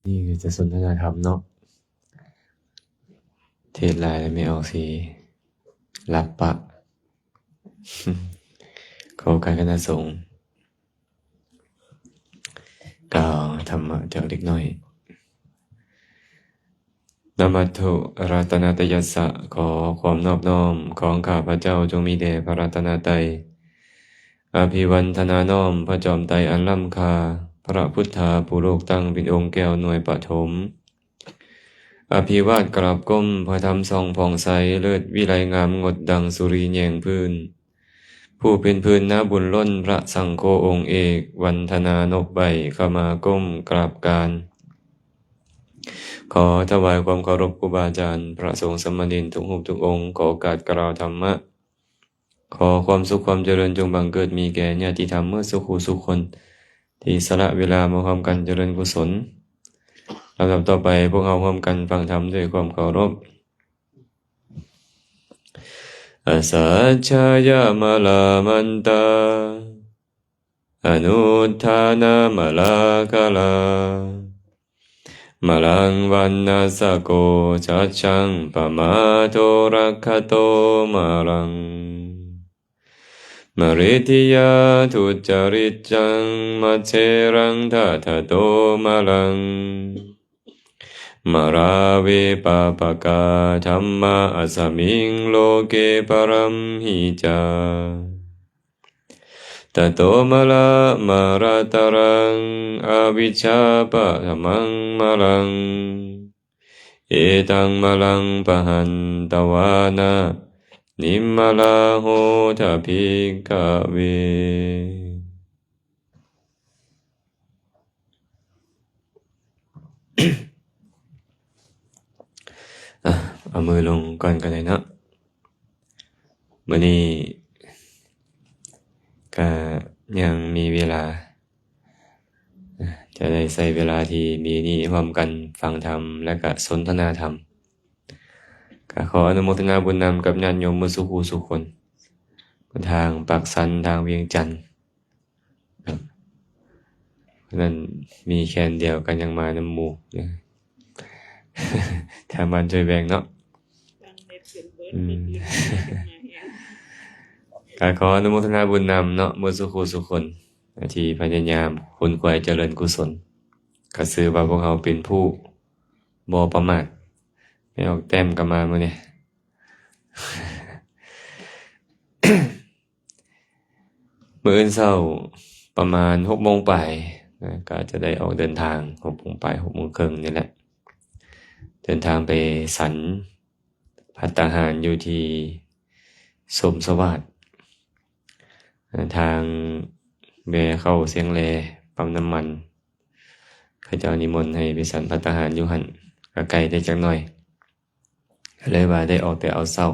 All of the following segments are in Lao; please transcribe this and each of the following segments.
ນີ້ຄືຈະສົນທະນາທຳເນາະ ເທດຫຼາຍແລ້ວແມ່ອອກຊິຫຼັບປະ ຂໍໂອກາດຄະນະສົງ ກ່າວທຳມະຈັກເລັກນ້ອຍ. ນະມັດຖຸລັດຕະນະຕະຍັດສະ ຂໍຄວາມນອບນ້ອມຂອງຂ້າພະເຈົ້າຈົ່ງມີແດ່ພະລັດຕະນະໄຕ. ອະພິວັນທະນານ້ອມພະຈອມໄຕອັນລ້ຳຄ່າ, ພະພຸດທາຜູ້ໂລກຕັ້ງເປັນອົງແກ້ວໜ່ວຍປະຖົມ. ອະພິວາດກາບກົ້ມພະທຳສ່ອງຜ່ອງໃສ, ເລີດວິໄລງາມງົດດັ່ງສຸຣີແຍງພື້ນ. ຜູ້ເປັນພື້ນນາບຸນລົ້ນພະສັງໂຄອົງເອກ, ວັນທະນານົບໄຫວ້ ຂະມາກົ້ມກາບການ. ຂໍຖວາຍຄວາມເຄົາລົບຄູບາອາຈານ, ພະສົງສາມະເນນທຸກຮູບທຸກອົງ, ຂໍໂອກາດກ່າວທຳມະ. ຂໍຄວາມສຸກຄວາມຈະເລີນຈົ່ງບັງເກີດມີແກ່ຍາດຕິທຳເໝິດສູ່ຄູ່ສູ່ຄົນ ທີ່ສະຫຼະເວລາມາຮ່ວມກັນຈະເລີນກຸສົນ. ລຳດັບຕໍ່ໄປ, ພວກເຮົາຮ່ວມກັນຟັງທຳດ້ວຍຄວາມເຄົາລົບ. ອະສັດຊາຍະມະລາມັນຕາ ອະນຸດທານະມະລາຄາລາ ມະລັງວັນນະສະໂກ ສັດຊັງປະມາໂທລັກຂະໂຕມະລັງ ມະລິດທິຍາທຸດຈະລິດຈັງ ມັດເສລັງທະທະໂຕມະລັງ ມະລາເວປາປະກາ ທຳມາອັດສະມິງໂລເກປະລັມຫິຈາ ຕະໂຕມະລະມະລະຕະລັງ ອະວິຊຊາປະທະມັງມະລັງ ເອຕັງມະລັງປະຫັນຕະວານະ ນິມມະລາໂຫທະພິກຂະເວ. ອະ ເອົາມືລົງກ່ອນກໍໄດ້ເນາະ. ມື້ນີ້ກະຍັງມີເວລາ ຈະໄດ້ໃຊ້ເວລາທີ່ມີນີ້ຮ່ວມກັນຟັງທຳ ແລະກະສົນທະນາທຳ. ກະຂໍອະນຸໂມທະນາບຸນນຳກັບຍາດໂຍມໝົດສູ່ຄູ່ສູ່ຄົນ ທາງປາກຊັນ ທາງວຽງຈັນ. ເພາະນັ້ນມີແຂນດຽວກໍຍັງມານຳໝູ່ ທາງບ້ານຊ່ວຍແບ່ງເນາະ. ອືມ ກໍຂໍອະນຸໂມທະນາບຸນນຳເນາະ ໝົດສູ່ຄູ່ສູ່ຄົນ ທີ່ພະຍາຍາມຂົນຂວາຍຈະເລີນກຸສົນ. ກໍຊື່ວ່າພວກເຮົາເປັນຜູ້ບໍ່ປະໝາດ. ແມ່ອອກແຕ້ມກໍມາມື້ນີ້. ມື້ອື່ນເຊົ້າປະມານຫົກໂມງປາຍນະ ກໍຈະໄດ້ອອກເດີນທາງຫົກໂມງປາຍ ຫົກໂມງເຄິ່ງນີ້ແຫຼະ ເດີນທາງໄປສັນພັດຕາຫານຢູ່ທີ່ສົມສະຫວາດ ທາງແວ່ເຂົ້າຊຽງແລ ປ້ຳນ້ຳມັນ ເຂົາເຈົ້ານິມົນໃຫ້ໄປສັນພັດຕາຫານຢູ່ຫັ້ນ ກໍໄກໄດ້ຈັກໜ້ອຍ. ກໍເລີຍວ່າໄດ້ອອກແຕ່ເອົາເຊົ້າ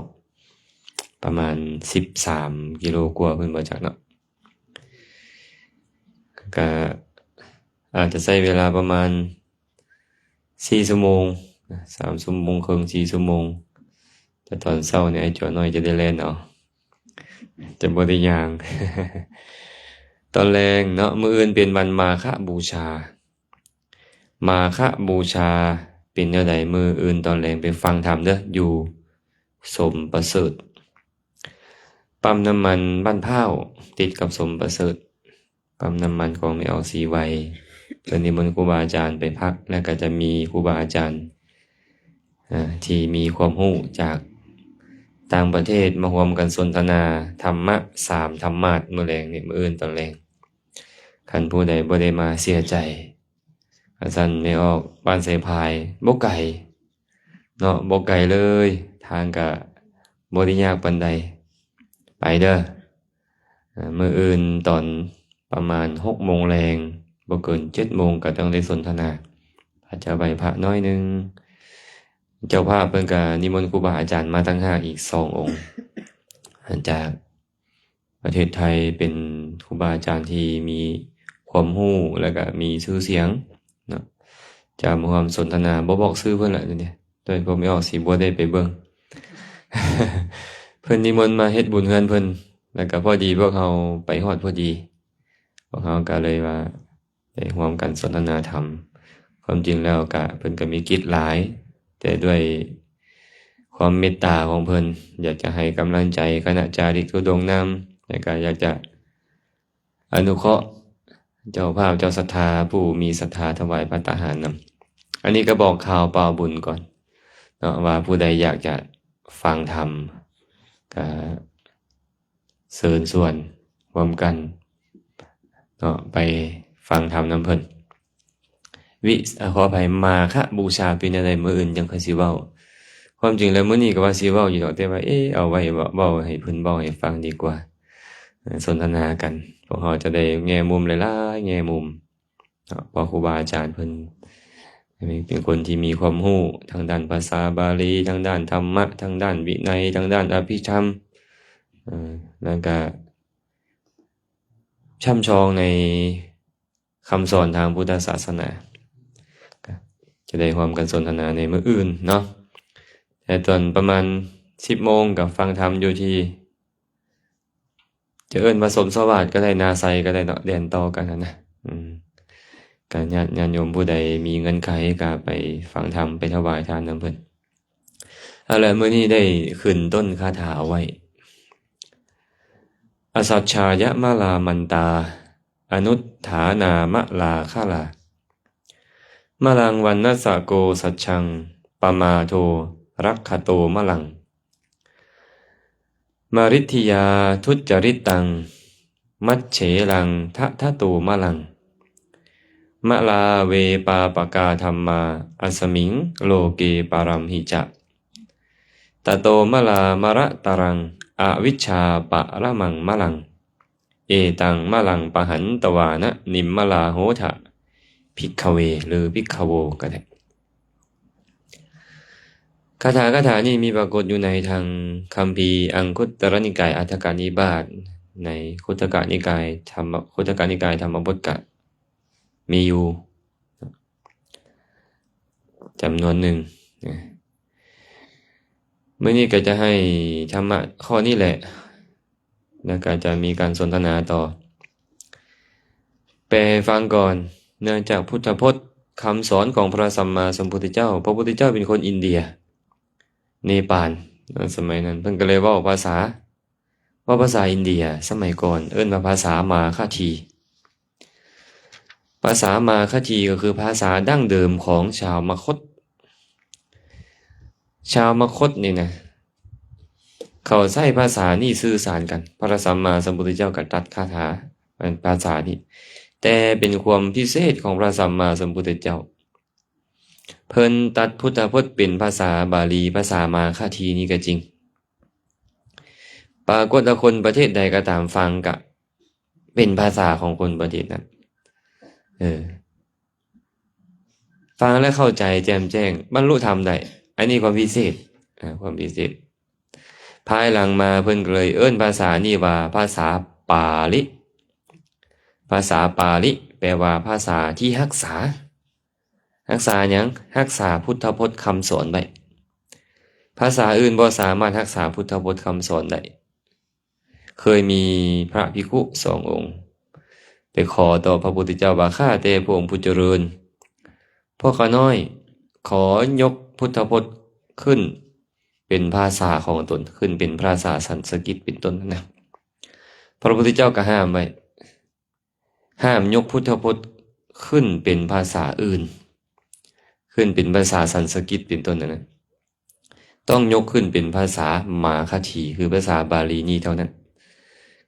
ປະມານສິບສາມກິໂລກວ່າພຸ້ນບໍ່ຈັກເນາະ. ກໍອາດຈະໃຊ້ເວລາປະມານສີ່ຊົ່ວໂມງ ສາມຊົ່ວໂມງເຄິ່ງ ສີ່ຊົ່ວໂມງ. ແຕ່ຕອນເຊົ້ານີ້ ໄອ້ຈົວນ້ອຍຈະໄດ້ແລ່ນເອົາ ຈະບໍ່ໄດ້ຍ່າງ. ຕອນແລງເນາະ ມື້ອື່ນເປັນວັນມາຄະບູຊາ. ມາຄະບູຊາເປັນແນວໃດ? ມື້ອື່ນຕອນແລງໄປຟັງທຳເດີ ຢູ່ສົມປະເສີດ ປ້ຳນ້ຳມັນບ້ານພ້າວ ຕິດກັບສົມປະເສີດ. ປ້ຳນ້ຳມັນຂອງແມ່ອອກສີໄວ ເພິ່ນນິມົນຄູບາອາຈານໄປພັກ ແລ້ວກໍຈະມີຄູບາອາຈານ ເອີ ທີ່ມີຄວາມຮູ້ຈາກຕ່າງປະເທດມາຮ່ວມກັນສົນທະນາທຳມະ ສາມທຳມາດມື້ແລງນີ້ ມື້ອື່ນຕອນແລງ. ຄັນຜູ້ໃດບໍ່ໄດ້ມາເສຍໃຈ. ວ່າຊັ້ນ ແມ່ອອກ ບ້ານໄຊພາຍ ບໍ່ໄກເນາະ ບໍ່ໄກເລີຍ ທາງກະບໍ່ໄດ້ຍາກປານໃດ. ໄປເດີ ເອີ ມື້ອື່ນຕອນປະມານຫົກໂມງແລງ ບໍ່ເກີນເຈັດໂມງ ກໍຕ້ອງໄດ້ສົນທະນາ ອາດຈະໄຫວ້ພະໜ້ອຍໜຶ່ງ. ເຈົ້າພາບເພິ່ນກໍນິມົນຄູບາອາຈານມາຕ່າງຫາກອີກສອງອົງ ຈາກ ປະເທດໄທ ເປັນຄູບາອາຈານທີ່ມີຄວາມຮູ້ ແລ້ວກະມີຊື່ສຽງເນາະ ຈະມາຮ່ວມສົນທະນາ. ບໍ່ບອກຊື່ເພິ່ນລະ ໂດຍພວກແມ່ອອກຊິບໍ່ໄດ້ໄປເບິ່ງ ເພິ່ນນິມົນມາເຮັດບຸນເຮືອນເພິ່ນ ແລ້ວກະພໍດີພວກເຮົາໄປຮອດພໍດີ ພວກເຮົາກະເລີຍວ່າ ໄດ້ຮ່ວມກັນສົນທະນາທຳ. ຄວາມຈິງແລ້ວກະເພິ່ນກະມີກິດຫຼາຍ ແຕ່ດ້ວຍຄວາມເມດຕາຂອງເພິ່ນ ຢາກຈະໃຫ້ກຳລັງໃຈຄະນະຈາລິກທຸດົງນຳ ແລະກະຢາກຈະອະນຸເຄາະເຈົ້າພາບເຈົ້າສັດທາ ຜູ້ມີສັດທາຖວາຍພັດຕາຫານນຳ. ອັນນີ້ກະບອກຂ່າວປ່າວບຸນກ່ອນເນາະ ວ່າຜູ້ໃດຢາກຈະຟັງທຳ ກະ ເຊີນຊວນຮ່ວມກັນເນາະ ໄປຟັງທຳນຳເພິ່ນ ວິ ອາ ຂໍອະໄພ ມາຄະບູຊາເປັນແນວໃດ ມື້ອື່ນຈັ່ງຄ່ອຍຊິເວົ້າ. ຄວາມຈິງແລ້ວມື້ນີ້ກະວ່າຊິເວົ້າຢູ່ດອກ ແຕ່ວ່າ ເອ ເອົາໄວ້ເວົ້າ ເວົ້າໃຫ້ເພິ່ນເວົ້າໃຫ້ຟັງດີກວ່າ ເອີ ສົນທະນາກັນ ພວກເຮົາຈະໄດ້ແງ່ມຸມຫຼາຍໆແງ່ມຸມ. ເນາະ ເພາະຄູບາອາຈານເພິ່ນເປັນຄົນທີ່ມີຄວາມຮູ້ທາງດ້ານພາສາບາລີ ທາງດ້ານທຳມະ ທາງດ້ານວິໄນ ທາງດ້ານອະພິທຳ ເອີ ແລ້ວກະຊ່ຳຊອງໃນຄຳສອນທາງພຸດທະສາສະໜາ ກະຈະໄດ້ຮ່ວມກັນສົນທະນາໃນມື້ອື່ນເນາະ. ແຕ່ຕອນປະມານສິບໂມງກະຟັງທຳຢູ່ທີ່ ຈະເອີ້ນວ່າສົມສະຫວາດກະໄດ້ ນາໄຊກະໄດ້ເນາະ ແດນຕໍ່ກັນຫັ້ນນະ. ອືມ ກະຍາດ ຍາດໂຍມຜູ້ໃດມີເງື່ອນໄຂກະໄປຟັງທຳ ໄປຖວາຍທານນຳເພິ່ນ. ເອົາລະ ມື້ນີ້ໄດ້ຂຶ້ນຕົ້ນຄາຖາເອົາໄວ້ ອະສັດຊາຍະມະລາມັນຕາ ອະນຸດຖານາມະລາຄະລາ ມະລັງວັນນະສະໂກສັດຊັງ ປະມາໂທລັກຂະໂຕມະລັງ ມະລິດທິຍາທຸດຈະລິດຕັງ ມັດເສລັງທະທະໂຕມະລັງ ມະລາເວປາປະກາທຳມາ ອັດສະມິງໂລເກປະລັມຫິຈະ ຕະໂຕມະລາມະລະຕະລັງ ອະວິດຊາປະລະມັງມະລັງ ເອຕັງມະລັງປະຫັນຕະວານະ ນິມມະລາໂຫທະ ພິກຂະເວ ຫຼື ພິກຂະໂວ ກະໄດ້. ຄາຖາ ຄາຖານີ້ມີປາກົດຢູ່ໃນທາງຄຳພີອັງຄຸດຕະລະນິກາຍອັດຖະກະນິບາດ ໃນຄຸດທະກະນິກາຍທຳມະ ຄຸດທະກະນິກາຍທຳມະບົດກະມີຢູ່ຈຳນວນໜຶ່ງ. ມື້ນີ້ກະຈະໃຫ້ທຳມະຂໍ້ນີ້ແຫຼະ ແລ້ວກະຈະມີການສົນທະນາຕໍ່. ແປໃຫ້ຟັງກ່ອນ ເນື່ອງຈາກພຸດທະພົດຄຳສອນຂອງພະສຳມາສຳພຸດທະເຈົ້າ ພະພຸດທະເຈົ້າເປັນຄົນອິນເດຍ ເນປານ ໃນສະໄໝນັ້ນ ເພິ່ນກະເລີຍເວົ້າພາສາ ເວົ້າພາສາອິນເດຍສະໄໝກ່ອນ ເອີ້ນວ່າພາສາມາຄະທີ. ພາສາມາຄະທີກະຄືພາສາດັ້ງເດີມຂອງຊາວມະຄົດ. ຊາວມະຄົດນີ້ນະ ເຂົາໃຊ້ພາສານີ້ສື່ສານກັນ. ພະສຳມາສຳພຸດທະເຈົ້າກະຕັດຄາຖາ ພາສານີ້ ແຕ່ເປັນຄວາມພິເສດຂອງພະສຳມາສຳພຸດທະເຈົ້າ. ເພິ່ນຕັດພຸດທະພົດເປັນພາສາບາລີ ພາສາມາຄະທີນີ້ກະຈິງ. ປາກົດວ່າຄົນປະເທດໃດກະຕາມຟັງກະເປັນພາສາຂອງຄົນປະເທດນັ້ນ. ເອີ ຟັງແລ້ວເຂົ້າໃຈແຈ່ມແຈ້ງ ບັນລຸທຳໄດ້. ອັນນີ້ຄວາມພິເສດ ອາ ຄວາມພິເສດ. ພາຍຫຼັງມາເພິ່ນກະເລີຍເອີ້ນພາສານີ້ວ່າພາສາປາລິ. ພາສາປາລິແປວ່າພາສາທີ່ຮັກສາ. ຮັກສາຫຍັງ? ຮັກສາພຸດທະພົດຄຳສອນໄວ້. ພາສາອື່ນບໍ່ສາມາດຮັກສາພຸດທະພົດຄຳສອນໄດ້. ເຄີຍມີພະພິກຂຸສອງອົງໄປຂໍຕໍ່ພະພຸດທະເຈົ້າວ່າ ຂ້າແຕ່ພະອົງຜູ້ຈະເລີນ, ພວກຂ້ານ້ອຍຂໍຍົກພຸດທະພົດຂຶ້ນເປັນພາສາຂອງຕົນ, ຂຶ້ນເປັນພາສາສັນສະກິດເປັນຕົ້ນນະ. ພະພຸດທະເຈົ້າກໍຫ້າມໄວ້. ຫ້າມຍົກພຸດທະພົດຂຶ້ນເປັນພາສາອື່ນ, ຂຶ້ນເປັນພາສາສັນສະກິດເປັນຕົ້ນນັ້ນນະ, ຕ້ອງຍົກຂຶ້ນເປັນພາສາມາຄະທີ ຄືພາສາບາລີນີ້ເທົ່ານັ້ນ.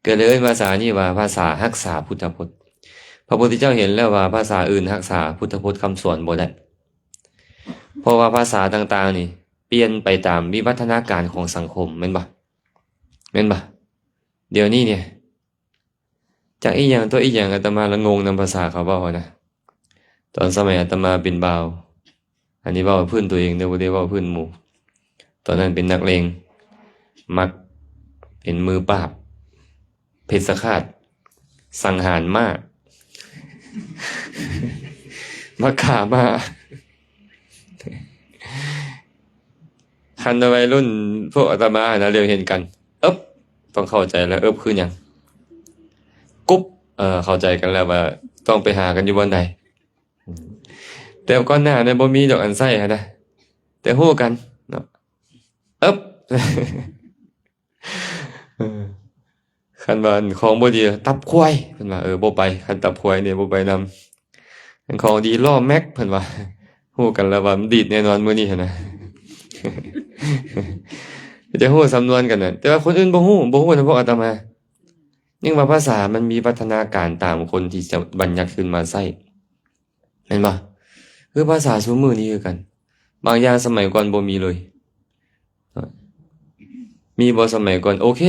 ກໍເລີຍເອີ້ນພາສານີ້ວ່າພາສາຮັກສາພຸດທະພົດ. ພະພຸດທະເຈົ້າເຫັນແລ້ວວ່າພາສາອື່ນຮັກສາພຸດທະພົດຄຳສອນບໍ່ໄດ້, ເພາະວ່າພາສາຕ່າງໆນີ້ປ່ຽນໄປຕາມວິວັດທະນາການຂອງສັງຄົມ, ແມ່ນບໍ່? ແມ່ນບໍ່? ດຽວນີ້ນີ້ ຈັກອີ່ຫຍັງຕົວະອີ່ຫຍັງ, ອາດຕະມາລະງົງນຳພາສາເຂົາເວົ້າຫັ້ນນະ. ຕອນສະໄໝອາດຕະມາເປັນບ່າວ, ອັນນີ້ເວົ້າພື້ນຕົວເອງເດີ, ບໍ່ໄດ້ເວົ້າພື້ນໝູ່. ຕອນນັ້ນເປັນນັກເລງ, ມັກເປັນມືປາບ, ເພັດສະຄາດ, ສັງຫານມ້າ, ມັກຂ້າມ້າ. ຄັນວ່າໄວລຸ້ນພວກອາດຕະມາຫັ້ນນະ ຫຼຽວເຫັນກັນ, ເອິບ, ຕ້ອງເຂົ້າໃຈແລ້ວ, ເອິບຄືຫຍັງ? ກຸບ, ເຂົ້າໃຈກັນແລ້ວວ່າຕ້ອງໄປຫາກັນຢູ່ບ່ອນໃດ. ແຕ່ກ່ອນໜ້ານັ້ນບໍ່ມີດອກອັນໃຊ້ຫັ້ນນະ ແຕ່ຮູ້ກັນເນາະ ເອິບ ເອີ ຄັນວ່າອັນຂອງບໍ່ດີ ຕັບຄວາຍ ເພິ່ນວ່າ ເອີ ບໍ່ໄປ ຄັນຕັບຄວາຍນີ້ບໍ່ໄປນຳ ອັນຂອງດີ ລໍ້ແມັກ ເພິ່ນວ່າ ຮູ້ກັນແລ້ວວ່າມັນດີດແນ່ນອນມື້ນີ້ຫັ້ນນະ ຈະຮູ້ສຳນວນກັນນະ ແຕ່ວ່າຄົນອື່ນບໍ່ຮູ້ ບໍ່ຮູ້ນຳພວກອາດຕະມາ ຍັງວ່າພາສາມັນມີວັດທະນາການຕາມຄົນທີ່ຈະບັນຍັດຂຶ້ນມາໃຊ້ ແມ່ນບໍ່? ຄືພາສາຊຸມມື້ນີ້ຄືກັນ ບາງຢ່າງສະໄໝກ່ອນບໍ່ມີເລີຍ ມີບໍ່ສະໄໝກ່ອນ? ໂອເຄ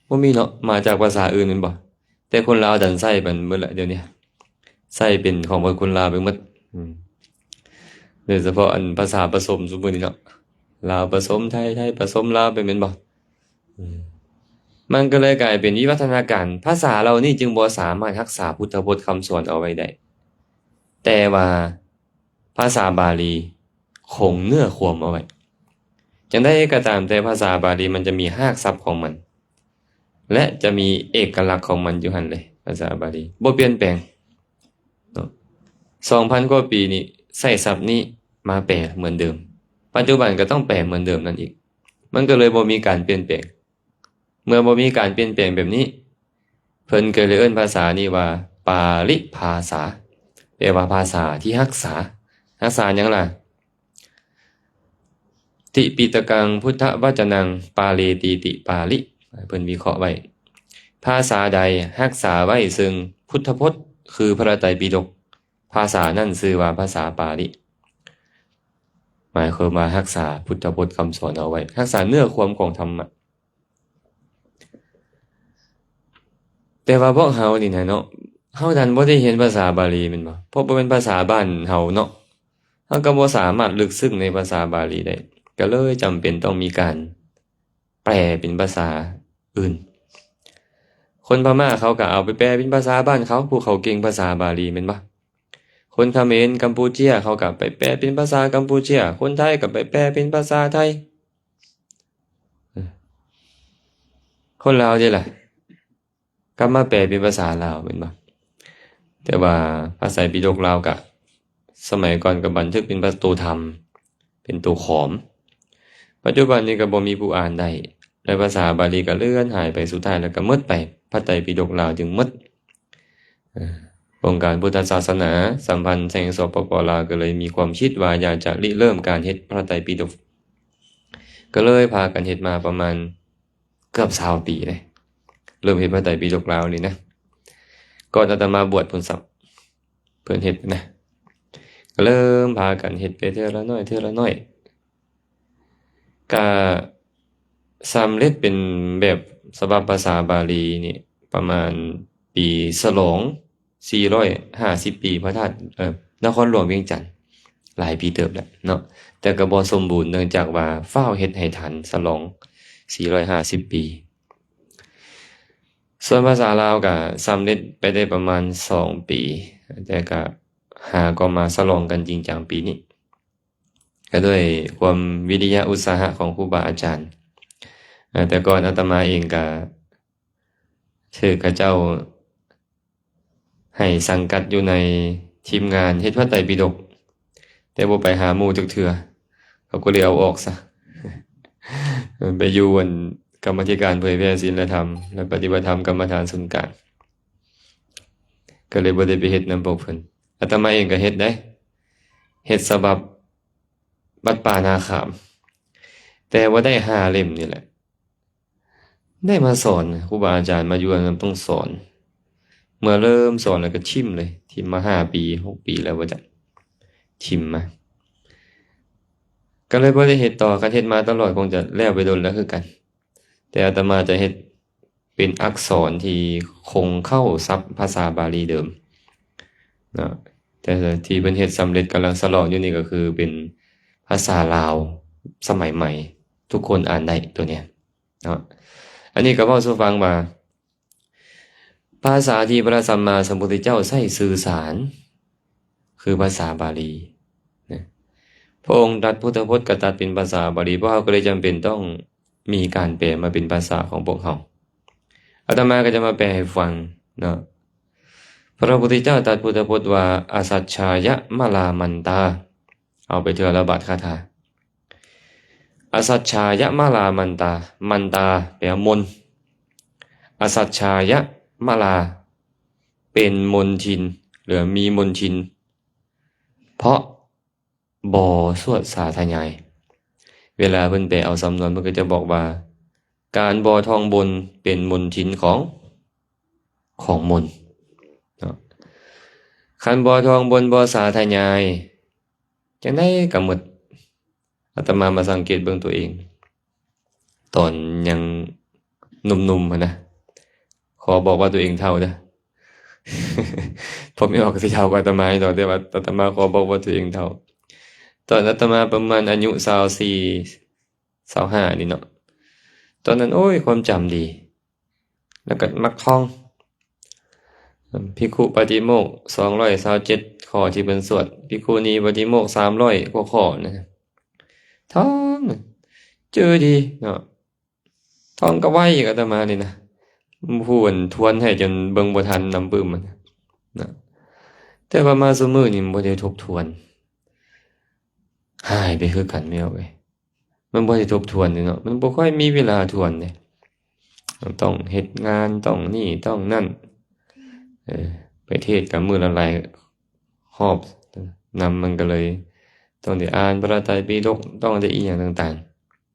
ບໍ່ມີເນາະ ມາຈາກພາສາອື່ນແມ່ນບໍ່? ແຕ່ຄົນລາວດັນໃຊ້ໄປໝົດລະດຽວນີ້ ໃຊ້ເປັນຂອງຄົນລາວໄປໝົດ ອືມ ໂດຍສະເພາະອັນພາສາປະສົມຊຸມມື້ນີ້ເນາະ ລາວປະສົມໄທ ໄທປະສົມລາວໄປແມ່ນບໍ່? ອືມ ມັນກໍເລີຍກາຍເປັນວິວັດທະນາການ ພາສາເຫຼົ່ານີ້ຈຶ່ງບໍ່ສາມາດຮັກສາພຸດທະພົດຄຳສອນເອົາໄວ້ໄດ້ ແຕ່ວ່າພາສາບາລີຄົງເນື້ອຄວາມເອົາໄວ້. ຈັ່ງໃດກໍຕາມແຕ່ ພາສາບາລີມັນຈະມີຮາກສັບຂອງມັນ ແລະ ຈະມີເອກະລັກຂອງມັນຢູ່ຫັ້ນເລີຍ ພາສາບາລີບໍ່ປ່ຽນແປງເນາະ. ສອງພັນກວ່າປີນີ້ໃຊ້ສັບນີ້ມາແປເໝືອນເດີມ ປັດຈຸບັນກໍຕ້ອງແປເໝືອນເດີມນັ້ນອີກ ມັນກໍເລີຍບໍ່ມີການປ່ຽນແປງ. ເມື່ອບໍ່ມີການປ່ຽນແປງແບບນີ້ ເພິ່ນກໍເລີຍເອີ້ນພາສານີ້ວ່າປາລິພາສາ ແປວ່າພາສາທີ່ຮັກສາ. ຮັກສາຫຍັງລະ? ຕິປິຕະກັງ ພຸດທະວັດຈະນັງ ປາເລຕີຕິ ປາລິ. ເພິ່ນວິເຄາະໄວ້ ພາສາໃດຮັກສາໄວ້ເຊິ່ງພຸດທະພົດ ຄືພະໄຕປິດົກ ພາສານັ້ນຊື່ວ່າພາສາປາລິ. ໝາຍຄວາມວ່າຮັກສາພຸດທະພົດຄຳສອນເອົາໄວ້ ຮັກສາເນື້ອຄວາມຂອງທຳມະ. ແຕ່ວ່າພວກເຮົານີ້ນະເນາະ ເຮົາດັນບໍ່ໄດ້ຮຽນພາສາບາລີແມ່ນບໍ່? ເພາະບໍ່ແມ່ນພາສາບ້ານເຮົາເນາະ ເຮົາກໍບໍ່ສາມາດເລິກເຊິ່ງໃນພາສາບາລີໄດ້ ກໍເລີຍຈຳເປັນຕ້ອງມີການແປເປັນພາສາອື່ນ. ຄົນພະມ້າເຂົາກໍເອົາໄປແປເປັນພາສາບ້ານເຂົາ ຜູ້ເຂົາເກັ່ງພາສາບາລີແມ່ນບໍ່? ຄົນຂະເໝນ ກຳປູເຈຍ ເຂົາກໍໄປແປເປັນພາສາກຳປູເຈຍ ຄົນໄທກໍໄປແປເປັນພາສາໄທ. ຄົນລາວເດລະ ກັບມາແປເປັນພາສາລາວແມ່ນບໍ່? ແຕ່ວ່າພາໄຕປິດົກລາວກະ ສະໄໝກ່ອນກໍບັນທຶກເປັນພາ ໂຕທຳ ເປັນໂຕຂອມ. ປັດຈຸບັນນີ້ກໍບໍ່ມີຜູ້ອ່ານໄດ້ ແລະ ພາສາບາລີກໍເລືອນຫາຍໄປ ສຸດທ້າຍແລ້ວກໍໝົດໄປ. ພາໄຕປິດົກລາວຈຶ່ງໝົດ. ເອີ ອົງການພຸດທະສາສະໜາສຳພັນແຫ່ງ ສປປ ລາວ ກໍເລີຍມີຄວາມຄິດວ່າຢາກຈະລິເລີ່ມການເຮັດພະໄຕປິດົກ ກໍເລີຍພາກັນເຮັດມາປະມານເກືອບຊາວປີເດ້ ເລີ່ມເຮັດພະໄຕປິດົກລາວນີ້ນະ ກ່ອນອາດຕະມາບວດພຸ້ນຊ້ຳ ເພິ່ນເຮັດນະ ກໍເລີ່ມພາກັນເຮັດໄປເທື່ອລະໜ້ອຍ ເທື່ອລະໜ້ອຍ ກະສຳເລັດເປັນແບບສະບັບພາສາບາລີນີ້ປະມານປີສະຫຼອງສີ່ຮ້ອຍຫ້າສິບປີພະທາດ ເອີ ນະຄອນຫຼວງວຽງຈັນ ຫຼາຍປີເຕີບແລ້ວເນາະ ແຕ່ກໍບໍ່ສົມບູນ ເນື່ອງຈາກວ່າຟ້າວເຮັດໃຫ້ທັນສະຫຼອງສີ່ຮ້ອຍຫ້າສິບປີ. ສ່ວນພາສາລາວກໍສຳເລັດໄປໄດ້ປະມານສອງປີ ແຕ່ກໍຫາກໍມາສະຫຼອງກັນຈິງຈັງປີນີ້ ກໍດ້ວຍຄວາມວິລິຍະອຸດສາຫະຂອງຄູບາອາຈານ. ເອີ ແຕ່ກ່ອນອາດຕະມາເອງກໍຖືກເຂົາເຈົ້າໃຫ້ສັງກັດຢູ່ໃນທີມງານເຮັດພະໄຕປິດົກ ແຕ່ບໍ່ໄປຫາໝູ່ຈັກເທື່ອ ເຂົາກໍເລີຍເອົາອອກຊະ ໄປຢູ່ອັນກຳມາທິການເຜີຍແຜ່ສິນລະທຳ ແລະ ປະຕິບັດທຳກຳມະຖານສູນກາງ ກໍເລີຍບໍ່ໄດ້ໄປເຮັດນຳພວກເພິ່ນ. ອາດຕະມາເອງກໍເຮັດໄດ໋ ເຮັດສະບັບວັດປ່ານາຂາມ ແຕ່ວ່າໄດ້ຫ້າເຫຼັ້ມນີ້ແຫຼະ ໄດ້ມາສອນ ຄູບາອາຈານມາຢູ່ນຳຕ້ອງສອນ ເມື່ອເລີ່ມສອນແລ້ວກໍຖິ້ມເລີຍ ຖິ້ມມາຫ້າປີ ຫົກປີແລ້ວວ່າຈັ່ງ ຖິ້ມມາ ກໍເລີຍບໍ່ໄດ້ເຮັດຕໍ່. ຄັນເຮັດມາຕະຫຼອດຄົງຈະແລ້ວໄປດົນແລ້ວຄືກັນ ແຕ່ອາດຕະມາຈະເຮັດເປັນອັກສອນທີ່ຄົງເຄົ້າສັບພາສາບາລີເດີມເນາະ ແຕ່ທີ່ເພິ່ນເຮັດສຳເລັດກຳລັງສະຫຼອງຢູ່ນີ້ ກໍຄືເປັນພາສາລາວສະໄໝໃໝ່ ທຸກຄົນອ່ານໄດ້ໂຕນີ້ເນາະ. ອັນນີ້ກໍເວົ້າສູ່ຟັງວ່າ ພາສາທີ່ພະສຳມາສຳພຸດທະເຈົ້າໃຊ້ສື່ສານ ຄືພາສາບາລີນະ. ພະອົງຕັດພຸດທະພົດກໍຕັດເປັນພາສາບາລີ ພວກເຮົາກໍເລີຍຈຳເປັນຕ້ອງມີການແປມາເປັນພາສາຂອງພວກເຮົາ. ອາດຕະມາກໍຈະມາແປໃຫ້ຟັງເນາະ. ພະພຸດທະເຈົ້າຕັດພຸດທະພົດວ່າ ອະສັດຊາຍະມະລາມັນຕາ. ເອົາໄປເທື່ອລະບາດຄາຖາ. ອະສັດຊາຍະມະລາມັນຕາ. ມັນຕາແປວ່າມົນ. ອະສັດຊາຍະມະລາ ເປັນມົນທິນ ຫຼື ມີມົນທິນ ເພາະ ບໍ່ສວດສາທະຍາຍ. ເວລາເພິ່ນແປເອົາສຳນວນ ເພິ່ນກໍຈະບອກວ່າ ການບໍ່ທ່ອງບົນເປັນມົນທິນຂອງ ຂອງມົນເນາະ. ຄັນບໍ່ທ່ອງບົນ ບໍ່ສາທະຍາຍ ຈັ່ງໃດກໍໝົດ. ອາດຕະມາມາສັງເກດເບິ່ງຕົວເອງ ຕອນຍັງໜຸ່ມໆຫັ້ນນະ ຂໍບອກວ່າຕົວເອງເຖົ້າເດີ້. ຜົມອອກກະຊິເຖົ້າກວ່າອາດຕະມາດອກ ແຕ່ວ່າອາດຕະມາຂໍບອກວ່າຕົວເອງເຖົ້າ. ຕອນອາດຕະມາປະມານອາຍຸຊາວສີ່ ຊາວຫ້ານີ້ເນາະ ຕອນນັ້ນ ໂອ້ຍ ຄວາມຈຳດີ ແລ້ວກໍມັກທ່ອງ ພິກຂຸປາຕິໂມກສອງຮ້ອຍຊາວເຈັດຂໍ້ທີ່ເພິ່ນສວດ ພິກຂຸນີປາຕິໂມກສາມຮ້ອຍກວ່າຂໍ້ນະ ທ່ອງ ຈື່ດີເນາະ. ທ່ອງກໍໄວອີກ ອາດຕະມານີ້ນະ ຜູ້ອັນທວນໃຫ້ຈົນເບິ່ງບໍ່ທັນນຳປຶ້ມມັນນະ. ແຕ່ວ່າມາຊຸມື້ນີ້ມັນບໍ່ໄດ້ທົບທວນ ຫາຍໄປຄືກັນແມ່ເອີຍ. ມັນບໍ່ໄດ້ທົບທວນເດ້ເນາະ ມັນບໍ່ຄ່ອຍມີເວລາທວນເດ້. ຕ້ອງເຮັດງານ ຕ້ອງນີ້ຕ້ອງນັ້ນ ເອີ ໄປເທດກໍມື້ລະຫຼາຍຮອບນຳ ມັນກໍເລີຍຕ້ອງໄດ້ອ່ານພະໄຕປິດົກ ຕ້ອງໄດ້ອີ່ຫຍັງຕ່າງ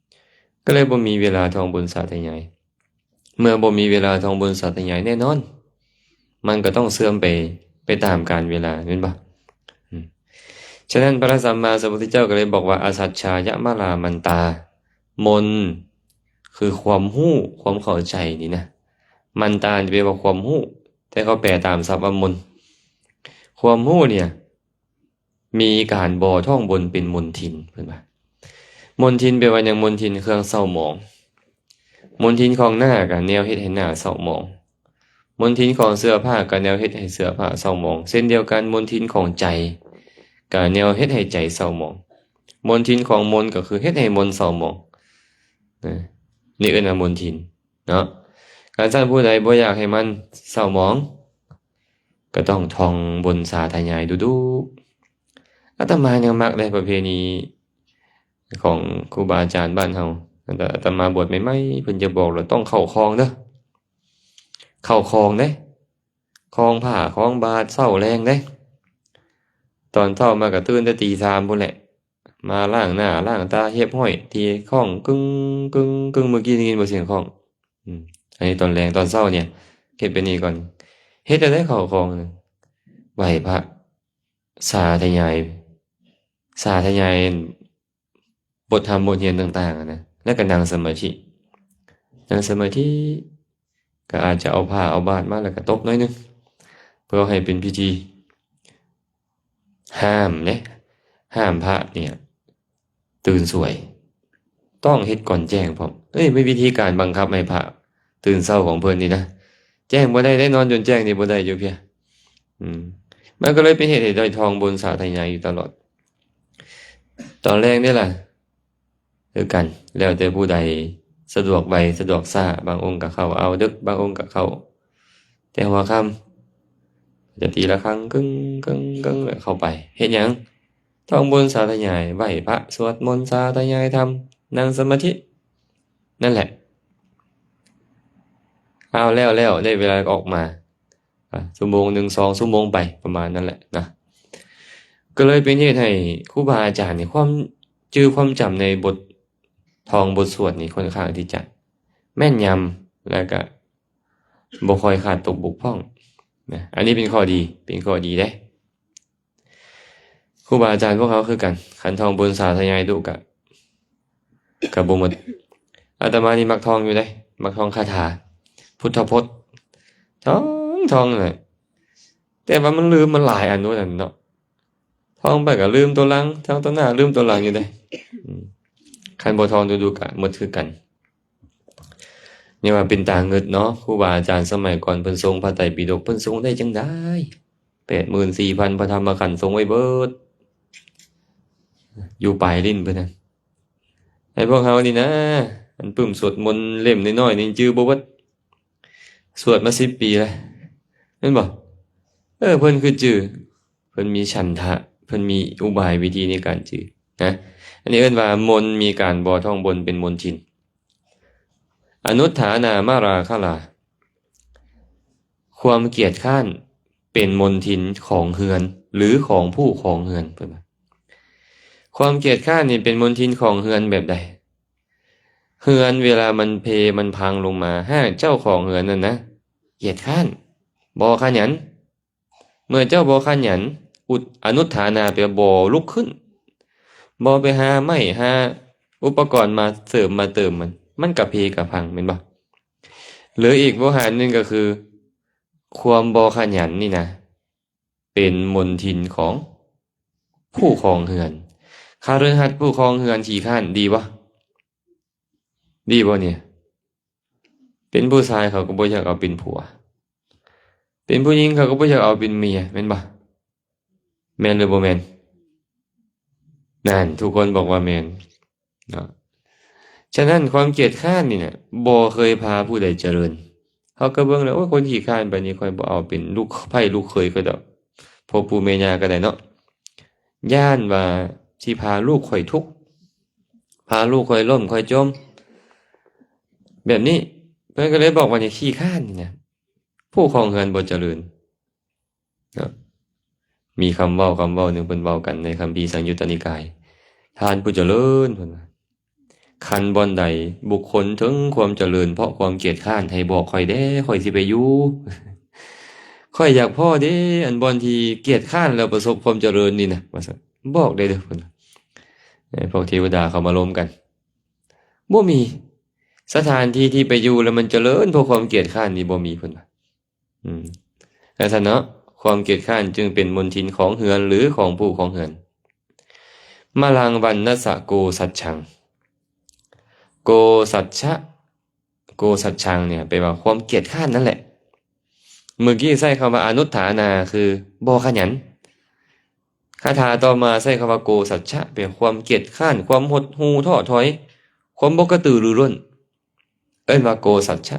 ໆ ກໍເລີຍບໍ່ມີເວລາທ່ອງບົນສາທະຍາຍ. ເມື່ອບໍ່ມີເວລາທ່ອງບົນສາທະຍາຍ ແນ່ນອນ ມັນກໍຕ້ອງເສື່ອມໄປ ໄປຕາມການເວລາ ແມ່ນບໍ່? ອືມ ສະນັ້ນ ພະສຳມາສຳພຸດທະເຈົ້າກໍເລີຍບອກວ່າ ອະສັດຊາຍະມະລາມັນຕາ. ມົນຄືຄວາມຮູ້ ຄວາມເຂົ້າໃຈນີ້ນະ. ມັນຕາແປວ່າຄວາມຮູ້ ແຕ່ເຂົາແປຕາມສັບວ່າມົນ. ຄວາມຮູ້ນີ້ ມີການບໍ່ທ່ອງບົນເປັນມົນທິນ ເພິ່ນວ່າ. ມົນທິນແປວ່າຫຍັງ? ມົນທິນເຄື່ອງເສົ້າໝອງ. ມົນທິນຂອງໜ້າກໍແນວເຮັດໃຫ້ໜ້າເສົ້າໝອງ. ມົນທິນຂອງເສື້ອຜ້າກໍແນວເຮັດໃຫ້ເສື້ອຜ້າເສົ້າໝອງ. ເຊັ່ນດຽວກັນ ມົນທິນຂອງໃຈກໍແນວເຮັດໃຫ້ໃຈເສົ້າໝອງ. ມົນທິນຂອງມົນກໍຄືເຮັດໃຫ້ມົນເສົ້າໝອງ. ນະ ນີ້ເອີ້ນວ່າມົນທິນເນາະ. ຄັນຊັ້ນຜູ້ໃດບໍ່ຢາກໃຫ້ມັນເສົ້າໝອງ ກໍຕ້ອງທ່ອງບົນສາທະຍາຍດຸໆ. ອາດຕະມາຍັງມັກເດ້ປະເພນີຂອງຄູບາອາຈານບ້ານເຮົາ. ອາດຕະ ອາດຕະມາບວດໃໝ່ໆ ເພິ່ນຈະບອກເລີຍ ຕ້ອງເຂົ້າຄອງເດີ້ ເຂົ້າຄອງເດ້ ຄອງຜ້າຄອງບາດເຊົ້າແລງເດ້. ຕອນເຊົ້າມາກໍຕື່ນແຕ່ຕີສາມພຸ້ນແຫຼະ ມາລ້າງໜ້າລ້າງຕາຮຽບຮ້ອຍ ຕີຄອງກຶ້ງໆໆ. ມື້ກີ້ໄດ້ຍິນບໍ່ສຽງຄອງ? ອືມ ອັນນີ້ຕອນແລງ. ຕອນເຊົ້ານີ້ເຮັດແບບນີ້ກ່ອນ. ເຮັດແນວໃດເຂົ້າຄອງ? ໄຫວ້ພະ ສາທະຍາຍ ສາທະຍາຍບົດທຳບົດຮຽນຕ່າງໆ ນະ ແລ້ວກໍນັ່ງສະມາທິ. ນັ່ງສະມາທິ ກໍອາດຈະເອົາຜ້າເອົາບາດມາ ແລ້ວກໍຕົບໜ້ອຍໜຶ່ງ ເພື່ອໃຫ້ເປັນພິທີ. ຫ້າມເດ້ ຫ້າມພະເນ່ຍຕື່ນສວຍ ຕ້ອງເຮັດກ່ອນແຈ້ງພ້ອມ. ເອີຍ ມີວິທີການບັງຄັບໃຫ້ພະຕື່ນເຊົ້າຂອງເພິ່ນນີ້ນະ ແຈ້ງບໍ່ໄດ້ເດ້. ນອນຈົນແຈ້ງນີ້ບໍ່ໄດ້ຢູ່ເພຍ. ອືມ ມັນກໍເລີຍເປັນເຫດໃຫ້ໄດ້ທ່ອງບົນສາທະຍາຍຢູ່ຕະຫຼອດ. ຕອນແລງນີ້ລະ ຄືກັນ ແລ້ວແຕ່ຜູ້ໃດສະດວກໄວສະດວກຊ້າ. ບາງອົງກໍເຂົ້າເອົາດຶກ ບາງອົງກໍເຂົ້າແຕ່ຫົວຄ່ຳ. ຈະຕີລະຄັງ ກຶ້ງໆໆ ແລ້ວເຂົ້າໄປ. ເຮັດຫຍັງ? ທ່ອງບົນສາທະຍາຍ ໄຫວ້ພະ ສວດມົນ ສາທະຍາຍທຳ ນັ່ງສະມາທິ ນັ້ນແຫຼະ. ເອົາ ແລ້ວ ແລ້ວ ໄດ້ເວລາອອກມາ ອ່າ ຊົ່ວໂມງໜຶ່ງ ສອງຊົ່ວໂມງໄປ ປະມານນັ້ນແຫຼະນະ. ກໍເລີຍເປັນເຫດໃຫ້ຄູບາອາຈານນີ້ ຄວາມຈື່ຄວາມຈຳໃນບົດທ່ອງບົດສວດນີ້ ຂ້ອນຂ້າງທີ່ຈະແມ່ນຍຳ ແລ້ວກະບໍ່ຄ່ອຍຂາດຕົກບົກຜ່ອງນະ. ອັນນີ້ເປັນຂໍ້ດີ ເປັນຂໍ້ດີເດ້. ຄູບາອາຈານພວກເຮົາຄືກັນ ຄັນທ່ອງບົນສາທະຍາຍດຸກະ ກະບໍ່ໝົດ. ອາດຕະມານີ້ມັກທ່ອງຢູ່ເດ້ ມັກທ່ອງຄາຖາ ພຸດທະພົດ ທ່ອງ ທ່ອງນັ້ນແຫຼະ. ແຕ່ວ່າມັນລືມ ມັນຫຼາຍອັນໂນ້ນອັນນີ້ເນາະ ທ່ອງໄປກໍລືມຕົວຫຼັງ ທ່ອງຕົວໜ້າລືມຕົວຫຼັງຢູ່ເດ້. ອືມ ຄັນບໍ່ທ່ອງດຸໆ ກະໝົດຄືກັນ. ນີ້ວ່າເປັນຕາງຶດເນາະ ຄູບາອາຈານສະໄໝກ່ອນເພິ່ນຊົງພະໄຕປິດົກ ເພິ່ນຊົງໄດ້ຈັ່ງໃດ? ແປດໝື່ນສີ່ພັນພະທຳມະຂັນຊົງໄວ້ເບິດ ຢູ່ປາຍຫຼິ້ນເພິ່ນນັ້ນ. ໃຫ້ພວກເຮົານີ້ນະ ອັນປຶ້ມສວດມົນເຫຼັ້ມນ້ອຍໆນີ້ຈື່ບໍ່ເບິດ ສວດມາສິບປີແລ້ວ ແມ່ນບໍ່? ເອີ ເພິ່ນຄືຈື່ ເພິ່ນມີສັນທະ ເພິ່ນມີອຸບາຍວິທີໃນການຈື່ນະ. ອັນນີ້ເອີ້ນວ່າມົນມີການບໍ່ທ້ອງບົ່ນ ເປັນມົນທິນ. ອະນຸດຖານາມາລາຄະລາ ຄວາມກຽດຄ້ານເປັນມົນທິນຂອງເຮືອນ ຫຼື ຂອງຜູ້ຄອງເຮືອນ ເພິ່ນວ່າ. ຄວາມກຽດຄ້ານນີ້ເປັນມົນທິນຂອງເຮືອນແບບໃດ? ເຮືອນເວລາມັນເພ ມັນພັງລົງມາ ຫາກເຈົ້າຂອງເຮືອນນັ້ນນະ ກຽດຄ້ານ ບໍ່ຂະຫຍັນ. ເມື່ອເຈົ້າບໍ່ຂະຫຍັນ ອຸດ ອະນຸດຖານາ ແປວ່າບໍ່ລຸກຂຶ້ນ ບໍ່ໄປຫາໄມ້ ຫາອຸປະກອນມາເສີມມາເຕີມມັນ ມັນກະເພກະພັງ ແມ່ນບໍ່? ຫຼື ອີກໂວຫານໜຶ່ງກໍຄື ຄວາມບໍ່ຂະຫຍັນນີ້ນະ ເປັນມົນທິນຂອງຜູ້ຄອງເຮືອນ. ຄະລືຫັດຜູ້ຄອງເຮືອນຂີ້ຄ້ານ ດີບໍ່? ດີບໍ່ນີ້? ເປັນຜູ້ຊາຍເຂົາກໍບໍ່ຢາກເອົາເປັນຜົວ ເປັນຜູ້ຍິງເຂົາກໍບໍ່ຢາກເອົາເປັນເມຍ ແມ່ນບໍ່? ແມ່ນຫຼືບໍ່ແມ່ນ? ນັ້ນ ທຸກຄົນບອກວ່າແມ່ນເນາະ. ສະນັ້ນ ຄວາມກຽດຄ້ານນີ້ນະ ບໍ່ເຄີຍພາຜູ້ໃດຈະເລີນ. ເຮົາກໍເບິ່ງແລ້ວ ໂອ້ຍ ຄົນຂີ້ຄ້ານປານນີ້ ຂ້ອຍບໍ່ເອົາເປັນລູກໃພ້ລູກເຂີຍຂ້ອຍດອກ ພໍ່ປູ່ແມ່ຍ່າກໍໄດ້ເນາະ. ຢ້ານວ່າຊິພາລູກຂ້ອຍທຸກ ພາລູກຂ້ອຍລົ້ມຂ້ອຍຈົມ ແບບນີ້ ເພິ່ນກໍເລີຍບອກວ່ານີ້ ຂີ້ຄ້ານນີ້ນະ ຜູ້ຄອງເຮືອນບໍ່ຈະເລີນເນາະ. ມີຄຳເວົ້າ ຄຳເວົ້າໜຶ່ງເພິ່ນເວົ້າກັນໃນຄຳພີສັງຍຸດຕະນິກາຍ ທ່ານຜູ້ຈະເລີນ ເພິ່ນວ່າ ຄັນບ່ອນໃດບຸກຄົນເຖິງຄວາມຈະເລີນເພາະຄວາມກຽດຄ້ານ ໃຫ້ບອກຂ້ອຍແດ່ ຂ້ອຍຊິໄປຢູ່. ຂ້ອຍຢາກພໍ້ເດ້ ອັນບ່ອນທີ່ກຽດຄ້ານແລ້ວປະສົບຄວາມຈະເລີນນີ້ນະ ວ່າຊັ້ນ. ບອກໄດ້ເດີ້ ເພິ່ນວ່າ. ເອີ ພວກເທວະດາເຂົາມາລົມກັນ ບໍ່ມີ. ສະຖານທີ່ທີ່ໄປຢູ່ແລ້ວມັນຈະເລີນເພາະຄວາມກຽດຄ້ານນີ້ ບໍ່ມີ ເພິ່ນວ່າ. ອືມ ຈັ່ງຊັ້ນເນາະ ຄວາມກຽດຄ້ານຈຶ່ງເປັນມົນທິນຂອງເຮືອນ ຫຼື ຂອງຜູ້ຄອງເຮືອນ. ມະລັງວັນນະສະໂກສັດຊັງ ໂກສັດຊະ ໂກສັດຊັງ ເນຍ ແປວ່າຄວາມກຽດຄ້ານນັ້ນແຫຼະ. ເມື່ອກີ້ໃຊ້ຄຳວ່າອະນຸດຖານາ ຄືບໍ່ຂະຫຍັນ. ຄາຖາຕໍ່ມາໃຊ້ຄຳວ່າໂກສັດຊະ ແປຄວາມກຽດຄ້ານ, ຄວາມຫົດຫູ່ທໍ້ຖອຍ, ຄວາມບໍ່ກະຕືລືລົ້ນ. ເອີ້ນວ່າໂກສັດຊະ.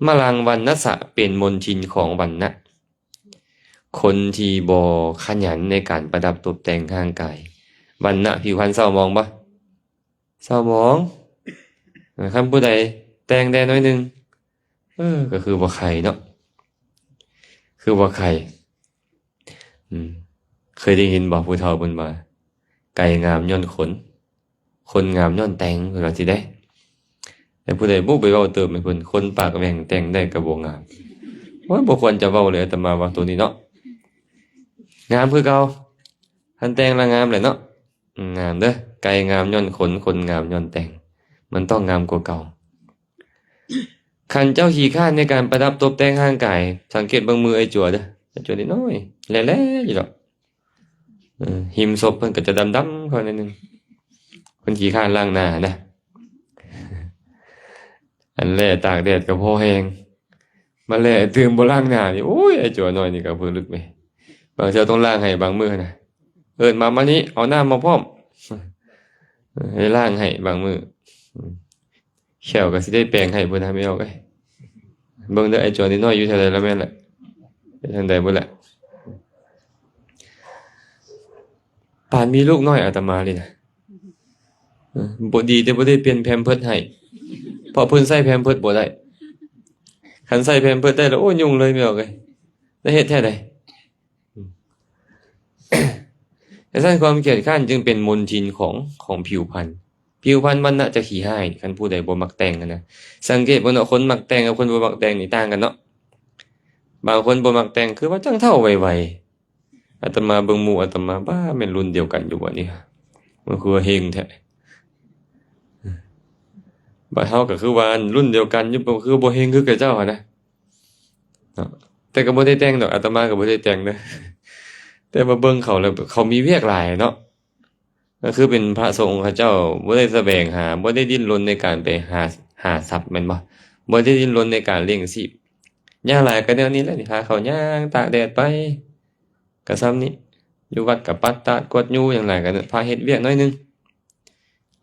ມະລັງວັນນະສະ ເປັນມົນທິນຂອງວັນນະ. ຄົນທີ່ບໍ່ຂະຫຍັນໃນການປະດັບຕົບແຕ່ງຮ່າງກາຍ, ວັນນະຜິວພັນເສົ້າໝອງບໍ່? ເສົ້າໝອງ. ຄັນຜູ້ໃດແຕ່ງແດ່ໜ້ອຍໜຶ່ງ, ເອີ, ກໍຄືບໍ່ໄຄເນາະ, ຄືບໍ່ໄຄ. ອືມ, ເຄີຍໄດ້ຍິນບໍ່ ຜູ້ເຖົ້າເພິ່ນວ່າ ໄກ່ງາມຍ້ອນຂົນ, ຄົນງາມຍ້ອນແຕ່ງ ເພິ່ນວ່າຊີ້ເດ້. ແຕ່ຜູ້ໃດບຸໄປເວົ້າເຕີມໃຫ້ເພິ່ນ, ຄົນປາກແຫວ່ງແຕ່ງໄດ້ກໍບໍ່ງາມ. ໂອ້ຍ, ບໍ່ຄວນຈະເວົ້າເລີຍ, ອາດຕະມາວ່າໂຕນີ້ເນາະ, ງາມຄືເກົ່າ, ຄັນແຕ່ງລະງາມແຫຼະເນາະ. ອືມ, ງາມເດີ້, ໄກ່ງາມຍ້ອນຂົນ, ຄົນງາມຍ້ອນແຕ່ງ, ມັນຕ້ອງງາມກວ່າເກົ່າ. ຄັນເຈົ້າຂີ້ຄ້ານໃນການປະດັບຕົບແຕ່ງຮ່າງກາຍ, ສັງເກດເບິ່ງມືອ້າຍຈົວເດີ້, ອ້າຍຈົວນ້ອຍໆ ແຫຼະໆຢູ່ດອກ. ເອີ, ຫິມສົບເພິ່ນກໍຈະດຳໆ ເຂົ້າໜ້ອຍໜຶ່ງ, ເພິ່ນຂີ້ຄ້ານລ້າງໜ້ານະ. ອັນແຫຼະຕາກແດດກໍພໍແຮງ, ມາແຫຼະຕື່ມບໍ່ລ້າງໜ້ານີ້, ໂອ້ຍ, ອ້າຍຈົວນ້ອຍນີ້ກໍເພິ່ນລຶກເວີຍ. ບາງເທື່ອຕ້ອງລ້າງໃຫ້ບາງມື້ນະ, ເອີ້ນມາ, ມານີ້, ເອົານ້ຳມາພ້ອມ, ໃຫ້ລ້າງໃຫ້ບາງມື້. ແຂ້ວກໍຊິໄດ້ແປງໃຫ້ພຸ້ນນະ ແມ່ອອກເອີຍ. ເບິ່ງເດີ້, ໄອ້ຈົວນ້ອຍໆ ຢູ່ແຖວໃດລະແມ່ນລະ, ໄປທາງໃດພຸ້ນລະ. ປານມີລູກນ້ອຍອາດຕະມານີ້ນະ. ເອີ, ບໍ່ດີແຕ່ບໍ່ໄດ້ປ່ຽນແພມເພີດໃຫ້, ເພາະເພິ່ນໃສ່ແພມເພີດບໍ່ໄດ້. ຄັນໃສ່ແພມເພີດໄດ້ລະ, ໂອ້, ຫຍຸ້ງເລີຍ ແມ່ອອກເອີຍ. ໄດ້ເຮັດແທ້ໃດ. ອືມ. ຈັ່ງຊັ້ນຄວາມກຽດຄ້ານຈຶ່ງເປັນມົນທິນຂອງ, ຂອງຜິວພັນ. ຜິວພັນວັນນະຈະຂີ້ຮ້າຍ ຄັນຜູ້ໃດບໍ່ມັກແຕ່ງຫັ້ນນະ. ສັງເກດເບິ່ງເນາະ, ຄົນມັກແຕ່ງກັບຄົນບໍ່ມັກແຕ່ງນີ້ຕ່າງກັນເນາະ. ບາງຄົນບໍ່ມັກແຕ່ງ ຄືວ່າຈັ່ງເຖົ້າໄວໆ. ອາດຕະມາເບິ່ງໝູ່ອາດຕະມາ, ປ້າ, ແມ່ນລຸ້ນດຽວກັນຢູ່ບໍ່ນີ້? ມັນຄືວ່າເຮັງແທ້. ບາດເຮົາກໍຄືວ່າລຸ້ນດຽວກັນຢູ່, ກໍຄືບໍ່ເຮັງຄືກັບເຈົ້າຫັ້ນນະ. ເນາະ, ແຕ່ກໍບໍ່ໄດ້ແຕ່ງດອກ, ອາດຕະມາກໍບໍ່ໄດ້ແຕ່ງເດີ້, ແຕ່ວ່າເບິ່ງເຂົາແລ້ວ ເຂົາມີວຽກຫຼາຍເນາະ, ກໍຄືເປັນພະສົງເຂົາເຈົ້າບໍ່ໄດ້ສະແຫວງຫາ, ບໍ່ໄດ້ດີ້ນລົນໃນການໄປຫາ, ຫາຊັບແມ່ນບໍ່? ບໍ່ໄດ້ດີ້ນລົນໃນການລ້ຽງຊີບ. ຢ່າງຫຼາຍກໍແນວນີ້ແຫຼະ, ພາເຂົາຍ່າງຕາກແດດໄປ, ກໍສ່ຳນີ້, ຢູ່ວັດກໍປັດຕາດກວດຢູ່, ຢ່າງຫຼາຍກໍພາເຮັດວຽກໜ້ອຍໜຶ່ງ.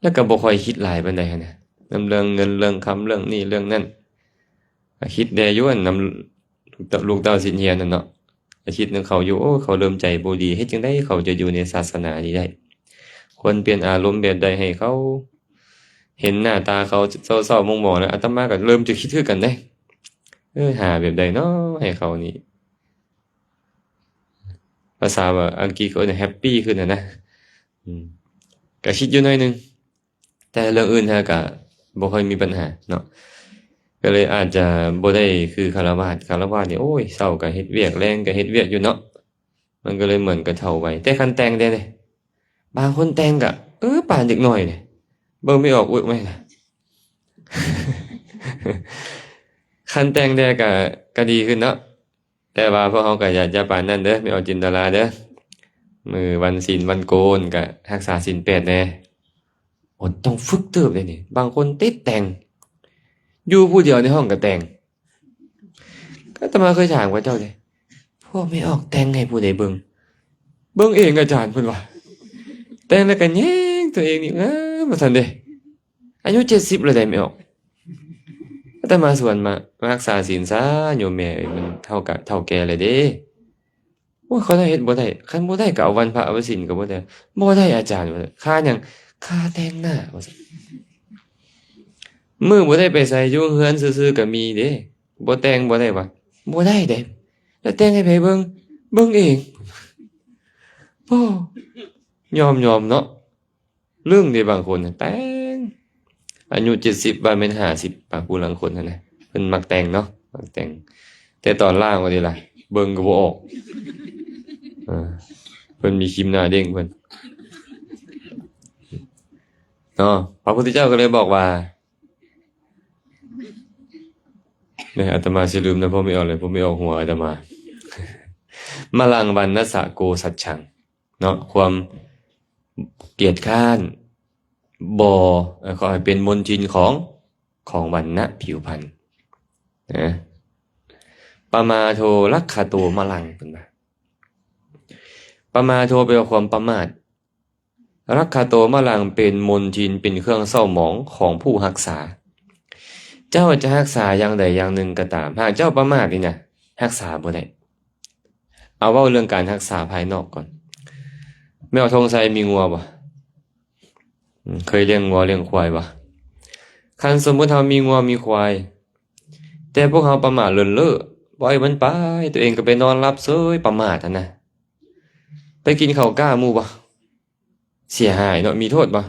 ແລ້ວກໍບໍ່ຄ່ອຍຄິດຫຼາຍປານໃດຫັ້ນນະ, ນຳເລື່ອງເງິນເລື່ອງຄຳ ເລື່ອງນີ້ເລື່ອງນັ້ນ, ກໍຄິດແດ່ຢູ່ ອັນນຳ ເຕົ້າ ລູກເຕົ້າສິດຮຽນນັ້ນເນາະ ອາທິດໜຶ່ງເຂົາຢູ່ ໂອ້ ເຂົາເລີ່ມໃຈບໍ່ດີ ເຮັດຈັ່ງໃດເຂົາຈະຢູ່ໃນສາສະໜານີ້ໄດ້? ຄວນປ່ຽນອາລົມແບບໃດໃຫ້ເຂົາເຫັນໜ້າຕາເຂົາເສົ້າໆໝອງໆ ແລ້ວອາດຕະມາກໍເລີ່ມຈະຄິດຄືກັນເດ້ ເອີ ຫາແບບໃດເນາະໃຫ້ເຂົານີ້ ພາສາວ່າອັງກິດເຂົາເອີ້ນແຮັບປີ້ຂຶ້ນຫັ້ນນະ ອືມ ກໍຄິດຢູ່ໜ້ອຍໜຶ່ງ. ແຕ່ເລື່ອງອື່ນຫັ້ນກະບໍ່ຄ່ອຍມີບັນຫາເນາະ ກໍເລີຍອາດຈະບໍ່ໄດ້ຄືຄາລະວາດ. ຄາລະວາດນີ້ ໂອ້ຍ ເຊົ້າກະເຮັດວຽກ ແລງກະເຮັດວຽກຢູ່ເນາະ ມັນກໍເລີຍເໝືອນກັບເຖົ້າໄວ. ແຕ່ຄັນແຕ່ງແດ່ເດ ບາງຄົນແຕ່ງກະ ເອີ ປານເດັກນ້ອຍເດ ເບິ່ງແມ່ອອກ ອຸ້ຍ ແມ່ນລະ ຄັນແຕ່ງແດ່ກະ ກະດີຂຶ້ນເນາະ. ແຕ່ວ່າພວກເຮົາກໍຢ່າ ຢ່າປານນັ້ນເດີ ແມ່ອອກຈິນດາລາເດີ ມື້ວັນສິນວັນໂກນກໍຮັກສາສິນແປດແດ່. ໂອ້ ຕ້ອງຝຶກເຕີບເດ້ນີ້ ບາງຄົນຕິດແຕ່ງ ຢູ່ຜູ້ດຽວໃນຫ້ອງກໍແຕ່ງ. ອາດຕະມາເຄີຍຖາມເຂົາເຈົ້າເດ້ ພວກແມ່ອອກແຕ່ງໃຫ້ຜູ້ໃດເບິ່ງ? ເບິ່ງເອງອາຈານ ເພິ່ນວ່າ ແຕ່ງແລ້ວກໍແຍງຕົວເອງນີ້ງາມວ່າຊັ້ນເດ້. ອາຍຸເຈັດສິບແລ້ວໃດ໋ແມ່ອອກ. ອາດຕະມາສວນມາ ມາຮັກສາສິນຊະ ໂຍມແມ່ເອີຍ ມັນເຖົ້າກະເຖົ້າແກ່ແລ້ວເດ້. ໂອ້ຍ ຂ້ອຍເຮັດບໍ່ໄດ້ ຄັນບໍ່ໄດ້ກໍເອົາວັນພະເອົາສິນກໍບໍ່ໄດ້. ບໍ່ໄດ້ອາຈານ ວ່າຊັ້ນ. ຄ່າຫຍັງ? ຄ່າແຕ່ງໜ້າ ວ່າຊັ້ນ. ມື້ບໍ່ໄດ້ໄປໃສ ຢູ່ເຮືອນຊື່ໆກໍມີເດ້. ບໍ່ແຕ່ງບໍ່ໄດ້ຫວາ? ບໍ່ໄດ້ເດ້. ແລ້ວແຕ່ງໃຫ້ໃຜເບິ່ງ? ເບິ່ງເອງ. ໂອ້ ຍອມໆເນາະ. ເລື່ອງເດ ບາງຄົນນະແຕ່ງ ອາຍຸເຈັດສິບ ວ່າແມ່ນຫ້າສິບ ບາງຜູ້ລາງຄົນຫັ້ນນະ ເພິ່ນມັກແຕ່ງເນາະ ມັກແຕ່ງ ແຕ່ຕອນລ່າງວ່ານີ້ລະ ເບິ່ງກໍບໍ່ອອກ. ເອີ ເພິ່ນມີຄຣີມໜ້າເດ້ງເພິ່ນເນາະ. ພະພຸດທະເຈົ້າກໍເລີຍບອກວ່າ ເອີ ອາດຕະມາຊິລືມນະ ພວກແມ່ອອກເລີຍ ພວກແມ່ອອກຫົວອາດຕະມາ. ມະລັງວັນນະສະໂກສັດຊັງ ເນາະ ຄວາມກຽດຄ້ານ ບໍ່ ເອີ ຂໍໃຫ້ເປັນມົນທິນຂອງ ຂອງວັນນະຜິວພັນນະ. ປະມາໂທລັກຂະໂຕມະລັງ ເພິ່ນວ່າ ປະມາໂທແປວ່າຄວາມປະໝາດ, ລັກຂະໂຕມະລັງ ເປັນມົນທິນ ເປັນເຄື່ອງເສົ້າໝອງຂອງຜູ້ຮັກສາ. ເຈົ້າຈະຮັກສາຢ່າງໃດຢ່າງໜຶ່ງກໍຕາມ, ຫາກເຈົ້າປະໝາດນີ້ນະ ຮັກສາບໍ່ໄດ້. ເອົາເວົ້າເລື່ອງການຮັກສາພາຍນອກກ່ອນ. ແມ່ອອກ ທອງໄຊ ມີງົວບໍ່? ອືມ ເຄີຍລ້ຽງງົວລ້ຽງຄວາຍບໍ່? ຄັນສົມມຸດເຮົາມີງົວມີຄວາຍ ແຕ່ພວກເຮົາປະໝາດເລີນເລີ ປ່ອຍມັນໄປ ຕົວເອງກໍໄປນອນຫຼັບເສີຍ ປະໝາດຫັ້ນນະ ໄປກິນເຂົ້າກ້າໝູ່ບໍ່? ເສຍຫາຍເນາະ. ມີໂທດບໍ່?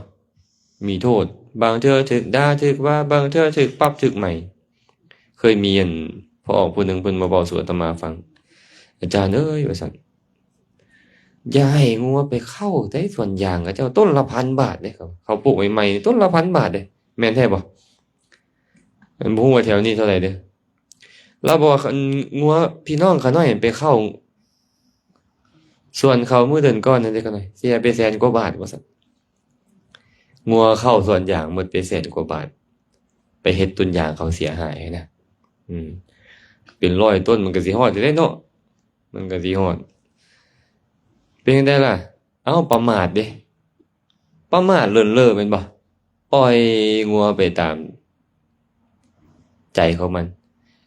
ມີໂທດ. ບາງເທື່ອຖືກດ່າຖືກວ່າ, ບາງເທື່ອຖືກປັບຖືກໃໝ. ເຄີຍມີອັນ ພໍ່ອອກຜູ້ໜຶ່ງເພິ່ນມາເວົ້າສູ່ອາດຕະມາຟັງ, ອາຈານເອີຍ ວ່າຊັ້ນ, ຢ່າໃຫ້ງົວໄປເຂົ້າໃນສວນຢາງເຂົາເຈົ້າ, ຕົ້ນລະພັນບາດເດ້. ເຂົາ ເຂົາປູກໃໝ່ໆ ຕົ້ນລະພັນບາດເດ້. ແມ່ນແທ້ບໍ່? ອັນ ບໍ່ຮູ້ວ່າແຖວນີ້ເທົ່າໃດເດີ້. ລາວບອກວ່າ ຄັນງົວພີ່ນ້ອງຂ້ານ້ອຍໄປເຂົ້າ ສວນເຂົາມື້ເດືອນກ່ອນນັ້ນເດ້ ຂ້ານ້ອຍ ເສຍໄປແສນກວ່າບາດ ວ່າຊັ້ນ. ງົວເຂົ້າສວນຢາງໝົດໄປແສນກວ່າບາດ, ໄປເຮັດຕົ້ນຢາງເຂົາເສຍຫາຍນະ. ອືມ ເປັນຮ້ອຍຕົ້ນ ມັນກໍຊິຮອດຢູ່ເດ້ເນາະ, ມັນກໍຊິຮອດ. ເປັນຈັ່ງໃດລະ? ເອົ້າ ປະໝາດເດ້. ປະໝາດເລີນເລີແມ່ນບໍ່? ປ່ອຍງົວໄປຕາມໃຈຂອງມັນ.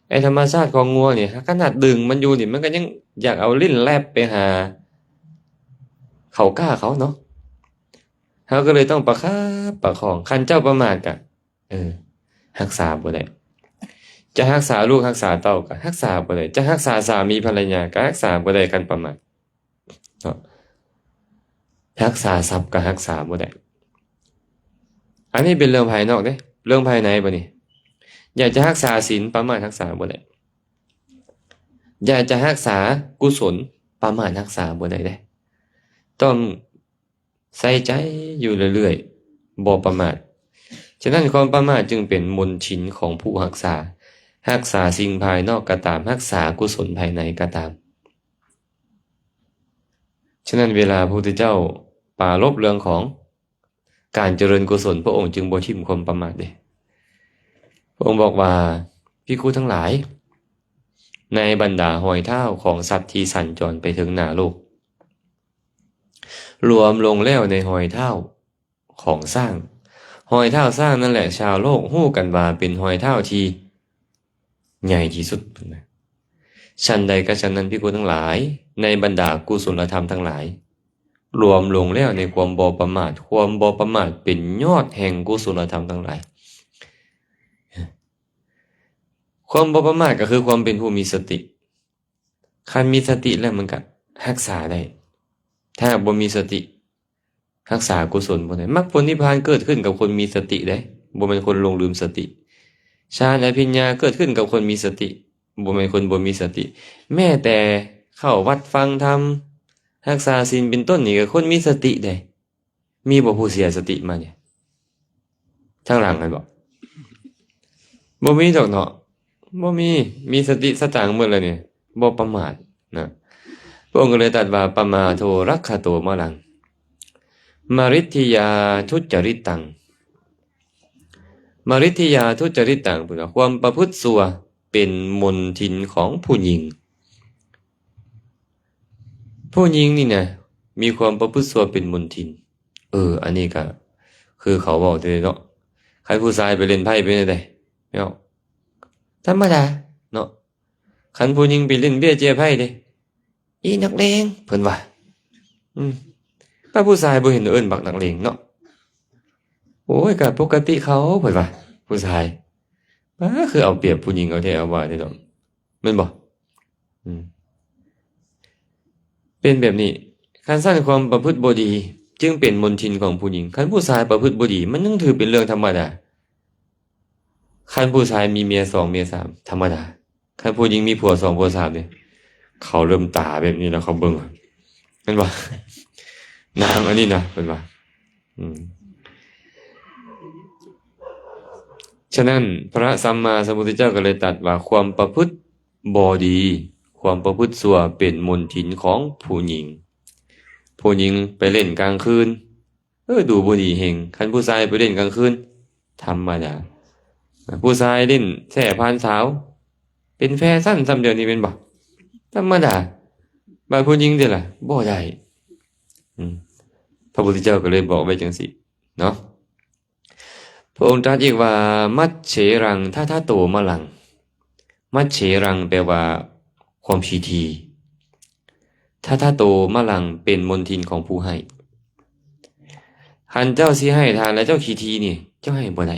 ໄອ້ທຳມະຊາດຂອງງົວນີ້ ຂະໜາດດຶງມັນຢູ່ນີ້ ມັນກໍຍັງຢາກເອົາລີ້ນແລັບໄປຫາເຂົ້າກ້າເຂົາເນາະ. ເຮົາກໍເລີຍຕ້ອງປະຄັບປະຄອງ. ຄັນເຈົ້າປະໝາດກະ ເອີ ຮັກສາບໍ່ໄດ້. ຈະຮັກສາລູກຮັກສາເຕົ້າກໍຮັກສາບໍ່ໄດ້. ຈະຮັກສາສາມີພັນລະຍາກໍຮັກສາບໍ່ໄດ້ ຄັນປະໝາດ. ເນາະ ຮັກສາຊັບກໍຮັກສາບໍ່ໄດ້. ອັນນີ້ເປັນເລື່ອງພາຍນອກເດ້. ເລື່ອງພາຍໃນບາດນີ້, ຢາກຈະຮັກສາສິນ ປະໝາດຮັກສາບໍ່ໄດ້. ຢາກຈະຮັກສາກຸສົນ ປະໝາດຮັກສາບໍ່ໄດ້ເດ້. ຕ້ອງໃສ່ໃຈຢູ່ເລື້ອຍໆ ບໍ່ປະໝາດ. ສະນັ້ນ ຄວາມປະໝາດຈຶ່ງເປັນມົນທິນຂອງຜູ້ຮັກສາ, ຮັກສາສິ່ງພາຍນອກກໍຕາມ, ຮັກສາກຸສົນພາຍໃນກໍຕາມ. ສະນັ້ນ ເວລາພະພຸດທະເຈົ້າປາລົບເລື່ອງຂອງການຈະເລີນກຸສົນ, ພະອົງຈຶ່ງບໍ່ຖິ້ມຄວາມປະໝາດເດ້. ພະອົງບອກວ່າ, ພິກຂຸທັງຫຼາຍ, ໃນບັນດາຮອຍເທົ້າຂອງສັດທີ່ສັນຈອນໄປເທິງໜ້າໂລກ, ລວມລົງແລ້ວໃນຮອຍເທົ້າ ຂອງຊ້າງ. ຮອຍເທົ້າຊ້າງນັ້ນແຫຼະ ຊາວໂລກຮູ້ກັນວ່າເປັນຮອຍເທົ້າທີ່ໃຫຍ່ທີ່ສຸດ. ສັນໃດກໍສັນນັ້ນ ພິກຂຸທັງຫຼາຍ, ໃນບັນດາກຸສົນລະທຳທັງຫຼາຍ ລວມລົງແລ້ວໃນຄວາມບໍ່ປະໝາດ, ຄວາມບໍ່ປະໝາດເປັນຍອດແຫ່ງກຸສົນລະທຳທັງຫຼາຍ. ຄວາມບໍ່ປະໝາດກໍຄືຄວາມເປັນຜູ້ມີສະຕິ. ຄັນມີສະຕິແລ້ວມັນກໍຮັກສາໄດ້. ຖ້າບໍ່ມີສະຕິ ຮັກສາກຸສົນບໍ່ໄດ້. ມັກຜົນນິບພານເກີດຂຶ້ນກັບຄົນມີສະຕິເດ້, ບໍ່ແມ່ນຄົນຫຼົງລືມສະຕິ. ຊານອະພິນຍາເກີດຂຶ້ນກັບຄົນມີສະຕິ, ບໍ່ແມ່ນຄົນບໍ່ມີສະຕິ. ແມ້ແຕ່ເຂົ້າວັດຟັງທຳ, ຮັກສາສິນເປັນຕົ້ນນີ້ ກໍຄົນມີສະຕິເດ້. ມີບໍ່ຜູ້ເສຍສະຕິມານີ້ ທາງຫຼັງຫັ້ນບໍ? ບໍ່ມີດອກເນາະ, ບໍ່ມີ. ມີສະຕິສະຕັງໝົດແລ້ວນີ້, ບໍ່ປະໝາດນະ. ພະອົງກໍເລີຍຕັດວ່າ ປະມາໂທລັກຂະໂຕມະລັງ ມະລິດທິຍາທຸດຈະລິດຕັງ. ມະລິດທິຍາທຸດຈະລິດຕັງ ເພິ່ນວ່າຄວາມປະພຶດຊົ່ວເປັນມົນທິນຂອງຜູ້ຍິງ. ຜູ້ຍິງນີ້ນະ ມີຄວາມປະພຶດຊົ່ວເປັນມົນທິນ. ເອີ ອັນນີ້ກະຄືເຂົາເວົ້າແທ້ເນາະ. ຄັນຜູ້ຊາຍໄປຫຼິ້ນໄພ້ເປັນຈັ່ງໃດເນາະ? ທຳມະດາເນາະ. ຄັນຜູ້ຍິງໄປຫຼິ້ນເບ້ຍເຈ້ຍໄພ້ເດ້ ອີນັກເລງ ເພິ່ນວ່າ. ອືມ ຖ້າຜູ້ຊາຍບໍ່ເຫັນເອີ້ນບັກນັກເລງເນາະ. ໂອ້ຍ ກະປົກກະຕິເຂົາ ເພິ່ນວ່າ ຜູ້ຊາຍ. ປ້າ ຄືເອົາປຽບຜູ້ຍິງເອົາແທ້ເອົາວ່າເດ້ເນາະ. ແມ່ນບໍ່? ອືມ ເປັນແບບນີ້. ຄັນຊັ້ນຄວາມປະພຶດບໍ່ດີ ຈຶ່ງເປັນມົນທິນຂອງຜູ້ຍິງ. ຄັນຜູ້ຊາຍປະພຶດບໍ່ດີ ມັນຍັງຖືເປັນເລື່ອງທຳມະດາ. ຄັນຜູ້ຊາຍມີເມຍສອງເມຍສາມ ທຳມະດາ. ຄັນຜູ້ຍິງມີຜົວສອງຜົວສາມນີ້ ເຂົາເລີ່ມຕາແບບນີ້ແລ້ວ ເຂົາເບິ່ງ ແມ່ນບໍ່? ນາງອັນນີ້ນະ ເພິ່ນວ່າ. ອືມ ສະນັ້ນ ພະສຳມາສຳພຸດທະເຈົ້າກໍເລີຍຕັດວ່າ ຄວາມປະພຶດບໍ່ດີ, ຄວາມປະພຶດຊົ່ວເປັນມົນທິນຂອງຜູ້ຍິງ. ຜູ້ຍິງໄປຫຼິ້ນກາງຄືນ ເອີ ດູບໍ່ດີເຮັງ. ຄັນຜູ້ຊາຍໄປຫຼິ້ນກາງຄືນ ທຳມະດາ. ຜູ້ຊາຍຫຼິ້ນແຊ່ຜ່ານສາວ ເປັນແຟຊັນຊ້ຳດຽວນີ້ ແມ່ນບໍ່? ທຳມະດາ. ບາດຜູ້ຍິງເດລະ? ບໍ່ໄດ້. ອືມ ພະພຸດທະເຈົ້າກໍເລີຍບອກໄວ້ຈັ່ງຊີ້ເນາະ. ພະອົງຕລັດອີກວ່າ ມັດເສລັງ ທະທະໂຕມະລັງ. ມັດເສລັງ ແປວ່າຄວາມຂີ້ຖີ່. ທະທະໂຕມະລັງ ເປັນມົນທິນຂອງຜູ້ໃຫ້. ຄັນເຈົ້າຊິໃຫ້ທານແລ້ວເຈົ້າຂີ້ຖີ່ນີ້ ເຈົ້າໃຫ້ບໍ່ໄດ້.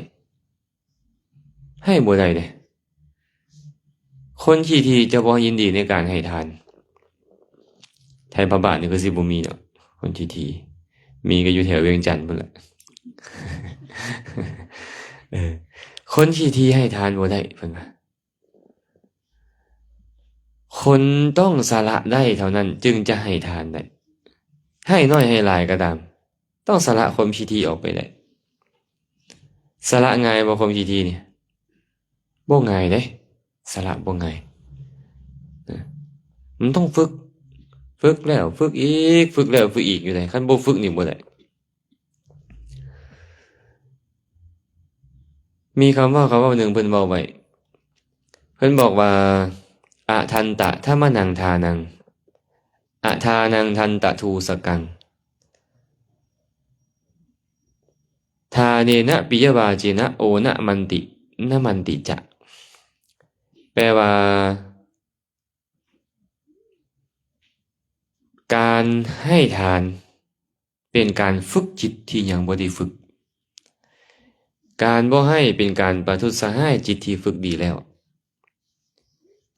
ໃຫ້ບໍ່ໄດ້ເດ້. ຄົນຂີ້ຖີ່ຈະບໍ່ຍິນດີໃນການໃຫ້ທານ. ໄທພະບາດນີ້ຄືຊິບໍ່ມີດອກ ຄົນຂີ້ຖີ່. ມີກໍຢູ່ແຖວວຽງຈັນພຸ້ນແຫຼະ. ເອີ ຄົນຂີ້ຖີ່ໃຫ້ທານບໍ່ໄດ້ ເພິ່ນວ່າ. ຄົນຕ້ອງສະຫຼະໄດ້ເທົ່ານັ້ນ ຈຶ່ງຈະໃຫ້ທານໄດ້. ໃຫ້ໜ້ອຍໃຫ້ຫຼາຍກໍຕາມ ຕ້ອງສະຫຼະຄວາມຂີ້ຖີ່ອອກໄປໄດ້. ສະຫຼະງ່າຍບໍ່ ຄວາມຂີ້ຖີ່ນີ້? ບໍ່ງ່າຍເດ້. ສະຫຼະບໍ່ງ່າຍ. ນະ ມັນຕ້ອງຝຶກ, ຝຶກແລ້ວຝຶກອີກ, ຝຶກແລ້ວຝຶກອີກຢູ່ໃດ໋. ຄັນບໍ່ຝຶກນີ້ບໍ່ໄດ້. ມີຄຳເວົ້າ ຄຳເວົ້າໜຶ່ງເພິ່ນເວົ້າໄວ້. ເພິ່ນບອກວ່າ ອະທັນຕະທຳມະນັງທານັງ ອະທານັງທັນຕະທູສະກັງ ທາເນນະປິຍະວາເຈນະ ໂອນະມັນຕິ ນະມັນຕິຈະ. ແປວ່າ ການໃຫ້ທານເປັນການຝຶກຈິດທີ່ຍັງບໍ່ໄດ້ຝຶກ. ການບໍ່ໃຫ້ເປັນການປະທຸດສະຮ້າຍຈິດທີ່ຝຶກດີແລ້ວ.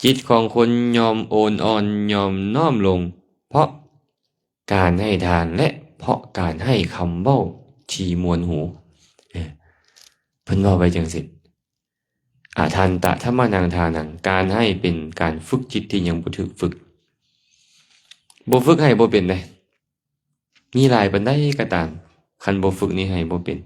ຈິດຂອງຄົນຍອມໂອນອ່ອນ, ຍອມນ້ອມລົງ ເພາະການໃຫ້ທານ ແລະ ເພາະການໃຫ້ຄຳເວົ້າທີ່ມ່ວນຫູ. ເອີ ເພິ່ນເວົ້າໄວ້ຈັ່ງຊີ້. ອະທັນຕະທຳມະນັງທານັງ, ການໃຫ້ເປັນການຝຶກຈິດທີ່ຍັງບໍ່ຖືກຝຶກ. ບໍ່ຝຶກໃຫ້ບໍ່ເປັນເດ້. ມີຫຼາຍປານໃດກໍຕາມ, ຄັນບໍ່ຝຶກນີ້ໃຫ້ບໍ່ເປັນ.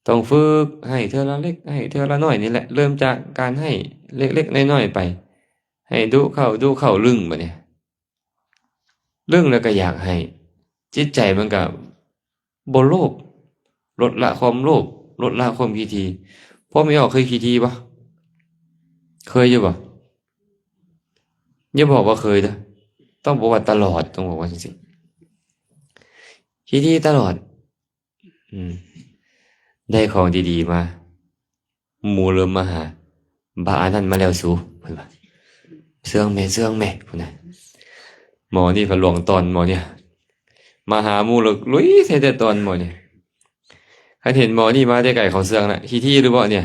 ຕ້ອງຝຶກໃຫ້ເທື່ອລະເລັກ, ໃຫ້ເທື່ອລະນ້ອຍນີ້ແຫຼະ. ເລີ່ມຈາກການໃຫ້ເລັກໆນ້ອຍໆໄປ. ໃຫ້ດຸເຂົ້າ, ດຸເຂົ້າ, ລຶ້ງບາດນີ້. ລຶ້ງແລ້ວກໍຢາກໃຫ້, ຈິດໃຈມັນກໍບໍ່ໂລບ, ລົດລະຄວາມໂລບ, ລົດລະຄວາມຂີ້ຖີ່. ພໍ່ແມ່ອອກເຄີຍຂີ້ຖີ່ບໍ່? ເຄີຍຢູ່ບໍ່? ຢ່າບອກວ່າເຄີຍເດີ້, ຕ້ອງບອກວ່າຕະຫຼອດ, ຕ້ອງບອກວ່າຈັ່ງຊີ້. ຂີ້ຖີ່ຕະຫຼອດ. ອືມ ໄດ້ຂອງດີໆມາ, ໝູເລີ່ມມາຫາ, ບາອັນນັ້ນມາແລ້ວສູ, ເພິ່ນວ່າ. ເຊື່ອງແມ່ ເຊື່ອງແມ່ ພຸ້ນນະ. ໝໍນີ້ພັດຫຼວງຕອນ ໝໍນີ້ ມາຫາໝູ່ແລ້ວລຸຍໃສ່ແຕ່ຕອນ ໝໍນີ້. ຄັນເຫັນໝໍນີ້ມາແຕ່ໄກ ເຂົາເຊື່ອງລະ. ຂີ້ຖີ່ຫຼືບໍ່ນີ້?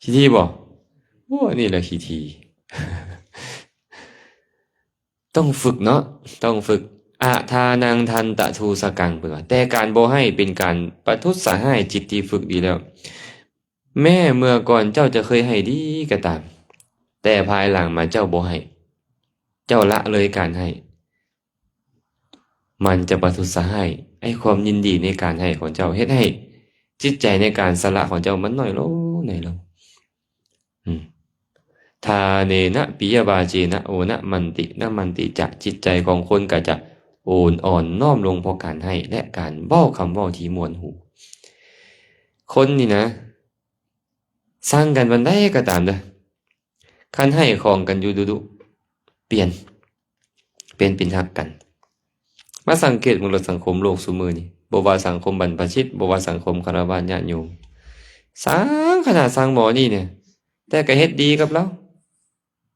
ຂີ້ຖີ່ບໍ່? ໂອ້ ອັນນີ້ແຫຼະຂີ້ຖີ່. ຕ້ອງຝຶກເນາະ ຕ້ອງຝຶກ. ອະທານັງທັນຕະທູສະກັງ ເພິ່ນວ່າ ແຕ່ການບໍ່ໃຫ້ເປັນການປະທຸດສະຮ້າຍຈິດທີ່ຝຶກດີແລ້ວ. ແມ້ເມື່ອກ່ອນເຈົ້າຈະເຄີຍໃຫ້ດີກໍຕາມ, ແຕ່ພາຍຫຼັງມາເຈົ້າບໍ່ໃຫ້, ເຈົ້າລະເລີຍການໃຫ້, ມັນຈະປະທຸດສະຮ້າຍ. ໄອ້ຄວາມຍິນດີໃນການໃຫ້ຂອງເຈົ້າ ເຮັດໃຫ້ຈິດໃຈໃນການສະຫຼະຂອງເຈົ້າມັນໜ້ອຍລົງ, ໜ້ອຍລົງ. ອືມ. ທາເນນະປິຍະວາເຈນະໂອນະມັນຕິນະມັນຕິຈະ, ຈິດໃຈຂອງຄົນກໍຈະໂອນອ່ອນນ້ອມລົງເພາະການໃຫ້ ແລະ ການເວົ້າຄຳເວົ້າທີ່ມ່ວນຫູ. ຄົນນີ້ນະ ຊັງກັນປານໃດກໍຕາມເດີ້, ຄັນໃຫ້ຂອງກັນຢູ່ດຸໆ ປ່ຽນ ປ່ຽນເປັນຮັກກັນ. ມາສັງເກດເບິ່ງໂລດສັງຄົມໂລກຊຸມື້ນີ້, ບໍ່ວ່າສັງຄົມບັນພະຊິດ, ບໍ່ວ່າສັງຄົມຄາລະວາດຍາດໂຍມ, ຊັງຂະໜາດສັງໝໍນີ້ນີ້, ແຕ່ກໍເຮັດດີກັບລາວ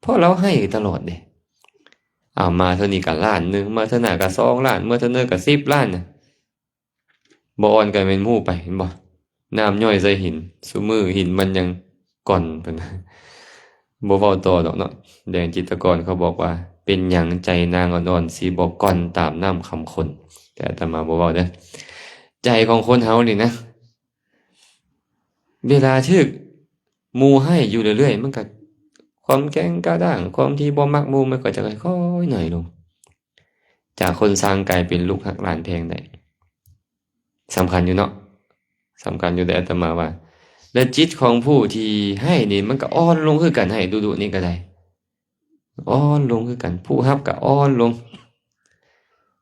ເພາະລາວໃຫ້ຕະຫຼອດເດ້. ເອົາ ມາເທື່ອນີ້ກໍລ້ານໜຶ່ງ, ມາເທື່ອໜ້າກໍສອງລ້ານ, ເມື່ອເທື່ອເນີກໍສິບລ້ານນະ. ບໍ່ອ່ອນກໍແມ່ນໝູ່ໄປ, ເຫັນບໍ່? ນ້ຳຍ້ອຍໃສ່ຫີນ, ຊຸມື້ຫີນມັນຍັງກ່ອນ, ເພິ່ນບໍ່ເວົ້າຕໍ່ດອກເນາະ. ແດງຈິດຕະກອນເຂົາບອກວ່າ ເປັນຫຍັງໃຈນາງອ່ອນໆ ຊິບໍ່ກ່ອນຕາມນ້ຳຄຳຂຸ້ນ? ແຕ່ອາດຕະມາບໍ່ເວົ້າເດີ້. ໃຈຂອງຄົນເຮົານີ້ນະ ເວລາຖືກໝູ່ໃຫ້ຢູ່ເລື້ອຍໆ ມັນກໍ ຄວາມແຂງກະດ້າງ, ຄວາມທີ່ບໍ່ມັກໝູ່ ມັນກໍຈະຄ່ອຍໆໜ້ອຍລົງ. ຈາກຄົນຊັງກາຍເປັນລູກຮັກຫຼານແພງໄດ້ ສຳຄັນຢູ່ເນາະ, ສຳຄັນຢູ່ເດ້ ອາດຕະມາວ່າ. ແລະ ຈິດຂອງຜູ້ທີ່ໃຫ້ນີ້ ມັນກໍອ່ອນລົງຄືກັນ, ໃຫ້ດຸໆນີ້ກໍໄດ້ ອ່ອນລົງຄືກັນ, ຜູ້ຮັບກໍອ່ອນລົງ.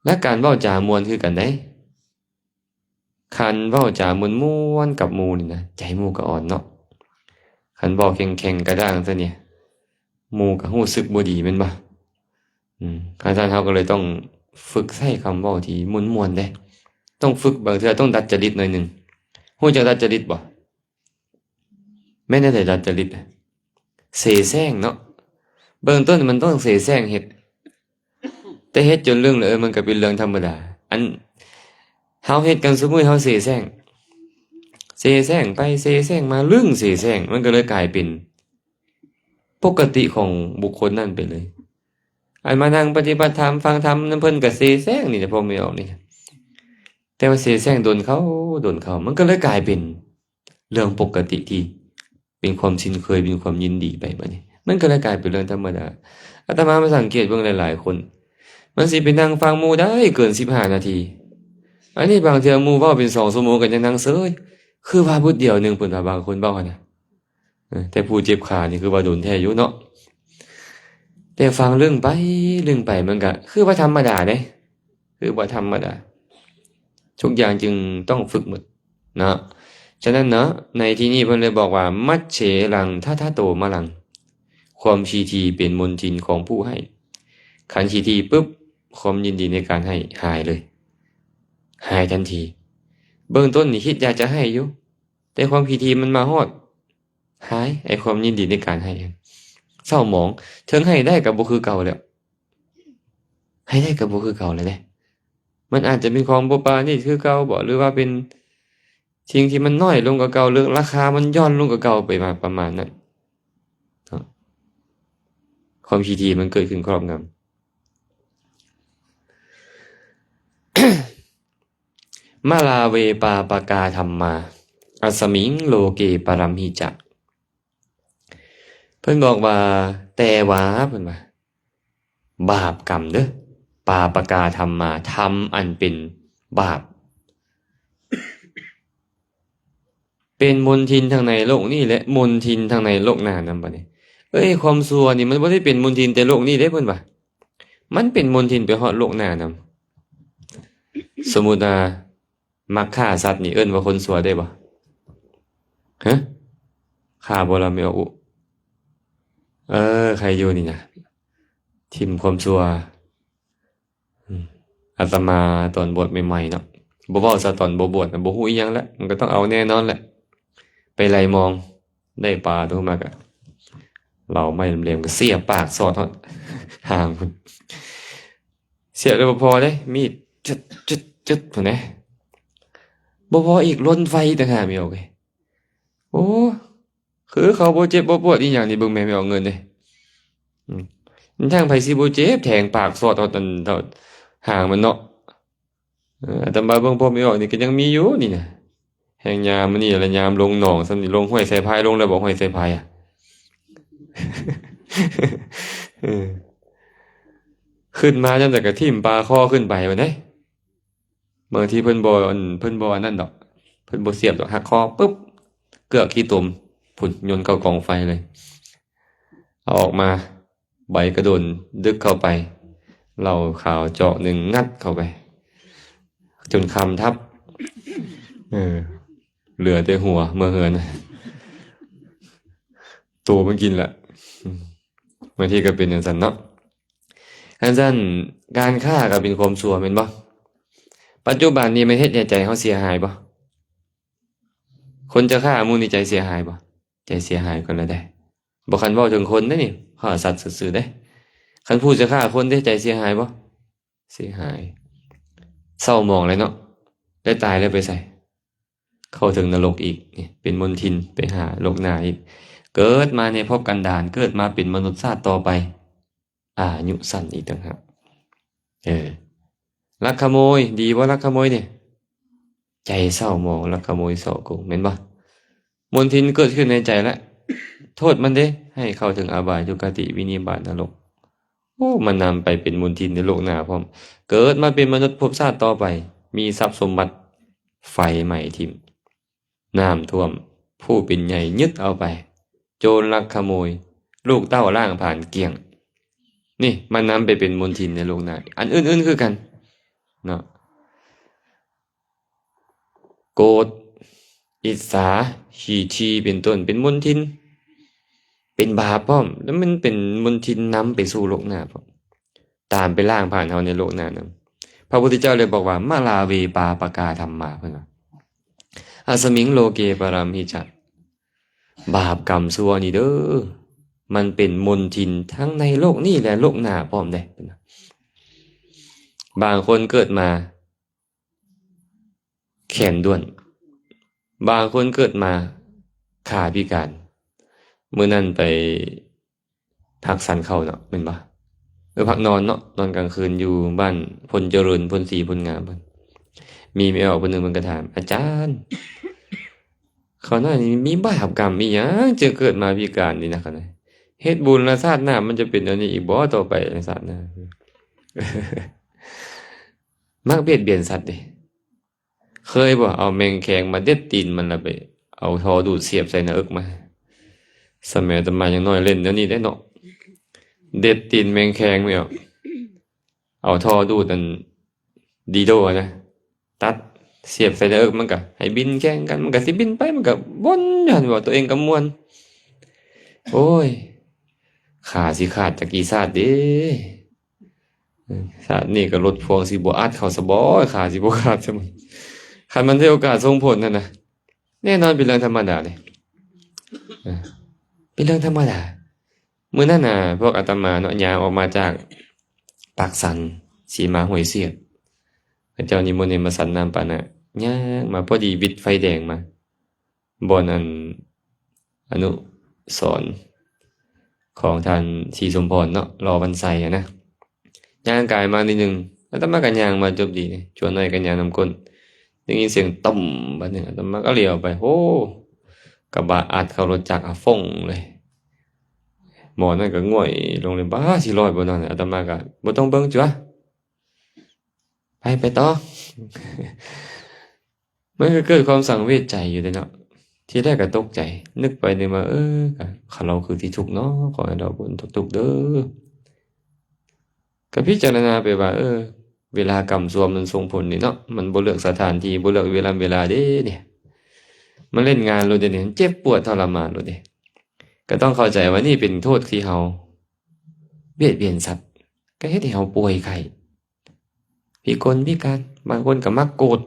ແລະ ການເວົ້າຈາມ່ວນຄືກັນເດ້. ຄັນເວົ້າຈາມ່ວນໆກັບໝູ່ນີ້ນະ ໃຈໝູ່ກໍອ່ອນເນາະ. ຄັນເວົ້າແຂງໆກະດ້າງຊະນີ້ ໝູ່ກໍຮູ້ສຶກບໍ່ດີແມ່ນບໍ່? ອືມ ຄັນຊັ້ນເຮົາກໍເລີຍຕ້ອງຝຶກໃຊ້ຄຳເວົ້າທີ່ມ່ວນໆເດ້. ຕ້ອງຝຶກ, ບາງເທື່ອຕ້ອງດັດຈະລິດໜ້ອຍໜຶ່ງ. ຮູ້ຈັກດັດຈະລິດບໍ່? ແມ່ນແນວໃດດັດຈະລິດ? ເສແສ້ງເນາະ. ເບື້ອງຕົ້ນມັນຕ້ອງເສແສ້ງເຮັດ, ແຕ່ເຮັດຈົນລຶ້ງແລ້ວ ເອີ ມັນກໍເປັນເລື່ອງທຳມະດາ. ອັນເຮົາເຮັດກັນຊຸມື້ ເຮົາເສແສ້ງ, ເສແສ້ງໄປເສແສ້ງມາ, ລຶ້ງເສແສ້ງ, ມັນກໍເລີຍກາຍເປັນປົກກະຕິຂອງບຸກຄົນນັ້ນໄປເລີຍ. ອັນມານັ່ງປະຕິບັດທຳ ຟັງທຳນຳເພິ່ນກໍເສແສ້ງນີ້ແຫຼະ ພໍ່ແມ່ອອກນີ້. ແຕ່ວ່າເສແສ້ງດົນເຂົ້າ ດົນເຂົ້າ ມັນກໍເລີຍກາຍເປັນເລື່ອງປົກກະຕິທີ່ເປັນຄວາມຊິນເຄີຍ ເປັນຄວາມຍິນດີໄປ. ບັດນີ້ມັນກໍເລີຍກາຍເປັນເລື່ອງທຳມະດາ. ອາດຕະມາມາສັງເກດເບິ່ງຫຼາຍໆຄົນ ມັນຊິໄປນັ່ງຟັງໝູ່ໄດ້ເກີນສິບຫ້ານາທີ. ອັນນີ້ບາງເທື່ອໝູ່ເວົ້າເປັນສອງຊົ່ວໂມງກໍຍັງນັ່ງເຊີຍ, ຄືວ່າບົດດຽວໜຶ່ງ ເພິ່ນວ່າບາງຄົນເວົ້າຫັ້ນນະ. ເອີ ແຕ່ຜູ້ເຈັບຂານີ້ຄືວ່າດົນແທ້ຢູ່ເນາະ. ແຕ່ຟັງເລື່ອງໄປເລື່ອງໄປ ມັນກະຄືວ່າທຳມະດາເດ້, ຄືວ່າທຳມະດາ. ທຸກຢ່າງຈຶ່ງຕ້ອງຝຶກໝົດເນາະ. ສະນັ້ນເນາະ ໃນທີ່ນີ້ເພິ່ນເລີຍບອກວ່າ ມັດເສລັງທະທະໂຕມະລັງ, ຄວາມຂີ້ຖີ່ເປັນມົນທິນຂອງຜູ້ໃຫ້. ຄັນຂີ້ຖີ່ປຶບ ຄວາມຍິນດີໃນການໃຫ້ຫາຍເລີຍ, ຫາຍທັນທີ. ເບື້ອງຕົ້ນນີ້ຄິດຢາກຈະໃຫ້ຢູ່ ແຕ່ຄວາມຂີ້ຖີ່ມັນມາຮອດ ຫາຍ ໄອ້ຄວາມຍິນດີໃນການໃຫ້ເສົ້າໝອງ. ເຖິງໃຫ້ໄດ້ກໍບໍ່ຄືເກົ່າແລ້ວ, ໃຫ້ໄດ້ກໍບໍ່ຄືເກົ່າແລ້ວເດ້. ມັນອາດຈະເປັນຂອງບໍ່ປານີດຄືເກົ່າບໍ ຫຼືວ່າເປັນສິ່ງທີ່ມັນນ້ອຍລົງກວ່າເກົ່າ ຫຼືລາຄາມັນຢ່ອນລົງກວ່າເກົ່າໄປ ປະມານນັ້ນເນາະ. ຄວາມຂີ້ຖີ່ມັນເກີດຂຶ້ນຄອບງຳ. ມະລາເວ ປາປະກາ ທຳມາ ອັດສະມິງ ໂລເກ ປະລັມຫິຈະ. ເພິ່ນບອກວ່າ ແຕ່ວ່າ ເພິ່ນວ່າ ບາບກຳເດີ້ ປາປະກາ ທຳມາ ທຳອັນເປັນບາບ ເປັນມົນທິນທັງໃນໂລກນີ້ ແລະ ມົນທິນທັງໃນໂລກໜ້ານຳ. ບັດນີ້ ເອີຍ ຄວາມຊົ່ວນີ້ມັນບໍ່ໄດ້ເປັນມົນທິນແຕ່ໂລກນີ້ເດ້ ເພິ່ນວ່າ ມັນເປັນມົນທິນໄປຮອດໂລກໜ້ານຳ. ສົມມຸດວ່າ ມັກຂ້າສັດນີ້ເອີ້ນວ່າຄົນຊົ່ວໄດ້ບໍ່? ຮະ? ຂ້າບໍ່ລະແມ່ອອກອຸ? ເອີ ໃຄຢູ່ນີ້ນະ ຖິ້ມຄວາມຊົ່ວ. ອືມ ອາດຕະມາຕອນບວດໃໝ່ໆເນາະ ບໍ່ເວົ້າຊະ ຕອນບໍ່ບວດນະ ບໍ່ຮູ້ອີ່ຫຍັງແຫຼະ ມັນກໍຕ້ອງເອົາແນ່ນອນແຫຼະ. ໄປໄລ່ມອງ ໄດ້ປາໂຕມາກະ ເຫຼົ້າໄມ້ແຫຼມໆ ກໍສຽບປາກສອດຮອດຫາງພຸ້ນ. ສຽບແລ້ວບໍ່ພໍເດ້ ມີດຈຶດໆໆ ພຸ້ນເດ້. ບໍ່ພໍອີກ ລົນໄຟຕ່າງຫາກ ແມ່ອອກເອີຍ. ໂອ້ ຄືເຂົາບໍ່ເຈັບບໍ່ປວດອີ່ຫຍັງນີ້ ເບິ່ງແມ່ ແມ່ອອກເງິນເດ້. ອືມ ທາງໃຜຊິບໍ່ເຈັບ ແທງປາກສອດເອົາ ອັນ ເອົາຫາງມັນເນາະ. ເອີ ອາດຕະມາເບິ່ງພໍ່ແມ່ອອກນີ້ກໍຍັງມີຢູ່ນີ້ນະ. ແຮ່ງຍາມນີ້ລະ ຍາມລົງໜອງສ່ຳນີ້ ລົງຫ້ວຍສາຍພາຍ ລົງແລ້ວບໍ່ ຫ້ວຍສາຍພາຍອະ. ເອີ ຂຶ້ນມາຍາມໃດກໍຖິ້ມປາຄໍຂຶ້ນໄປພຸ້ນເດ້. ບາງທີເພິ່ນບໍ່ ອັນ ເພິ່ນບໍ່ອັນນັ້ນດອກ ເພິ່ນບໍ່ສຽບດອກ ຫັກຄໍປຶບ ເກືອກຂີ້ຕົມພຸ້ນ ໂຍນເຂົ້າກອງໄຟເລີຍ. ເອົາອອກມາ ໃບກະດົນດຶກເຂົ້າໄປ ເຫຼົ້າຂາວຈອກໜຶ່ງ ງັດເຂົ້າໄປ ຈົນຄ່ຳທັບ. ເອີ ເຫຼືອແຕ່ຫົວເມືອເຮືອນ ໂຕມັນກິນລະ. ບາງທີກໍເປັນຈັ່ງຊັ້ນເນາະ. ຄັນຊັ້ນ ການຄ້າກໍເປັນຄວາມຊົ່ວແມ່ນບໍ່? ປັດຈຸບັນນີ້ມັນເຮັດໃຫ້ໃຈເຮົາເສຍຫາຍບໍ່? ຄົນຈະຂ້າໝູ່ນີ້ໃຈເສຍຫາຍບໍ່? ໃຈເສຍຫາຍກ່ອນລະເດ້. ບໍ່ ຄັນເວົ້າເຖິງຄົນເດ້ນີ້ ຂ້າສັດຊື່ໆເດ້. ຄັນຜູ້ຈະຂ້າຄົນເດ້ ໃຈເສຍຫາຍບໍ່? ເສຍຫາຍ. ເສົ້າໝອງແລ້ວເນາະ ໄດ້ຕາຍແລ້ວໄປໃສ? ເຂົ້າເຖິງນະລົກອີກ ນີ້ເປັນມົນທິນ ໄປຫາໂລກໜ້າອີກ. ເກີດມາໃນພົບກັນດານ ເກີດມາເປັນມະນຸດຊາດຕໍ່ໄປ ອາຍຸສັ້ນອີກຕ່າງຫາກ. ເອີ ລັກຂະໂມຍ ດີບໍ່ລັກຂະໂມຍນີ້? ໃຈເສົ້າໝອງ ລັກຂະໂມຍ ສໍ້ໂກງ ແມ່ນບໍ່? ມົນທິນເກີດຂຶ້ນໃນໃຈລະ ໂທດມັນເດ້ ໃຫ້ເຂົ້າເຖິງອະບາຍ ທຸກຄະຕິ ວິນິບາດ ນະລົກ. ໂອ້ ມັນນຳໄປເປັນມົນທິນໃນໂລກໜ້າພ້ອມ. ເກີດມາເປັນມະນຸດພົບຊາດຕໍ່ໄປ ມີຊັບສົມບັດ ໄຟໄໝ້ຖິ້ມ ນ້ຳຖ້ວມ ຜູ້ເປັນໃຫຍ່ຍຶດເອົາໄປ ໂຈນລັກຂະໂມຍ ລູກເຕົ້າລ້າງຜານກ້ຽງ. ນີ້ມັນນຳໄປເປັນມົນທິນໃນໂລກໜ້າ. ອັນອື່ນໆຄືກັນເນາະ ໂກດ ອິດສາ ຂີ້ຖີ່ ເປັນຕົ້ນ ເປັນມົນທິນ ເປັນບາບພ້ອມ ແລ້ວມັນເປັນມົນທິນນຳໄປສູ່ໂລກໜ້າພ້ອມ ຕາມໄປລ້າງຜານເຮົາໃນໂລກໜ້ານຳ. ພະພຸດທະເຈົ້າເລີຍບອກວ່າ ມະລາເວ ປາປະກາ ທຳມາ ເພິ່ນວ່າ ອັສມິງ ໂລເກ ປະຣຳຫິຈະ ບາບກຳຊົ່ວນີ້ເດີ້ ມັນເປັນມົນທິນທັງໃນໂລກນີ້ ແລະ ໂລກໜ້າພ້ອມເດ້. ບາງຄົນເກີດມາ ແຂນດ້ວນ ບາງຄົນເກີດມາຂາພິການ. ມື້ນັ້ນໄປພັກສັນເຂົ້າເນາະ ແມ່ນບໍ່? ເອີ ພັກນອນເນາະ ນອນກາງຄືນຢູ່ບ້ານພົນຈະເລີນ ພົນສີ ພົນງາມ ເພິ່ນ ມີແມ່ອອກຜູ້ໜຶ່ງ ເພິ່ນກໍຖາມ ອາຈານ ຂ້ານ້ອຍນີ້ມີບາບກຳອີ່ຫຍັງ ຈຶ່ງເກີດມາພິການນີ້ນະ ຂ້ານ້ອຍ ເຮັດບຸນລະຊາດໜ້າມັນຈະເປັນແນວນີ້ອີກບໍ່ຕໍ່ໄປ ລະຊາດໜ້າ. ມັກບຽດບຽນສັດເດ້. ເຄີຍບໍ່ ເອົາແມງແຄງມາເດັດຕີນມັນ ແລ້ວໄປເອົາທໍ່ດູດສຽບໃສ່ໜ້າເອິກມາ. ສະໄໝອາດຕະມາຍັງນ້ອຍເລ່ນແນວນີ້ເດ້ເນາະ ເດັດຕີນແມງແຄງແມ່ນບໍ່ ເອົາທໍ່ດູດອັນດີໂດນະ ຕັດສຽບໃສ່ໜ້າເອິກ ມັນກະໃຫ້ບິນແຂ່ງກັນ ມັນກະຊິບິນໄປ ມັນກະວົນຢູ່ຫັ້ນ ເວົ້າໂຕເອງກະມ່ວນ. ໂອ້ຍ ຂາຊິຂາດຈັກກີ້ຊາດເດ້. ຊາດນີ້ກໍລົດພວງຊິບໍ່ອັດເຂົ້າຊະບໍ ຂາຊິບໍ່ຂາດຊະບໍ. ຄັນມັນໄດ້ໂອກາດສົ່ງຜົນຫັ້ນນະ ແນ່ນອນເປັນເລື່ອງທຳມະດາເດ້ ເອີ ເປັນເລື່ອງທຳມະດາ. ມື້ນັ້ນນະ ພວກອາດຕະມາເນາະ ຍ່າງອອກມາຈາກປາກສັນ ສີມາຫ້ວຍຊຽກ ເຂົາເຈົ້ານິມົນໃຫ້ມາສັນນ້ຳປານະ ຍ່າງມາພໍດີວິດໄຟແດງມາ ບ່ອນອັນ ອະນຸສອນຂອງທ່ານສີສົມພອນເນາະ ລໍວັນໄຊຫັ້ນນະ. ຍ່າງກາຍມາໜ້ອຍໜຶ່ງ ອາດຕະມາກໍຍ່າງມາຈົບດີ ຊົວນໜ້ອຍກໍຍ່າງນຳກົ້ນ ໄດ້ຍິນສຽງຕົມບາດໜຶ່ງ ອາດຕະມາກໍຫຼຽວໄປ ໂອ້ ກະບະອັດເຂົ້າລົດຈັກ ອາ ຟົ້ງເລີຍ. ໝໍນັ້ນກໍຫງວຍລົງເລີຍ ບາ ຊິລອດບໍ່ເນາະ. ອາດຕະມາກໍບໍ່ຕ້ອງເບິ່ງ ຈົວ ໄປ ໄປຕໍ່. ມັນກໍເກີດຄວາມສັງເວດໃຈຢູ່ເດ້ເນາະ. ທີແລກກໍຕົກໃຈ ນຶກໄປນຶກມາ ເອີ ກະ ເຂົາເຮົາຄືທີ່ທຸກເນາະ ຂໍໃຫ້ເຮົາພົ້ນທຸກເດີ້. ກໍພິຈາລະນາໄປວ່າ ເອີ ເວລາກຳຊົ່ວມັນສົ່ງຜົນນີ້ເນາະ ມັນບໍ່ເລືອກສະຖານທີ່ ບໍ່ເລືອກເວລາ ເວລາເດ້ນີ້ ມັນຫຼິ້ນງານໂລດເດ້ນີ້ ມັນເຈັບປວດທໍລະມານໂລດເດ້. ກໍຕ້ອງເຂົ້າໃຈວ່ານີ້ເປັນໂທດທີ່ເຮົາບຽດບຽນສັດ ກໍເຮັດໃຫ້ເຮົາປ່ວຍໄຂ້ ພິກົນພິການ. ບາງຄົນກໍມັກໂກດ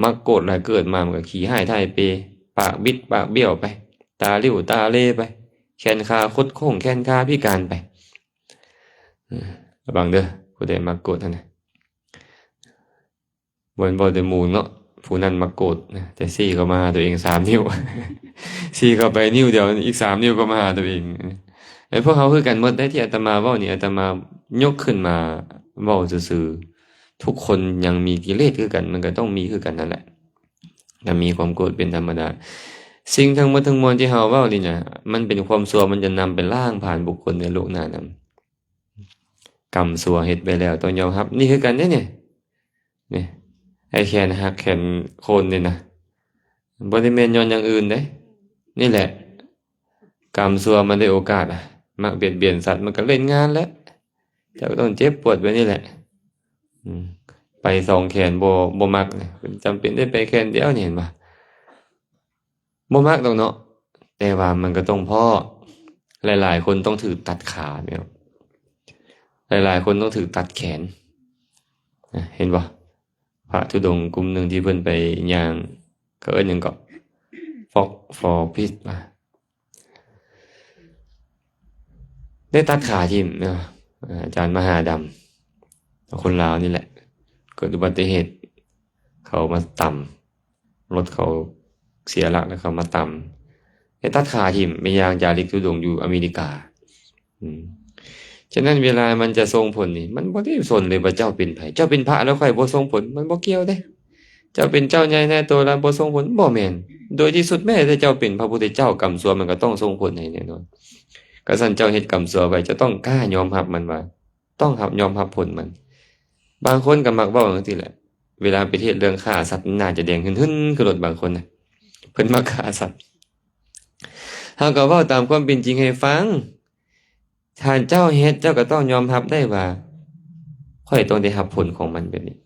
ມັກໂກດຫຼາຍ ເກີດມາມັນກໍຂີ້ຮ້າຍທ້າຍເປ ປາກບິດປາກບ້ຽວໄປ ຕາຫຼິ້ວຕາເລໄປ. ແຂນຂາຄົດໂຄ້ງ ແຂນຂາພິການໄປ. ເອີ ລະວັງເດີ ຜູ້ໃດມັກໂກດຫັ້ນນະ. ບໍ່ແມ່ນເວົ້າແຕ່ໝູ່ເນາະ ຜູ້ນັ້ນມັກໂກດນະ ແຕ່ຊີ້ເຂົ້າມາຫາຕົວເອງສາມນິ້ວ ຊີ້ເຂົ້າໄປນິ້ວດຽວ ອີກສາມນິ້ວກໍມາຫາຕົວເອງ. ແລະ ພວກເຮົາຄືກັນໝົດໃດ໋ ທີ່ອາດຕະມາເວົ້ານີ້ ອາດຕະມາຍົກຂຶ້ນມາເວົ້າຊື່ໆ. ທຸກຄົນຍັງມີກິເລດຄືກັນ ມັນກໍຕ້ອງມີຄືກັນນັ້ນແຫຼະ ກໍມີຄວາມໂກດເປັນທຳມະດາ. ສິ່ງທັງໝົດທັງມວນທີ່ເຮົາເວົ້ານີ້ນະ ມັນເປັນຄວາມຊົ່ວ ມັນຈະນຳໄປລ້າງຜານບຸກຄົນໃນໂລກໜ້ານຳ. ກຳຊົ່ວເຮັດໄປແລ້ວຕ້ອງຍອມຮັບ. ນີ້ຄືກັນເດ້ນີ້ ນີ້ ໄອ້ແຂນຫັກແຂນໂຄ່ນນີ້ນະ ບໍ່ໄດ້ແມ່ນຍ້ອນຫຍັງອື່ນເດ້. ນີ້ແຫຼະ ກຳຊົ່ວມັນໄດ້ໂອກາດ ອະ ມັກບຽດບຽນສັດ ມັນກໍເຫຼັ້ນງານແຫຼະ. ເຈົ້າກໍຕ້ອງເຈັບປວດແບບນີ້ແຫຼະ. ອືມ ໄປສອງແຂນ ບໍ່ ບໍ່ມັກ ຈຳເປັນໄດ້ໄປແຂນດຽວນີ້ ເຫັນບໍ່? ບໍ່ມັກດອກເນາະ ແຕ່ວ່າມັນກໍຕ້ອງພໍ້. ຫຼາຍໆຄົນຕ້ອງຖືກຕັດຂາແມ່ນບໍ່? ຫຼາຍໆຄົນຕ້ອງຖືກຕັດແຂນ. ນະ ເຫັນບໍ່? ພະທຸດົງກຸ່ມໜຶ່ງທີ່ເພິ່ນໄປຍ່າງ ເຂົາເອີ້ນຫຍັງເກາະ? ຟອກ ຟອກພິດ ວ່າ ໄດ້ຕັດຂາຖິ້ມເນາະ. ອາຈານມະຫາດຳ ຄົນລາວນີ້ແຫຼະ ເກີດອຸບັດຕິເຫດ ເຂົາມາຕຳ ລົດເຂົາເສຍຫຼັກ ແລ້ວເຂົາມາຕຳ ໄດ້ຕັດຂາຖິ້ມ ໄປຍ່າງຈາລິກທຸດົງຢູ່ອາເມລິກາ. ອືມ ສະນັ້ນເວລາມັນຈະສົ່ງຜົນນີ້ ມັນບໍ່ໄດ້ສົນເລີຍວ່າເຈົ້າເປັນໃຜ. ເຈົ້າເປັນພະແລ້ວຄ່ອຍບໍ່ສົ່ງຜົນ ມັນບໍ່ກ່ຽວເດ້. ເຈົ້າເປັນເຈົ້າໃຫຍ່ນາຍໂຕແລ້ວບໍ່ສົ່ງຜົນ ບໍ່ແມ່ນ. ໂດຍທີ່ສຸດແມ້ແຕ່ເຈົ້າເປັນພະພຸດທະເຈົ້າ ກຳຊົ່ວມັນກໍຕ້ອງສົ່ງຜົນໃຫ້ແນ່ນອນ. ກະຊັ້ນເຈົ້າເຮັດກຳຊົ່ວໄວ້ ເຈົ້າຕ້ອງກ້າຍອມຮັບມັນວ່າ ຕ້ອງຮັບ ຍອມຮັບຜົນມັນ. ບາງຄົນກໍມັກເວົ້າຈັ່ງຊີ້ແຫຼະ ເວລາໄປເທດເລື່ອງຂ້າສັດ ໜ້າຈະແດງຫຶ່ນໆ ຄືລົດບາງຄົນນະ ເພິ່ນມັກຂ້າສັດ. ເຮົາກໍເວົ້າຕາມຄວາມເປັນຈິງໃຫ້ຟັງ. ຖ້າເຈົ້າເຮັດ ເຈົ້າກໍຕ້ອງຍອມຮັບໄດ້ວ່າ ຂ້ອຍຕ້ອງໄດ້ຮັບຜົນຂອງມັນແບບນີ້.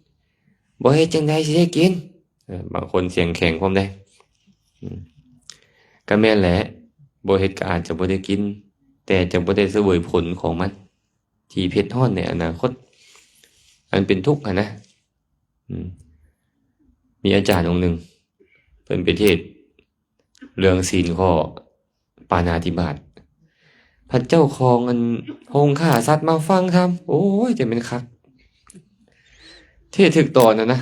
ບໍ່ເຮັດຈັ່ງໃດຊິໄດ້ກິນ? ເອີ ບາງຄົນສຽງແຂງພ້ອມເດ້. ອືມ ກໍແມ່ນແຫຼະ ບໍ່ເຮັດກໍອາດຈະບໍ່ໄດ້ກິນ ແຕ່ຈະບໍ່ໄດ້ສະເຫວີຍຜົນຂອງມັນ ທີ່ເຜັດຮ້ອນໃນອະນາຄົດ ອັນເປັນທຸກຫັ້ນນະ. ອືມ ມີອາຈານອົງໜຶ່ງ ເພິ່ນໄປເທດເລື່ອງສິນຂໍ້ປານາຕິບາດ ພັດເຈົ້າຂອງອັນໂຮງຂ້າສັດມາຟັງທຳ ໂອ້ຍ ຈະແມ່ນຄັກ ເທດຖືກຕອນຫັ້ນນະ.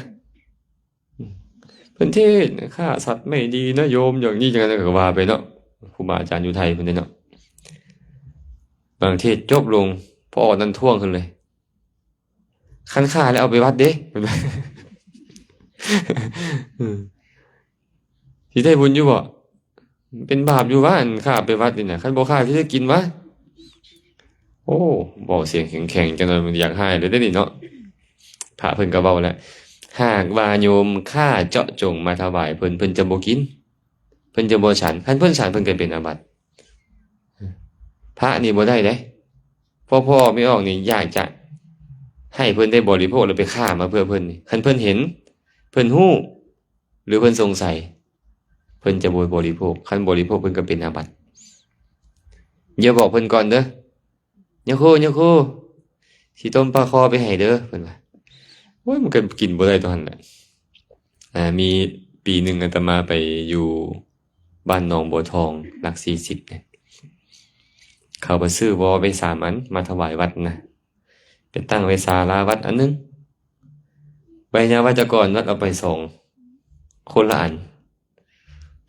ເພິ່ນເທດຂ້າສັດໄມ່ດີນະໂຍມ ຢ່າງນີ້ຢ່າງນັ້ນ ກໍວ່າໄປເນາະ ຄູບາອາຈານຢູ່ໄທເພິ່ນເດ້ເນາະ. ບາງເທດຈົບລົງ ພໍ່ນັ້ນທ້ວງຂຶ້ນເລີຍ ຄັນຂ້າແລ້ວເອົາໄປວັດເດ້ ເພິ່ນວ່າ ອືມ ຊິໄດ້ບຸນຢູ່ບໍ່? ເປັນບາບຢູ່ຫວາ ອັນຂ້າໄປວັດນີ້ນະ ຄັນບໍ່ຂ້າຊິໄດ້ກິນຫວາ? ໂອ້ ເວົ້າສຽງແຂງໆ ຈັກໜ່ອຍມັນຢາກຮ້າຍເລີຍເດ້ນີ້ເນາະ. ພະເພິ່ນກໍເວົ້າແລ້ວ ຫາກວ່າໂຍມຂ້າເຈາະຈົງມາຖວາຍເພິ່ນ ເພິ່ນຈະບໍ່ກິນ ເພິ່ນຈະບໍ່ສັນ ຄັນເພິ່ນສັນເພິ່ນກໍເປັນອາບັດ. ພະນີ້ບໍ່ໄດ້ເດ້ ພໍ່ ພໍ່ແມ່ອອກນີ້ຢາກຈະໃຫ້ເພິ່ນໄດ້ບໍລິໂພກ ແລ້ວໄປຂ້າມາເພື່ອເພິ່ນນີ້ ຄັນເພິ່ນເຫັນ ເພິ່ນຮູ້ ຫຼືເພິ່ນສົງໄສ ເພິ່ນຈະບໍ່ບໍລິໂພກ ຄັນບໍລິໂພກເພິ່ນກໍເປັນອາບັດ. ຢ່າບອກເພິ່ນກ່ອນເດີ ຍາຄູ ຍາຄູ ຊິຕົ້ມປາຄໍ່ໄປໃຫ້ເດີ ເພິ່ນວ່າ. ໂອ້ຍ ມັນກໍກິນບໍ່ໄດ້ຕົວຫັ້ນແຫຼະ. ອ່າ ມີປີໜຶ່ງອາດຕະມາໄປຢູ່ບ້ານໜອງບົວທອງ ຫຼັກສີ່ສິບເນຍ ເຂົາໄປຊື້ວໍໄປສາມອັນມາຖວາຍວັດນະ ໄປຕັ້ງໄວ້ສາລາວັດອັນໜຶ່ງ ໄປຍາວັດຈະກອນວັດເອົາໄປສອງ ຄົນລະອັນ.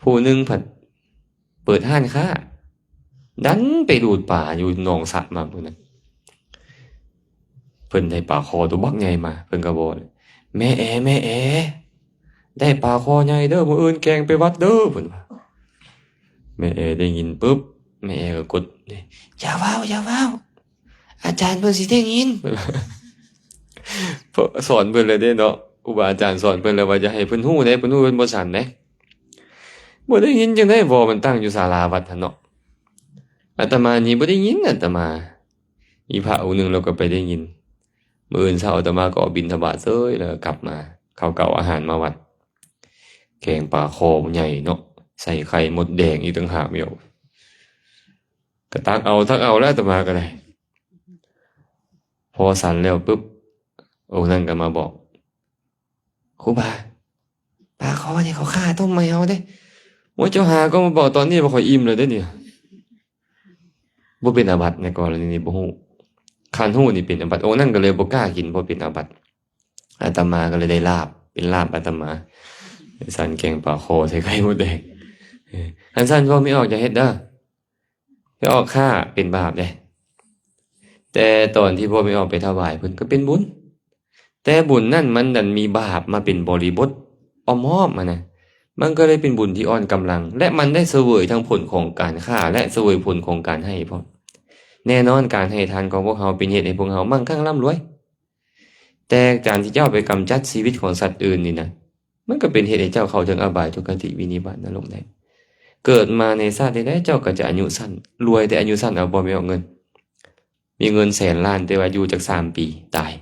ຜູ້ໜຶ່ງພັດເປີດຮ້ານຄ້າ ດັນໄປດູດປາຢູ່ໜອງສະມາມື້ນັ້ນ ເພິ່ນໄດ້ປາຄໍຕົວບັກໃຫຍ່ມາ ເພິ່ນກໍບອກ ແມ່ແອ ແມ່ແອ ໄດ້ປາຄໍໃຫຍ່ເດີ ມື້ອື່ນແກງໄປວັດເດີ ເພິ່ນວ່າ. ແມ່ແອໄດ້ຍິນປຶບ ແມ່ແອກໍກົດ ຢ່າເວົ້າ ຢ່າເວົ້າ ອາຈານເພິ່ນຊິໄດ້ຍິນ ເພິ່ນວ່າ. ເພິ່ນສອນເພິ່ນແລ້ວເດ້ເນາະ ຄູບາອາຈານສອນເພິ່ນແລ້ວວ່າຢ່າໃຫ້ເພິ່ນຮູ້ເດ້ ເພິ່ນຮູ້ເພິ່ນບໍ່ສັນເດ້. ບໍ່ໄດ້ຍິນຈັ່ງໃດ ວໍມັນຕັ້ງຢູ່ສາລາວັດຫັ້ນເນາະ. ອາດຕະມານີ້ບໍ່ໄດ້ຍິນ ອາດຕະມາ ອີພະອົງໜຶ່ງລາວກໍໄປໄດ້ຍິນ. ມື້ອື່ນເຊົ້າອາດຕະມາກໍອອກບິນທະບາດເສີຍ ແລ້ວກໍກັບມາ ເຂົາກໍເອົາອາຫານມາວັດ ແກງປາຄໍໃຫຍ່ເນາະ ໃສ່ໄຂ່ມົດແດງອີກຕ່າງຫາກ ແມ່ນ ກໍຕັກເອົາ ຕັກເອົາແລ້ວ ອາດຕະມາກໍໄດ້. ພໍສັນແລ້ວປຶບ ອົງນັ້ນກໍມາບອກ ຄູບາ ປາຄໍນີ້ເຂົາຂ້າຕົ້ມໃຫ້ເຮົາເດ້. ໂອ້ຍ ເຈົ້າຫາກໍມາບອກຕອນນີ້ວ່າຂ້ອຍອີ່ມແລ້ວເດ້ນີ້. ບໍ່ເປັນອາບັດໃນກໍລະນີນີ້ບໍ່ຮູ້. ຄັນຮູ້ນີ້ເປັນອາບັດ. ອົງນັ້ນກໍເລີຍບໍ່ກ້າກິນ ເພາະເປັນອາບັດ. ອາດຕະມາກໍເລີຍໄດ້ລາບ ເປັນລາບອາດຕະມາ. ສັນແກງປາຄໍໃສ່ໄຂ່ມົດແດງ. ເອີ ຄັນຊັ້ນພວກແມ່ອອກຢ່າເຮັດເດີ. ແມ່ອອກຂ້າເປັນບາບເດ້. ແຕ່ຕອນທີ່ພວກແມ່ອອກໄປຖວາຍເພິ່ນກໍເປັນບຸນ. ແຕ່ບຸນນັ້ນມັນດັນມີບາບມາເປັນບໍລິບົດອ້ອມຮອບຫັ້ນນະ. ມັນກໍເລີຍເປັນບຸນທີ່ອ່ອນກຳລັງ ແລະ ມັນໄດ້ສະເຫວີຍທັງຜົນຂອງການຂ້າ ແລະ ສະເຫວີຍຜົນຂອງການໃຫ້ພ້ອມ. ແນ່ນອນ ການໃຫ້ທານຂອງພວກເຮົາເປັນເຫດໃຫ້ພວກເຮົາມັ່ງຄັ່ງລ່ຳລວຍ. ແຕ່ການທີ່ເຈົ້າໄປກຳຈັດຊີວິດຂອງສັດອື່ນນີ້ນະ ມັນກໍເປັນເຫດໃຫ້ເຈົ້າເຂົ້າເຖິງອະບາຍ ທຸກຄະຕິ ວິນິບາດ ນະລົກໄດ້. ເກີດມາໃນຊາດໃດໆ ເຈົ້າກໍຈະອາຍຸສັ້ນ, ລວຍແຕ່ອາຍຸສັ້ນເອົາບໍ່ ແມ່ອອກເງິນ. ມີເງິນແສນລ້ານ ແຕ່ວ່າຢູ່ຈັກສາມປີຕາຍ.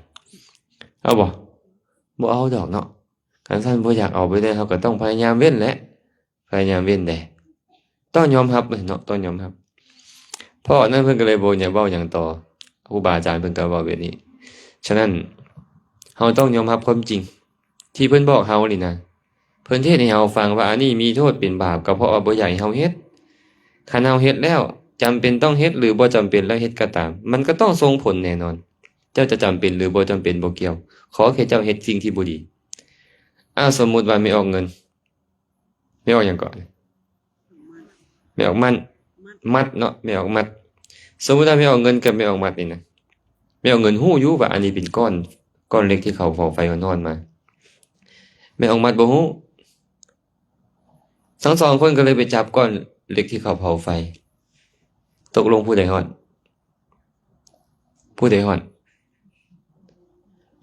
ເອົາບໍ່? ບໍ່ເອົາດອກເນາະ. ຄັນຊັ້ນບໍ່ຢາກເອົາໄປເລີຍ ເຮົາກໍຕ້ອງພະຍາຍາມເວັ້ນແຫຼະ. ພະຍາຍາມເວັ້ນແດ່. ຕ້ອງຍອມຮັບເນາະ, ຕ້ອງຍອມຮັບ. ເພາະນັ້ນເພິ່ນກໍເລີຍບໍ່ຢາກເວົ້າຫຍັງຕໍ່. ຄູບາອາຈານເພິ່ນກໍເວົ້າແບບນີ້. ສະນັ້ນ ເຮົາຕ້ອງຍອມຮັບຄວາມຈິງ ທີ່ເພິ່ນບອກເຮົານີ້ນະ. ເພິ່ນເທດໃຫ້ເຮົາຟັງວ່າອັນນີ້ມີໂທດເປັນບາບ ກໍເພາະວ່າບໍ່ຢາກໃຫ້ເຮົາເຮັດ. ຄັນເຮົາເຮັດແລ້ວ ຈຳເປັນຕ້ອງເຮັດ ຫຼື ບໍ່ຈຳເປັນແລ້ວເຮັດກໍຕາມ, ມັນກໍຕ້ອງສົ່ງຜົນແນ່ນອນ. ເຈົ້າຈະຈຳເປັນ ຫຼື ບໍ່ຈຳເປັນບໍ່ກ່ຽວ, ຂໍແຄ່ເຈົ້າເຮັດສິ່ງທີ່ບໍ່ດີ. ອາ ສົມມຸດວ່າແມ່ອອກເງິນ ແມ່ອອກຫຍັງເກາະ? ແມ່ອອກມັດ. ມັດເນາະ, ແມ່ອອກມັດ. ສົມມຸດວ່າແມ່ອອກເງິນກັບແມ່ອອກມັດນີ້ນະ, ແມ່ອອກເງິນຮູ້ຢູ່ວ່າອັນນີ້ເປັນກ້ອນ, ກ້ອນເຫຼັກທີ່ເຂົາເຜົາໄຟຮ້ອນໆມາ. ແມ່ອອກມັດບໍ່ຮູ້. ທັງສອງຄົນກໍເລີຍໄປຈັບກ້ອນເຫຼັກທີ່ເຂົາເຜົາໄຟ. ຕົກລົງຜູ້ໃດຮ້ອນ? ຜູ້ໃດຮ້ອນ?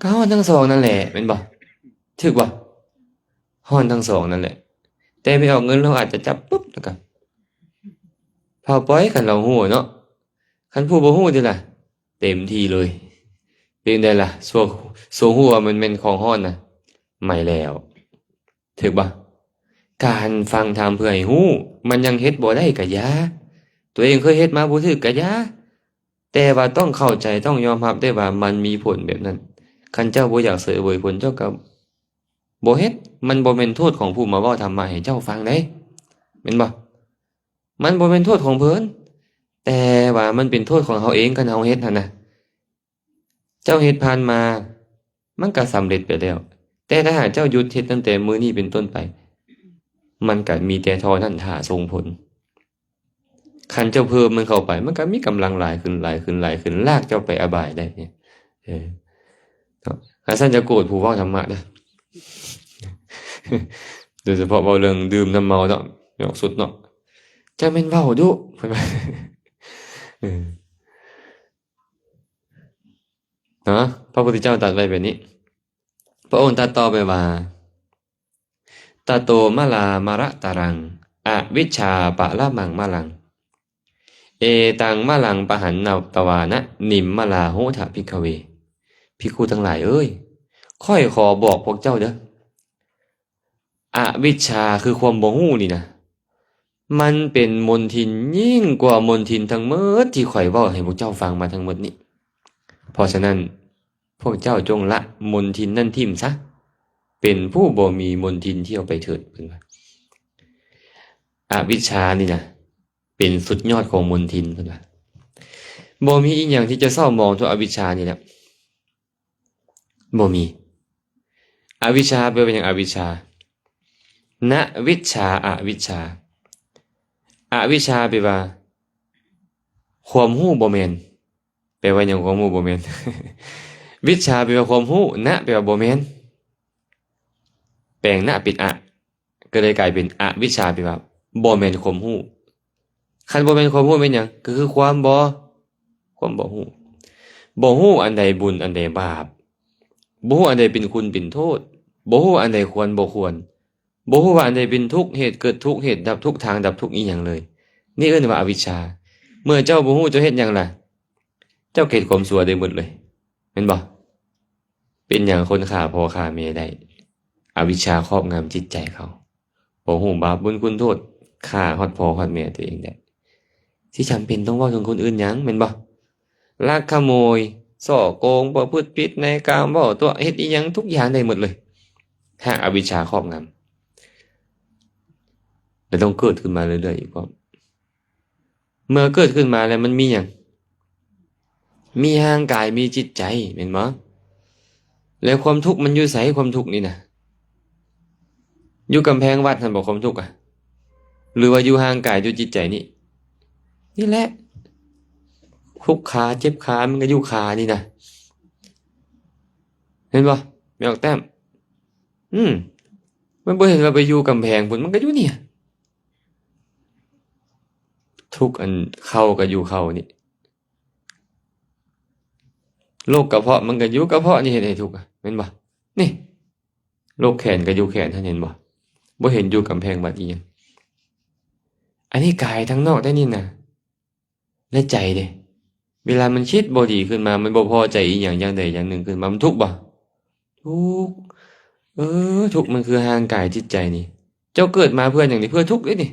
ກໍຮ້ອນທັງສອງນັ້ນແຫຼະ, ແມ່ນບໍ່? ຖືກບໍ່? ຮ້ອນທັງສອງນັ້ນແຫຼະ. ແຕ່ແມ່ອອກເງິນລາວອາດຈະຈັບປຶບ ແລ້ວກໍເຜົາປ່ອຍ ຄັນລາວຮູ້ເນາະ. ຄັນຜູ້ບໍ່ຮູ້ຕິລະ? ເຕັມທີ່ເລີຍ. ເປັນໃດລະ? ສວງ, ສວງຮູ້ວ່າມັນແມ່ນຂອງຮ້ອນນະ. ໄໝ້ແລ້ວ. ຖືກບໍ່? ການຟັງທຳເພື່ອໃຫ້ຮູ້ ມັນຍັງເຮັດບໍ່ໄດ້ກະຢ່າ. ຕົວເອງເຄີຍເຮັດມາບໍ່ຖືກກະຢ່າ. ແຕ່ວ່າຕ້ອງເຂົ້າໃຈ, ຕ້ອງຍອມຮັບໄດ້ວ່າມັນມີຜົນແບບນັ້ນ. ຄັນເຈົ້າບໍ່ຢາກເສຍເຫວີຍຜົນ, ເຈົ້າກໍ ບໍ່ເຮັດ. ມັນບໍ່ແມ່ນໂທດຂອງຜູ້ມາເວົ້າທຳມະໃຫ້ເຈົ້າຟັງເດ້, ແມ່ນບໍ່? ມັນບໍ່ແມ່ນໂທດຂອງເພິ່ນ, ແຕ່ວ່າມັນເປັນໂທດຂອງເຮົາເອງ ຄັນເຮົາເຮັດຫັ້ນນະ. ເຈົ້າເຮັດຜ່ານມາ ມັນກໍສຳເລັດໄປແລ້ວ, ແຕ່ຖ້າຫາກເຈົ້າຢຸດເຮັດຕັ້ງແຕ່ມື້ນີ້ເປັນຕົ້ນໄປ, ມັນກໍມີແຕ່ທໍ່ນັ້ນຖ້າສົ່ງຜົນ. ຄັນເຈົ້າເພີ່ມມັນເຂົ້າໄປ, ມັນກໍມີກຳລັງຫຼາຍຂຶ້ນ, ຫຼາຍຂຶ້ນ, ຫຼາຍຂຶ້ນ, ລາກເຈົ້າໄປອະບາຍໄດ້. ເອີ ເນາະ, ຄັນຊັ້ນຢ່າໂກດຜູ້ເວົ້າທຳມະເດີ້. ໂດຍສະເພາະເວົ້າເລື່ອງດື່ມນ້ຳເມົາເນາະ, ຍອກສຸດເນາະ. ເຈົ້າແມ່ນເວົ້າດຸ, ເພິ່ນວ່າ. ເອີ ເນາະ, ພະພຸດທະເຈົ້າຕັດໄວ້ແບບນີ້. ພະອົງຕັດຕໍ່ໄປວ່າ ຕະໂຕມະລາມະລະຕະລັງ ອະວິດຊາປະລະມັງມະລັງ ເອຕັງມະລັງປະຫັນນະຕະວານະ ນິມມະລາໂຫທະ ພິກຂະເວ. ພິກຂຸທັງຫຼາຍເອີຍ, ຂ້ອຍຂໍບອກພວກເຈົ້າເດີ້, ອະວິດຊາຄືຄວາມບໍ່ຮູ້ນີ້ນະ, ມັນເປັນມົນທິນຍິ່ງກວ່າມົນທິນທັງໝົດທີ່ຂ້ອຍເວົ້າໃຫ້ພວກເຈົ້າຟັງມາທັງໝົດນີ້. ເພາະສະນັ້ນ ພວກເຈົ້າຈົ່ງລະມົນທິນນັ້ນຖິ້ມຊະ, ເປັນຜູ້ບໍ່ມີມົນທິນທ່ຽວໄປເຖີດ, ເພິ່ນວ່າ. ອະວິດຊານີ້ນະ ເປັນສຸດຍອດຂອງມົນທິນ, ເພິ່ນວ່າ. ບໍ່ມີອີ່ຫຍັງທີ່ຈະເສົ້າໝອງເທົ່າອະວິດຊານີ້ແຫຼະ. ບໍ່ມີ. ອະວິດຊາແປວ່າຫຍັງ? ອະວິດຊາ. ນະວິດຊາ ອະວິດຊາ. ອະວິດຊາແປວ່າ ຄວາມຮູ້ບໍ່ແມ່ນ. ແປວ່າຫຍັງ? ຄວາມຮູ້ບໍ່ແມ່ນ. ວິດຊາແປວ່າຄວາມຮູ້, ນະແປວ່າບໍ່ແມ່ນ. ແປງນະເປັນອະ, ກໍເລີຍກາຍເປັນອະວິດຊາ, ແປວ່າບໍ່ແມ່ນຄວາມຮູ້. ຄັນບໍ່ແມ່ນຄວາມຮູ້ແມ່ນຫຍັງ? ກໍຄືຄວາມບໍ່, ຄວາມບໍ່ຮູ້. ບໍ່ຮູ້ອັນໃດບຸນ ອັນໃດບາບ, ບໍ່ຮູ້ອັນໃດເປັນຄຸນເປັນໂທດ, ບໍ່ຮູ້ອັນໃດຄວນບໍ່ຄວນ, ບໍ່ຮູ້ວ່າອັນໃດເປັນທຸກ, ເຫດເກີດທຸກ, ເຫດດັບທຸກ, ທາງດັບທຸກ ອີ່ຫຍັງເລີຍ. ນີ້ເອີ້ນວ່າອະວິດຊາ. ເມື່ອເຈົ້າບໍ່ຮູ້, ເຈົ້າເຮັດຫຍັງລະ? ເຈົ້າກໍເຮັດຄວາມຊົ່ວໄດ້ໝົດເລີຍ, ແມ່ນບໍ່? ເປັນຫຍັງຄົນຂ້າພໍ່ຂ້າແມ່ໄດ້? ອະວິດຊາຄອບງຳຈິດໃຈເຂົາ. ບໍ່ຮູ້ບາບບຸນຄຸນໂທດ, ຂ້າຮອດພໍ່ຮອດແມ່ຕົວເອງໄດ້. ຊິຈຳເປັນຕ້ອງເວົ້າເຖິງຄົນອື່ນຫຍັງ, ແມ່ນບໍ່? ລັກຂະໂມຍ, ສໍ້ໂກງ, ປະພຶດຜິດໃນກາມ, ເວົ້າຕົວະ, ເຮັດອີ່ຫຍັງທຸກຢ່າງໄດ້ໝົດເລີຍ. ຫາກອະວິດຊາຄອບງຳ, ແລ້ວຕ້ອງເກີດຂຶ້ນມາເລື້ອຍໆອີກພ້ອມ. ເມື່ອເກີດຂຶ້ນມາແລ້ວມັນມີຫຍັງ? ມີຮ່າງກາຍ ມີຈິດໃຈ ແມ່ນບໍ່? ແລ້ວຄວາມທຸກມັນຢູ່ໃສ? ຄວາມທຸກນີ້ນະ ຢູ່ກຳແພງວັດຫັ້ນບໍ່ ຄວາມທຸກອະ? ຫຼືວ່າຢູ່ຮ່າງກາຍ ຢູ່ຈິດໃຈນີ້? ນີ້ແຫຼະ ທຸກຂາ ເຈັບຂາ ມັນກໍຢູ່ຂານີ້ນະ ເຫັນບໍ່ ແມ່ອອກແຕ້ມ? ອືມ ມັນບໍ່ເຫັນວ່າໄປຢູ່ກຳແພງພຸ້ນ ມັນກໍຢູ່ນີ້. ທຸກອັນເຂົ່າກໍຢູ່ເຂົ່ານີ້ ໂລກກະເພາະມັນກໍຢູ່ກະເພາະນີ້ ເຮັດໃຫ້ທຸກ ແມ່ນບໍ່? ນີ້ ໂລກແຂນກໍຢູ່ແຂນຫັ້ນ ເຫັນບໍ່? ບໍ່ເຫັນຢູ່ກຳແພງວັດອີ່ຫຍັງ. ອັນນີ້ກາຍທາງນອກໄດ໋ນີ້ນະ ແລະໃຈເດ້ ເວລາມັນຄິດບໍ່ດີຂຶ້ນມາ ມັນບໍ່ພໍໃຈອີ່ຫຍັງຢ່າງໃດຢ່າງໜຶ່ງຂຶ້ນມາ ມັນທຸກບໍ່? ທຸກ ເອີ ທຸກມັນຄືຮ່າງກາຍຈິດໃຈນີ້. ເຈົ້າເກີດມາເພື່ອຫຍັງນີ້? ເພື່ອທຸກເດ້ນີ້.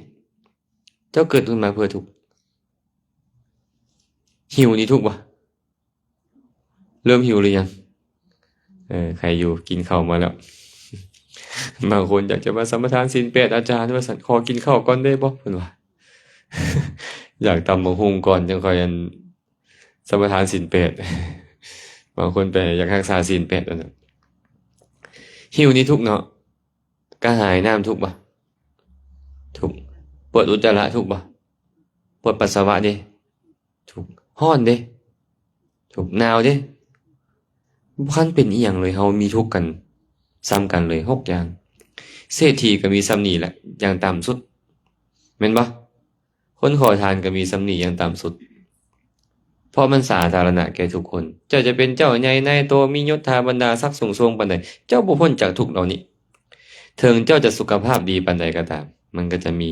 ເຈົ້າເກີດຂຶ້ນມາເພື່ອທຸກ. ຫິວນີ້ທຸກບໍ່? ເລີ່ມຫິວຫຼືຍັງ? ເອີ ໃຄຢູ່ ກິນເຂົ້າມາແລ້ວ. ບາງຄົນຢາກຈະມາສະມາທານສິນແປດ ອາຈານວ່າຊັ້ນ ຂໍກິນເຂົ້າກ່ອນໄດ້ບໍ່? ເພິ່ນວ່າ ຢາກຕຳບັກຫຸ່ງກ່ອນ ຈັ່ງຄ່ອຍອັນ ສະມາທານສິນແປດ. ບາງຄົນໄປຢາກຮັກສາສິນແປດ ອັນນັ້ນ. ຫິວນີ້ທຸກເນາະ. ກະຫາຍນ້ຳທຸກບໍ່? ທຸກ. ປວດອຸດຈາລະທຸກບໍ່? ປວດປັດສະວະເດ້? ທຸກ. ຮ້ອນເດ້? ທຸກ. ໜາວເດ້? ບໍ່ທັນເປັນອີ່ຫຍັງເລີຍ ເຮົາມີທຸກກັນສ່ຳກັນເລີຍ ຫົກຢ່າງ. ເສດຖີກໍມີສ່ຳນີ້ແຫຼະ ຢ່າງຕ່ຳສຸດ ແມ່ນບໍ່? ຄົນຂໍທານກໍມີສ່ຳນີ້ຢ່າງຕ່ຳສຸດ ເພາະມັນສາທາລະນະແກ່ທຸກຄົນ. ເຈົ້າຈະເປັນເຈົ້າໃຫຍ່ນາຍໂຕ ມີຍົດຖາບັນດາສັກສູງສົ່ງປານໃດ ເຈົ້າບໍ່ພົ້ນຈາກທຸກເຫຼົ່ານີ້. ເຖິງເຈົ້າຈະສຸຂະພາບດີປານໃດກໍຕາມ ມັນກໍຈະມີ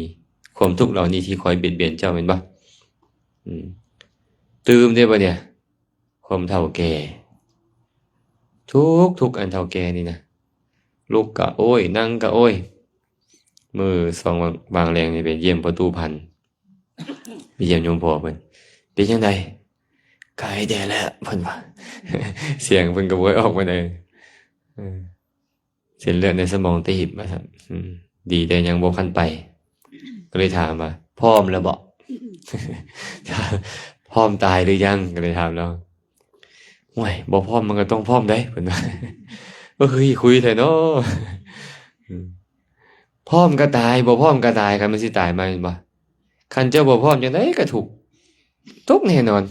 ຄວາມທຸກເຫຼົ່ານີ້ທີ່ຄອຍບຽດບຽນເຈົ້າ ແມ່ນບໍ່? ອືມ ຕື່ມເດ້ບໍ່ເນຍ? ຄວາມເຖົ້າແກ່ ທຸກ ທຸກອັນເຖົ້າແກ່ນີ້ນະ ລຸກກະໂອ້ຍ ນັ່ງກະໂອ້ຍ. ມື້ສອງວາງແລງນີ້ໄປຢ້ຽມພໍ່ຕູ້ພັນ ໄປຢ້ຽມໂຍມພໍ່ເພິ່ນ ເປັນຈັ່ງໃດ? ກາຍແດ່ແລ້ວ ເພິ່ນວ່າ ສຽງເພິ່ນກໍບໍ່ຄ່ອຍອອກປານໃດ ເອີ ເສັ້ນເລືອດໃນສະໝອງຕີບວ່າຊັ້ນ. ອືມ ດີແຕ່ຍັງບໍ່ທັນໄປ ກໍເລີຍຖາມວ່າ ພ້ອມແລ້ວເບາະ? ພ້ອມຕາຍຫຼືຍັງ? ກໍເລີຍຖາມລາວ. ໂອ້ຍ ບໍ່ພ້ອມມັນກໍຕ້ອງພ້ອມເດ້ ເພິ່ນວ່າ. ເອີ ເຮີ້ຍ ຄຸຍແທ້ເນາະ. ອືມ ພ້ອມກໍຕາຍ ບໍ່ພ້ອມກໍຕາຍ ຄັນມັນຊິຕາຍມາແມ່ນບໍ່? ຄັນເຈົ້າບໍ່ພ້ອມຈັ່ງໃດກໍທຸກ ທຸກແນ່ນອນ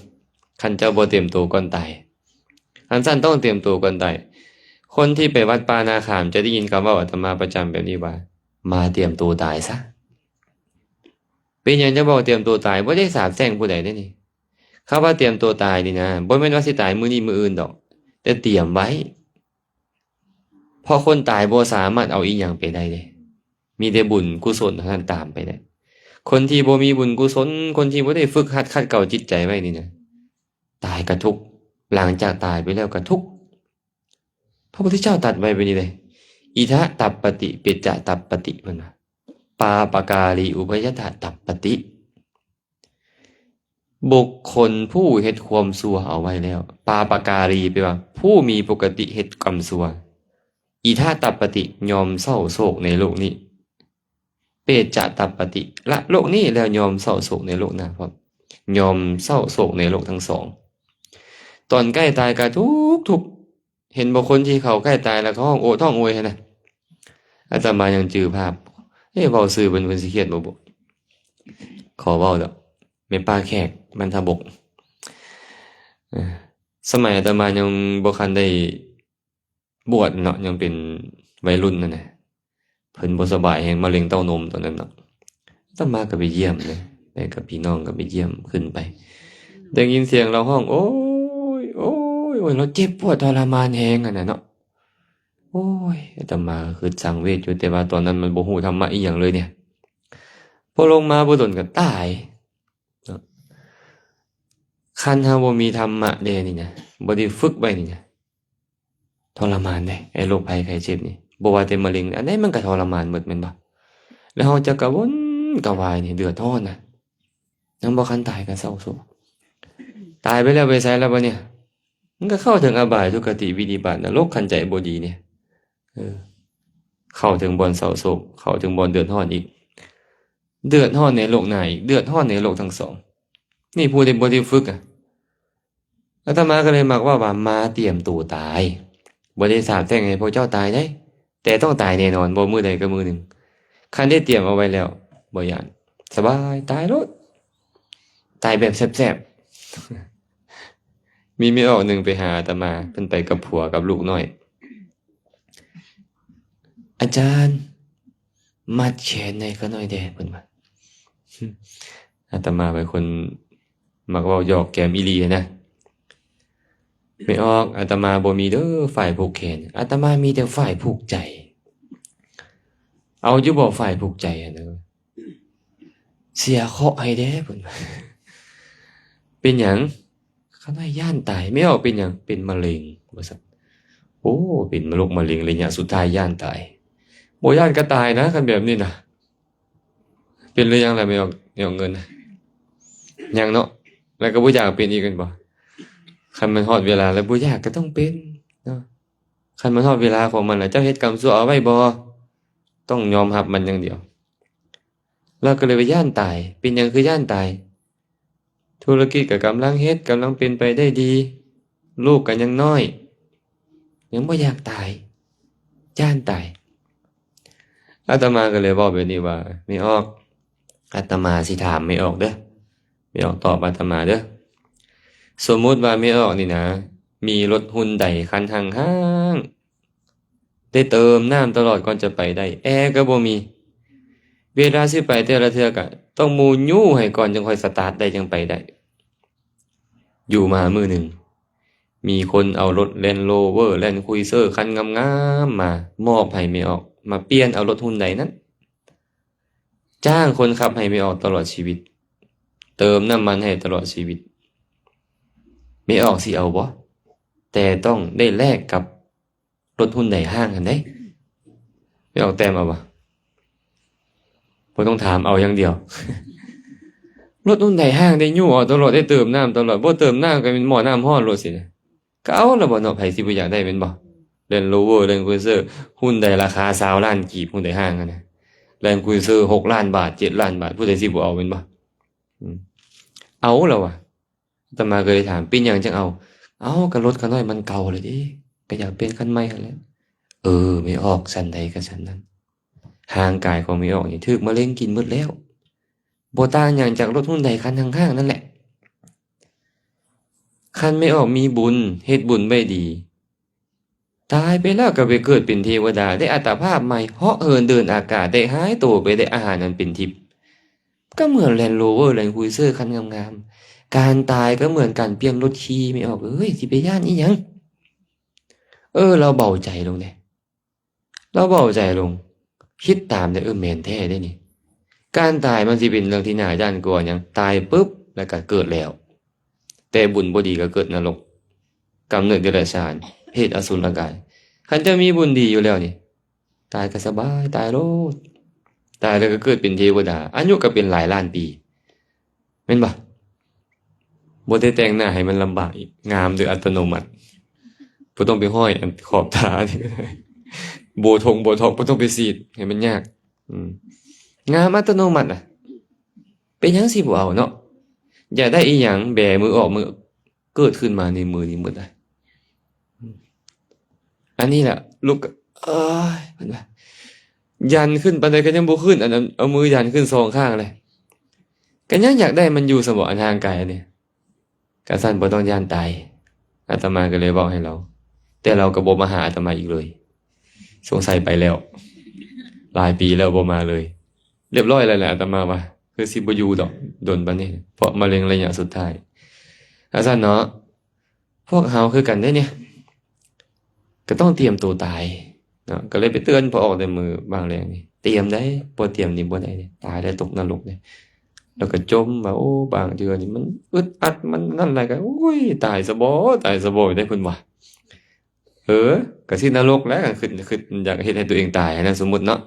ຄັນເຈົ້າບໍ່ຕຽມໂຕກ່ອນຕາຍ. ອັນຊັ້ນຕ້ອງຕຽມໂຕກ່ອນຕາຍ. ຄົນທີ່ໄປວັດປ່ານາຂາມຈະໄດ້ຍິນຄຳເວົ້າອາດຕະມາປະຈຳແບບນີ້ວ່າ ມາຕຽມໂຕຕາຍຊະ. ເປັນຫຍັງຈະບອກຕຽມໂຕຕາຍ? ບໍ່ໄດ້ສາບແຊ່ງຜູ້ໃດເດ້ນີ້. ຄຳວ່າຕຽມໂຕຕາຍນີ້ນະ ບໍ່ແມ່ນວ່າຊິຕາຍມື້ນີ້ມື້ອື່ນດອກ ແຕ່ຕຽມໄວ້. ເພາະຄົນຕາຍບໍ່ສາມາດເອົາອີ່ຫຍັງໄປໄດ້ເດ້ ມີແຕ່ບຸນກຸສົນເທົ່ານັ້ນຕາມໄປໄດ້. ຄົນທີ່ບໍ່ມີບຸນກຸສົນ ຄົນທີ່ບໍ່ໄດ້ຝຶກຫັດຂັດເກົາຈິດໃຈໄວ້ນີ້ນະ ຕາຍກະທຸກ ຫຼັງຈາກຕາຍໄປແລ້ວກະທຸກ. ພະພຸດທະເຈົ້າຕັດໄວ້ແບບນີ້ເດ້ ອິທະຕັບປະຕິ ເປດຈະຕັບປະຕິ ເພິ່ນວ່າ ປາປະກາລີອຸພະຍະທະຕັບປະຕິ. ບຸກຄົນຜູ້ເຮັດຄວາມຊົ່ວເອົາໄວ້ແລ້ວ ປາປະກາລີ ແປວ່າຜູ້ມີປົກກະຕິເຮັດກຳຊົ່ວ ອິທະຕັບປະຕິ ຍ່ອມເສົ້າໂສກໃນໂລກນີ້ ເປດຈະຕັບປະຕິ ລະໂລກນີ້ແລ້ວຍ່ອມເສົ້າໂສກໃນໂລກໜ້າພ້ອມ ຍ່ອມເສົ້າໂສກໃນໂລກທັງສອງ. ຕອນໃກ້ຕາຍກະທຸກໆ ເຫັນບໍ່ ຄົນທີ່ເຂົາໃກ້ຕາຍແລ້ວເຂົາຮ້ອງໂອດຮ້ອງໂອຍຫັ້ນນະ. ອາດຕະມາຍັງຈື່ພາບ ເອີ ເວົ້າຊື່ເພິ່ນ ເພິ່ນຊິຄຽດບໍ່ບຸ ຂໍເວົ້າດອກ ແມ່ປ້າແຂກ ບັນທະບົກ. ເອີ ສະໄໝອາດຕະມາຍັງບໍ່ທັນໄດ້ບວດເນາະ ຍັງເປັນໄວລຸ້ນຫັ້ນນະ ເພິ່ນບໍ່ສະບາຍແຮງ ມະເຮັງເຕົ້ານົມຕອນນັ້ນເນາະ. ອາດຕະມາກໍໄປຢ້ຽມເດ້ ໄປກັບພີ່ນ້ອງກໍໄປຢ້ຽມ ຂຶ້ນໄປ ໄດ້ຍິນສຽງລາວຮ້ອງ ໂອ້ຍ ໂອ້ຍ ໂອ້ຍ ລາວເຈັບປວດທໍລະມານແຮງຫັ້ນນະເນາະ. ໂອ້ຍ ອາດຕະມາກໍຄຶດສັງເວດຢູ່ ແຕ່ວ່າຕອນນັ້ນມັນບໍ່ຮູ້ທຳມະອີ່ຫຍັງເລີຍເດ. ພໍລົງມາບໍ່ດົນກໍຕາຍເນາະ. ຄັນເຮົາບໍ່ມີທຳມະເດນີ້ນະ ບໍ່ໄດ້ຝຶກໄວ້ນີ້ນະ ທໍລະມານເດ້ ໄອ້ໂລກໄພໄຂ້ເຈັບນີ້ ບໍ່ວ່າແຕ່ມະເຮັງ ອັນໃດມັນກໍທໍລະມານໝົດແມ່ນບໍ່? ແລ້ວເຮົາຈະກະວົນກະວາຍນີ້ ເດືອດຮ້ອນນະ ຍັງບໍ່ທັນຕາຍກໍເສົ້າໂສກ. ຕາຍໄປແລ້ວໄປໃສລະບັດນີ້? ມັນກໍເຂົ້າເຖິງອະບາຍ ທຸກຄະຕິ ວິນິບາດ ນະລົກ ຄັນໃຈບໍ່ດີນີ້ ເອີ ເຂົ້າເຖິງບ່ອນເສົ້າໂສກ ເຂົ້າເຖິງບ່ອນເດືອດຮ້ອນອີກ ເດືອດຮ້ອນໃນໂລກໜ້າອີກ ເດືອດຮ້ອນໃນໂລກທັງສອງ. ນີ້ຜູ້ທີ່ບໍ່ໄດ້ຝຶກອະ. ອາດຕະມາກໍເລີຍມັກເວົ້າວ່າ ມາຕຽມໂຕຕາຍ. ບໍ່ໄດ້ສາບແຊ່ງໃຫ້ພວກເຈົ້າຕາຍເດ້, ແຕ່ຕ້ອງຕາຍແນ່ນອນ, ບໍ່ມື້ໃດກໍມື້ໜຶ່ງ. ຄັນໄດ້ຕຽມເອົາໄວ້ແລ້ວ ບໍ່ຢ້ານ, ສະບາຍ, ຕາຍໂລດ, ຕາຍແບບແຊບໆ. ມີແມ່ອອກໜຶ່ງໄປຫາອາດຕະມາ, ເພິ່ນໄປກັບຜົວກັບລູກນ້ອຍ. ອາຈານ, ມັດແຂນໃຫ້ຂ້ານ້ອຍແດ່ ເພິ່ນວ່າ. ອາດຕະມາເປັນຄົນມັກເວົ້າຢອກແກມອີ່ຫຼີນະ. ແມ່ອອກ, ອາດຕະມາບໍ່ມີເດີຝ້າຍຜູກແຂນ, ອາດຕະມາມີແຕ່ຝ້າຍຜູກໃຈ. ເອົາຢູ່ບໍ່ຝ້າຍຜູກໃຈຫັ້ນເດີ? ເສຍເຄາະໃຫ້ແດ່ ເພິ່ນວ່າ. ເປັນຫຍັງ? ຂ້ານ້ອຍຢ້ານຕາຍ. ແມ່ອອກເປັນຫຍັງ? ເປັນມະເຮັງ ວ່າຊັ້ນ. ໂອ້ ເປັນໂລກມະເຮັງໄລຍະສຸດທ້າຍ ຢ້ານຕາຍ. ບໍ່ຢ້ານກໍຕາຍນະ ຄັນແບບນີ້ນະ. ເປັນຫຼືຍັງລະແມ່ອອກ, ແມ່ອອກເງິນນະ? ຍັງເນາະ. ແລ້ວກໍບໍ່ຢາກເປັນອີກແມ່ນບໍ່? ຄັນມັນຮອດເວລາແລ້ວ ບໍ່ຢາກກໍຕ້ອງເປັນເນາະ. ຄັນມັນຮອດເວລາຂອງມັນລະ ເຈົ້າເຮັດກຳຊົ່ວເອົາໄວ້ບໍ່? ຕ້ອງຍອມຮັບມັນຢ່າງດຽວ. ລາວກໍເລີຍວ່າຢ້ານຕາຍ. ເປັນຫຍັງຄືຢ້ານຕາຍ? ທຸລະກິດກໍກຳລັງເຮັດ, ກຳລັງເປັນໄປໄດ້ດີ, ລູກກໍຍັງນ້ອຍ, ຍັງບໍ່ຢາກຕາຍ, ຢ້ານຕາຍ. ອາດຕະມາກໍເລີຍເວົ້າແບບນີ້ວ່າ, ແມ່ອອກ, ອາດຕະມາຊິຖາມແມ່ອອກເດີ, ແມ່ອອກຕອບອາດຕະມາເດີ. ສົມມຸດວ່າແມ່ອອກນີ້ນະ ມີລົດຮຸນໄດຄັນຮ້າງໆ ໄດ້ເຕີມນ້ຳຕະຫຼອດກ່ອນຈະໄປໄດ້, ແອກໍບໍ່ມີ. ເວລາຊິໄປແຕ່ລະເທື່ອກະຕ້ອງໝູ່ຍູ້ໃຫ້ກ່ອນ ຈຶ່ງຄ່ອຍສະຕາດໄດ້ ຈຶ່ງໄປໄດ້. ຢູ່ມາມື້ໜຶ່ງ ມີຄົນເອົາລົດ Land Rover Land Cruiser ຄັນງາມໆ ມາມອບໃຫ້ແມ່ອອກ, ມາປ່ຽນເອົາລົດຮຸນໄດນັ້ນ. ຈ້າງຄົນຂັບໃຫ້ແມ່ອອກຕະຫຼອດຊີວິດ, ເຕີມນ້ຳມັນໃຫ້ຕະຫຼອດຊີວິດ. ແມ່ອອກຊິເອົາບໍ່? ແຕ່ຕ້ອງໄດ້ແລກກັບ ລົດຮຸນໄດຮ້າງຫັ້ນເດ້. ແມ່ອອກແຕ້ມເອົາບໍ່? ບໍ່ຕ້ອງຖາມ, ເອົາຢ່າງດຽວ. ລົດຮຸນໄດຮ້າງໄດ້ຍູ້ເອົາຕະຫຼອດ, ໄດ້ເຕີມນ້ຳຕະຫຼອດ, ບໍ່ເຕີມນ້ຳກໍແມ່ນໝໍ້ນ້ຳຮ້ອນໂລດຊິນະ. ກໍເອົາລະບໍ່ເນາະ, ໃຜຊິບໍ່ຢາກໄດ້ແມ່ນບໍ່? Land Rover Land Cruiser ຮຸນໄດລາຄາຊາວລ້ານກີບ, ຮຸນໄດຮ້າງຫັ້ນນະ. Land Cruiser ຫົກລ້ານບາດ, ເຈັດລ້ານບາດ, ຜູ້ໃດຊິບໍ່ເອົາແມ່ນບໍ່? ອືມ ເອົາລະວ່າ. ອາດຕະມາກໍເລີຍຖາມ, ເປັນຫຍັງຈັ່ງເອົາ? ເອົ້າ ກໍລົດຂ້ານ້ອຍມັນເກົ່າແລ້ວເດ້, ກໍຢາກປ່ຽນຄັນໃໝ່ຫັ້ນແຫຼະ. ເອີ ແມ່ອອກ, ຊັ້ນໃດກໍຊັ້ນນັ້ນ. ຮ່າງກາຍຂອງແມ່ອອກນີ້ຖືກມະເຮັງກິນໝົດແລ້ວ, ບໍ່ຕ່າງຫຍັງຈາກລົດຮຸນໄດຄັນຂ້າງໆນັ້ນແຫຼະ. ຄັນແມ່ອອກມີບຸນ, ເຮັດບຸນໄວ້ດີ, ຕາຍໄປແລ້ວກໍໄປເກີດເປັນເທວະດາ, ໄດ້ອັດຕະພາບໃໝ່, ເຫາະເຫີນເດີນອາກາດ, ໄດ້ຫາຍໂຕໄປ, ໄດ້ອາຫານອັນເປັນທິບ. ກໍເໝືອນ Land Rover Land Cruiser ຄັນງາມໆ. ການຕາຍກໍເໝືອນການປ່ຽນລົດຂີ່, ແມ່ອອກເອີຍ, ຊິໄປຢ້ານອີ່ຫຍັງ? ເອີ ລາວເບົາໃຈລົງເດ້, ລາວເບົາໃຈລົງ, ຄິດຕາມເດ້, ເອີ ແມ່ນແທ້ເດ້ນີ້. ການຕາຍມັນຊິເປັນເລື່ອງທີ່ໜ້າຢ້ານກວ່າຫຍັງ? ຕາຍປຶບ ແລ້ວກໍເກີດແລ້ວ. ແຕ່ບຸນບໍ່ດີກໍເກີດນະລົກ, ກຳເນີດເດຍລະສານ, ເປດ, ອະສຸລະກາຍ. ຄັນເຈົ້າມີບຸນດີຢູ່ແລ້ວນີ້, ຕາຍກໍສະບາຍ, ຕາຍໂລດ. ຕາຍແລ້ວກໍເກີດເປັນເທວະດາ, ອາຍຸກໍເປັນຫຼາຍລ້ານປີ, ແມ່ນບໍ່? ບໍ່ໄດ້ແຕ່ງໜ້າໃຫ້ມັນລຳບາກອີກ, ງາມໂດຍອັດຕະໂນມັດ. ບໍ່ຕ້ອງໄປຮ້ອຍອັນຂອບຕາ, ໂບທົງໂບທັອກບໍ່ຕ້ອງໄປສີດໃຫ້ມັນຍາກ. ອືມ ງາມອັດຕະໂນມັດນະ. ເປັນຫຍັງຊິບໍ່ເອົາເນາະ? ຢາກໄດ້ອີ່ຫຍັງ ແບມືອອກມື, ເກີດຂຶ້ນມາໃນມືນີ້ໝົດນະ. ອັນນີ້ລະ ລຸກ ເອີຍ ເພິ່ນວ່າ ຢັນຂຶ້ນປານໃດກໍຍັງບໍ່ຂຶ້ນ, ອັນນັ້ນເອົາມືຢັນຂຶ້ນສອງຂ້າງເລີຍ, ກໍຍັງຢາກໄດ້ມັນຢູ່ຊັ້ນບໍ ອັນຮ່າງກາຍອັນນີ້. ກະຊັ້ນບໍ່ຕ້ອງຢ້ານຕາຍ. ອາດຕະມາກໍເລີຍເວົ້າໃຫ້ລາວ, ແຕ່ລາວກໍບໍ່ມາຫາອາດຕະມາອີກເລີຍ. ສົງໄສໄປແລ້ວ, ຫຼາຍປີແລ້ວບໍ່ມາເລີຍ. ລຽບຮ້ອຍແລ້ວແຫຼະ, ອາດຕະມາວ່າ ຄືຊິບໍ່ຢູ່ດອກດົນປານນີ້, ເພາະມະເຮັງໄລຍະສຸດທ້າຍ. ອາ ຊັ້ນເນາະ, ພວກເຮົາຄືກັນເດ້ນີ້, ກໍຕ້ອງຕຽມໂຕຕາຍເນາະ. ກໍເລີຍໄປເຕືອນພໍ່ອອກແຕ່ມື້ບາງແລງນີ້, ຕຽມໄດ໋, ບໍ່ຕຽມນີ້ບໍ່ໄດ້ເດ້, ຕາຍແລ້ວຕົກນະລົກເດ້. ແລ້ວກໍຈົ່ມວ່າ ໂອ້ ບາງເທື່ອນີ້ມັນອຶດອັດ, ມັນນັ້ນຫຼາຍ, ກໍ ໂອ້ຍ ຕາຍຊະບໍ, ຕາຍຊະບໍ ໄດ້ເພິ່ນວ່າ. ເອີ ກໍຊິນະລົກແຫຼະ, ຄັນຄິດ, ຄິດຢາກເຮັດໃຫ້ຕົວເອງຕາຍນະ, ສົມມຸດເນາະ.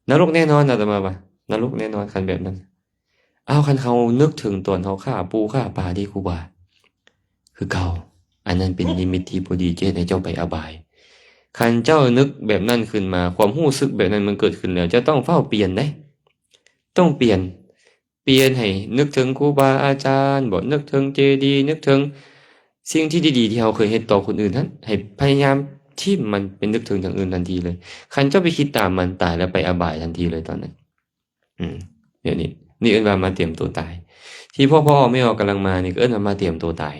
ນະລົກແນ່ນອນ, ອາດຕະມາວ່າ ນະລົກແນ່ນອນ ຄັນແບບນັ້ນ. ເອົາ ຄັນເຮົານຶກເຖິງຕອນເຮົາຂ້າປູຂ້າປາເດ້ ຄູບາ, ຄືເກົ່າ, ອັນນັ້ນເປັນນິມິດທີ່ບໍ່ດີ ຈະເຮັດໃຫ້ເຈົ້າໄປອະບາຍ. ຄັນເຈົ້ານຶກແບບນັ້ນຂຶ້ນມາ, ຄວາມຮູ້ສຶກແບບນັ້ນມັນເກີດຂຶ້ນແລ້ວ, ເຈົ້າຕ້ອງຟ້າວປ່ຽນເດ້, ຕ້ອງປ່ຽນ. ປ່ຽນໃຫ້ນຶກເຖິງຄູບາອາຈານບໍ ນຶກເຖິງເຈດີ ນຶກເຖິງສິ່ງທີ່ດີໆທີ່ເຮົາເຄີຍເຮັດຕໍ່ຄົນອື່ນຫັ້ນ ໃຫ້ພະຍາຍາມຖິ້ມມັນ ໄປນຶກເຖິງຢ່າງອື່ນທັນທີເລີຍ. ຄັນເຈົ້າໄປຄິດຕາມມັນ ຕາຍແລ້ວໄປອະບາຍທັນທີເລີຍຕອນນັ້ນ. ອືມ ດຽວນີ້ ນີ້ເອີ້ນວ່າມາຕຽມໂຕຕາຍ. ທີ່ພວກພໍ່ອອກແມ່ອອກກຳລັງມານີ້ ກໍເອີ້ນວ່າມາຕຽມໂຕຕາຍ.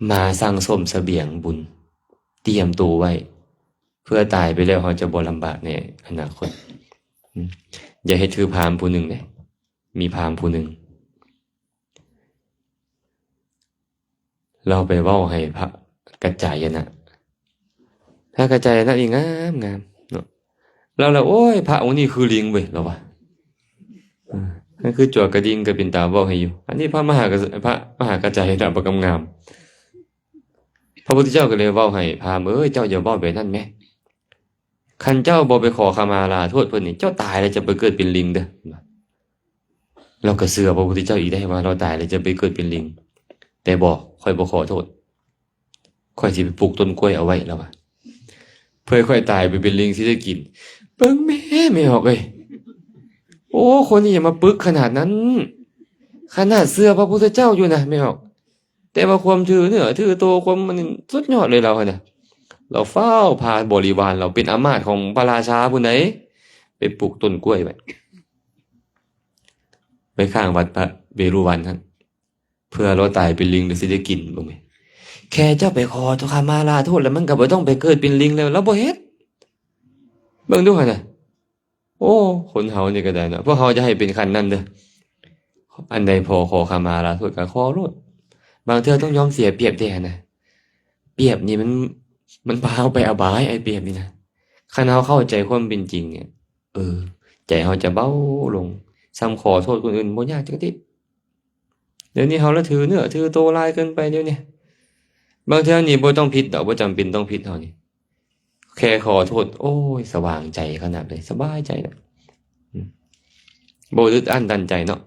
ມາສັ່ງສົມສະບຽງບຸນ ຕຽມໂຕໄວ້ ເພື່ອຕາຍໄປແລ້ວເຮົາຈະບໍ່ລຳບາກໃນອະນາຄົດ. ອືມ ຢ່າເຮັດຄືພາມຜູ້ໜຶ່ງເດ້. ມີພາມຜູ້ໜຶ່ງ ລາວໄປເວົ້າໃຫ້ພະກັດຈາຍະນະ. ພະກັດຈາຍະນະນີ້ງາມໆເນາະ. ລາວລະ ໂອ້ຍ ພະອົງນີ້ຄືລິງເວີຍ ລາວວ່າ. ເອີ ນັ້ນຄືຈົວກະດິ່ງກໍເປັນຕາເວົ້າໃຫ້ຢູ່. ອັນນີ້ພະມະຫາກະ ພະມະຫາກັດຈາຍະນະບັກງາມ. ພະພຸດທະເຈົ້າກໍເລີຍເວົ້າໃຫ້ພາມ ເອີຍ ເຈົ້າຢ່າເວົ້າແບບນັ້ນແມ. ຄັນເຈົ້າບໍ່ໄປຂໍຂະມາລາໂທດເພິ່ນນີ້ ເຈົ້າຕາຍແລ້ວຈະໄປເກີດເປັນລິງເດີ້. ລາວກໍເຊື່ອພະພຸດທະເຈົ້າອີກໄດ້ວ່າລາວຕາຍແລ້ວຈະໄປເກີດເປັນລິງ. ແຕ່ບໍ່ ຂ້ອຍບໍ່ຂໍໂທດ. ຂ້ອຍຊິໄປປູກຕົ້ນກ້ວຍເອົາໄວ້ ລາວວ່າ. ເພື່ອຂ້ອຍຕາຍໄປເປັນລິງຊິໄດ້ກິນ. ເບິ່ງແມ້ ແມ່ອອກເອີຍ. ໂອ້ ຄົນນີ້ຢ່າມາປຶກຂະໜາດນັ້ນ. ຂະໜາດເຊື່ອພະພຸດທະເຈົ້າຢູ່ນະ ແມ່ອອກ. ແຕ່ວ່າຄວາມຖືເນື້ອຖືໂຕ ຄວາມອັນນັ້ນສຸດຍອດເລີຍລາວຫັ້ນນະ. ລາວຟ້າວພາບໍລິວານລາວ ເປັນອາມາດຂອງພະລາຊາພຸ້ນໃດ ໄປປູກຕົ້ນກ້ວຍໄວ້ ໄວ້ຂ້າງວັດພະເວລຸວັນຫັ້ນ ເພື່ອລາວຕາຍເປັນລິງແລ້ວຊິໄດ້ກິນ. ເບິ່ງແມ້ ແຄ່ເຈົ້າໄປຂໍຂະມາລາໂທດແລ້ວ ມັນກໍບໍ່ຕ້ອງໄປເກີດເປັນລິງແລ້ວ. ລາວບໍ່ເຮັດ. ເບິ່ງດູຫັ້ນນະ. ໂອ້ ຄົນເຮົານີ້ກໍໄດ້ເນາະ. ພວກເຮົາຈະໃຫ້ເປັນຂັ້ນນັ້ນເດີ້. ອັນໃດພໍຂໍຂະມາລາໂທດກໍຂໍໂລດ. ບາງເທື່ອຕ້ອງຍອມເສຍປຽບແທ້ນະ. ປຽບນີ້ມັນ ມັນພາເຮົາໄປອະບາຍ ໄອ້ປຽບນີ້ນະ. ຄັນເຮົາເຂົ້າໃຈຄວາມເປັນຈິງນີ້ ເອີ ໃຈເຮົາຈະເບົາລົງ. ສ່ຳຂໍໂທດຄົນອື່ນບໍ່ຍາກຈັກຕິດ. ດຽວນີ້ເຮົາລະຖືເນື້ອຖືໂຕຫຼາຍເກີນໄປດຽວນີ້. ບາງເທື່ອນີ້ບໍ່ຕ້ອງຜິດດອກ ບໍ່ຈຳເປັນຕ້ອງຜິດເຮົານີ້. ແຄ່ຂໍໂທດ ໂອ້ຍ ສະຫວ່າງໃຈຂະໜາດເລີຍ ສະບາຍໃຈນະ. ອືມ ບໍ່ອຶດອັ້ນຕັນໃຈເນາະ.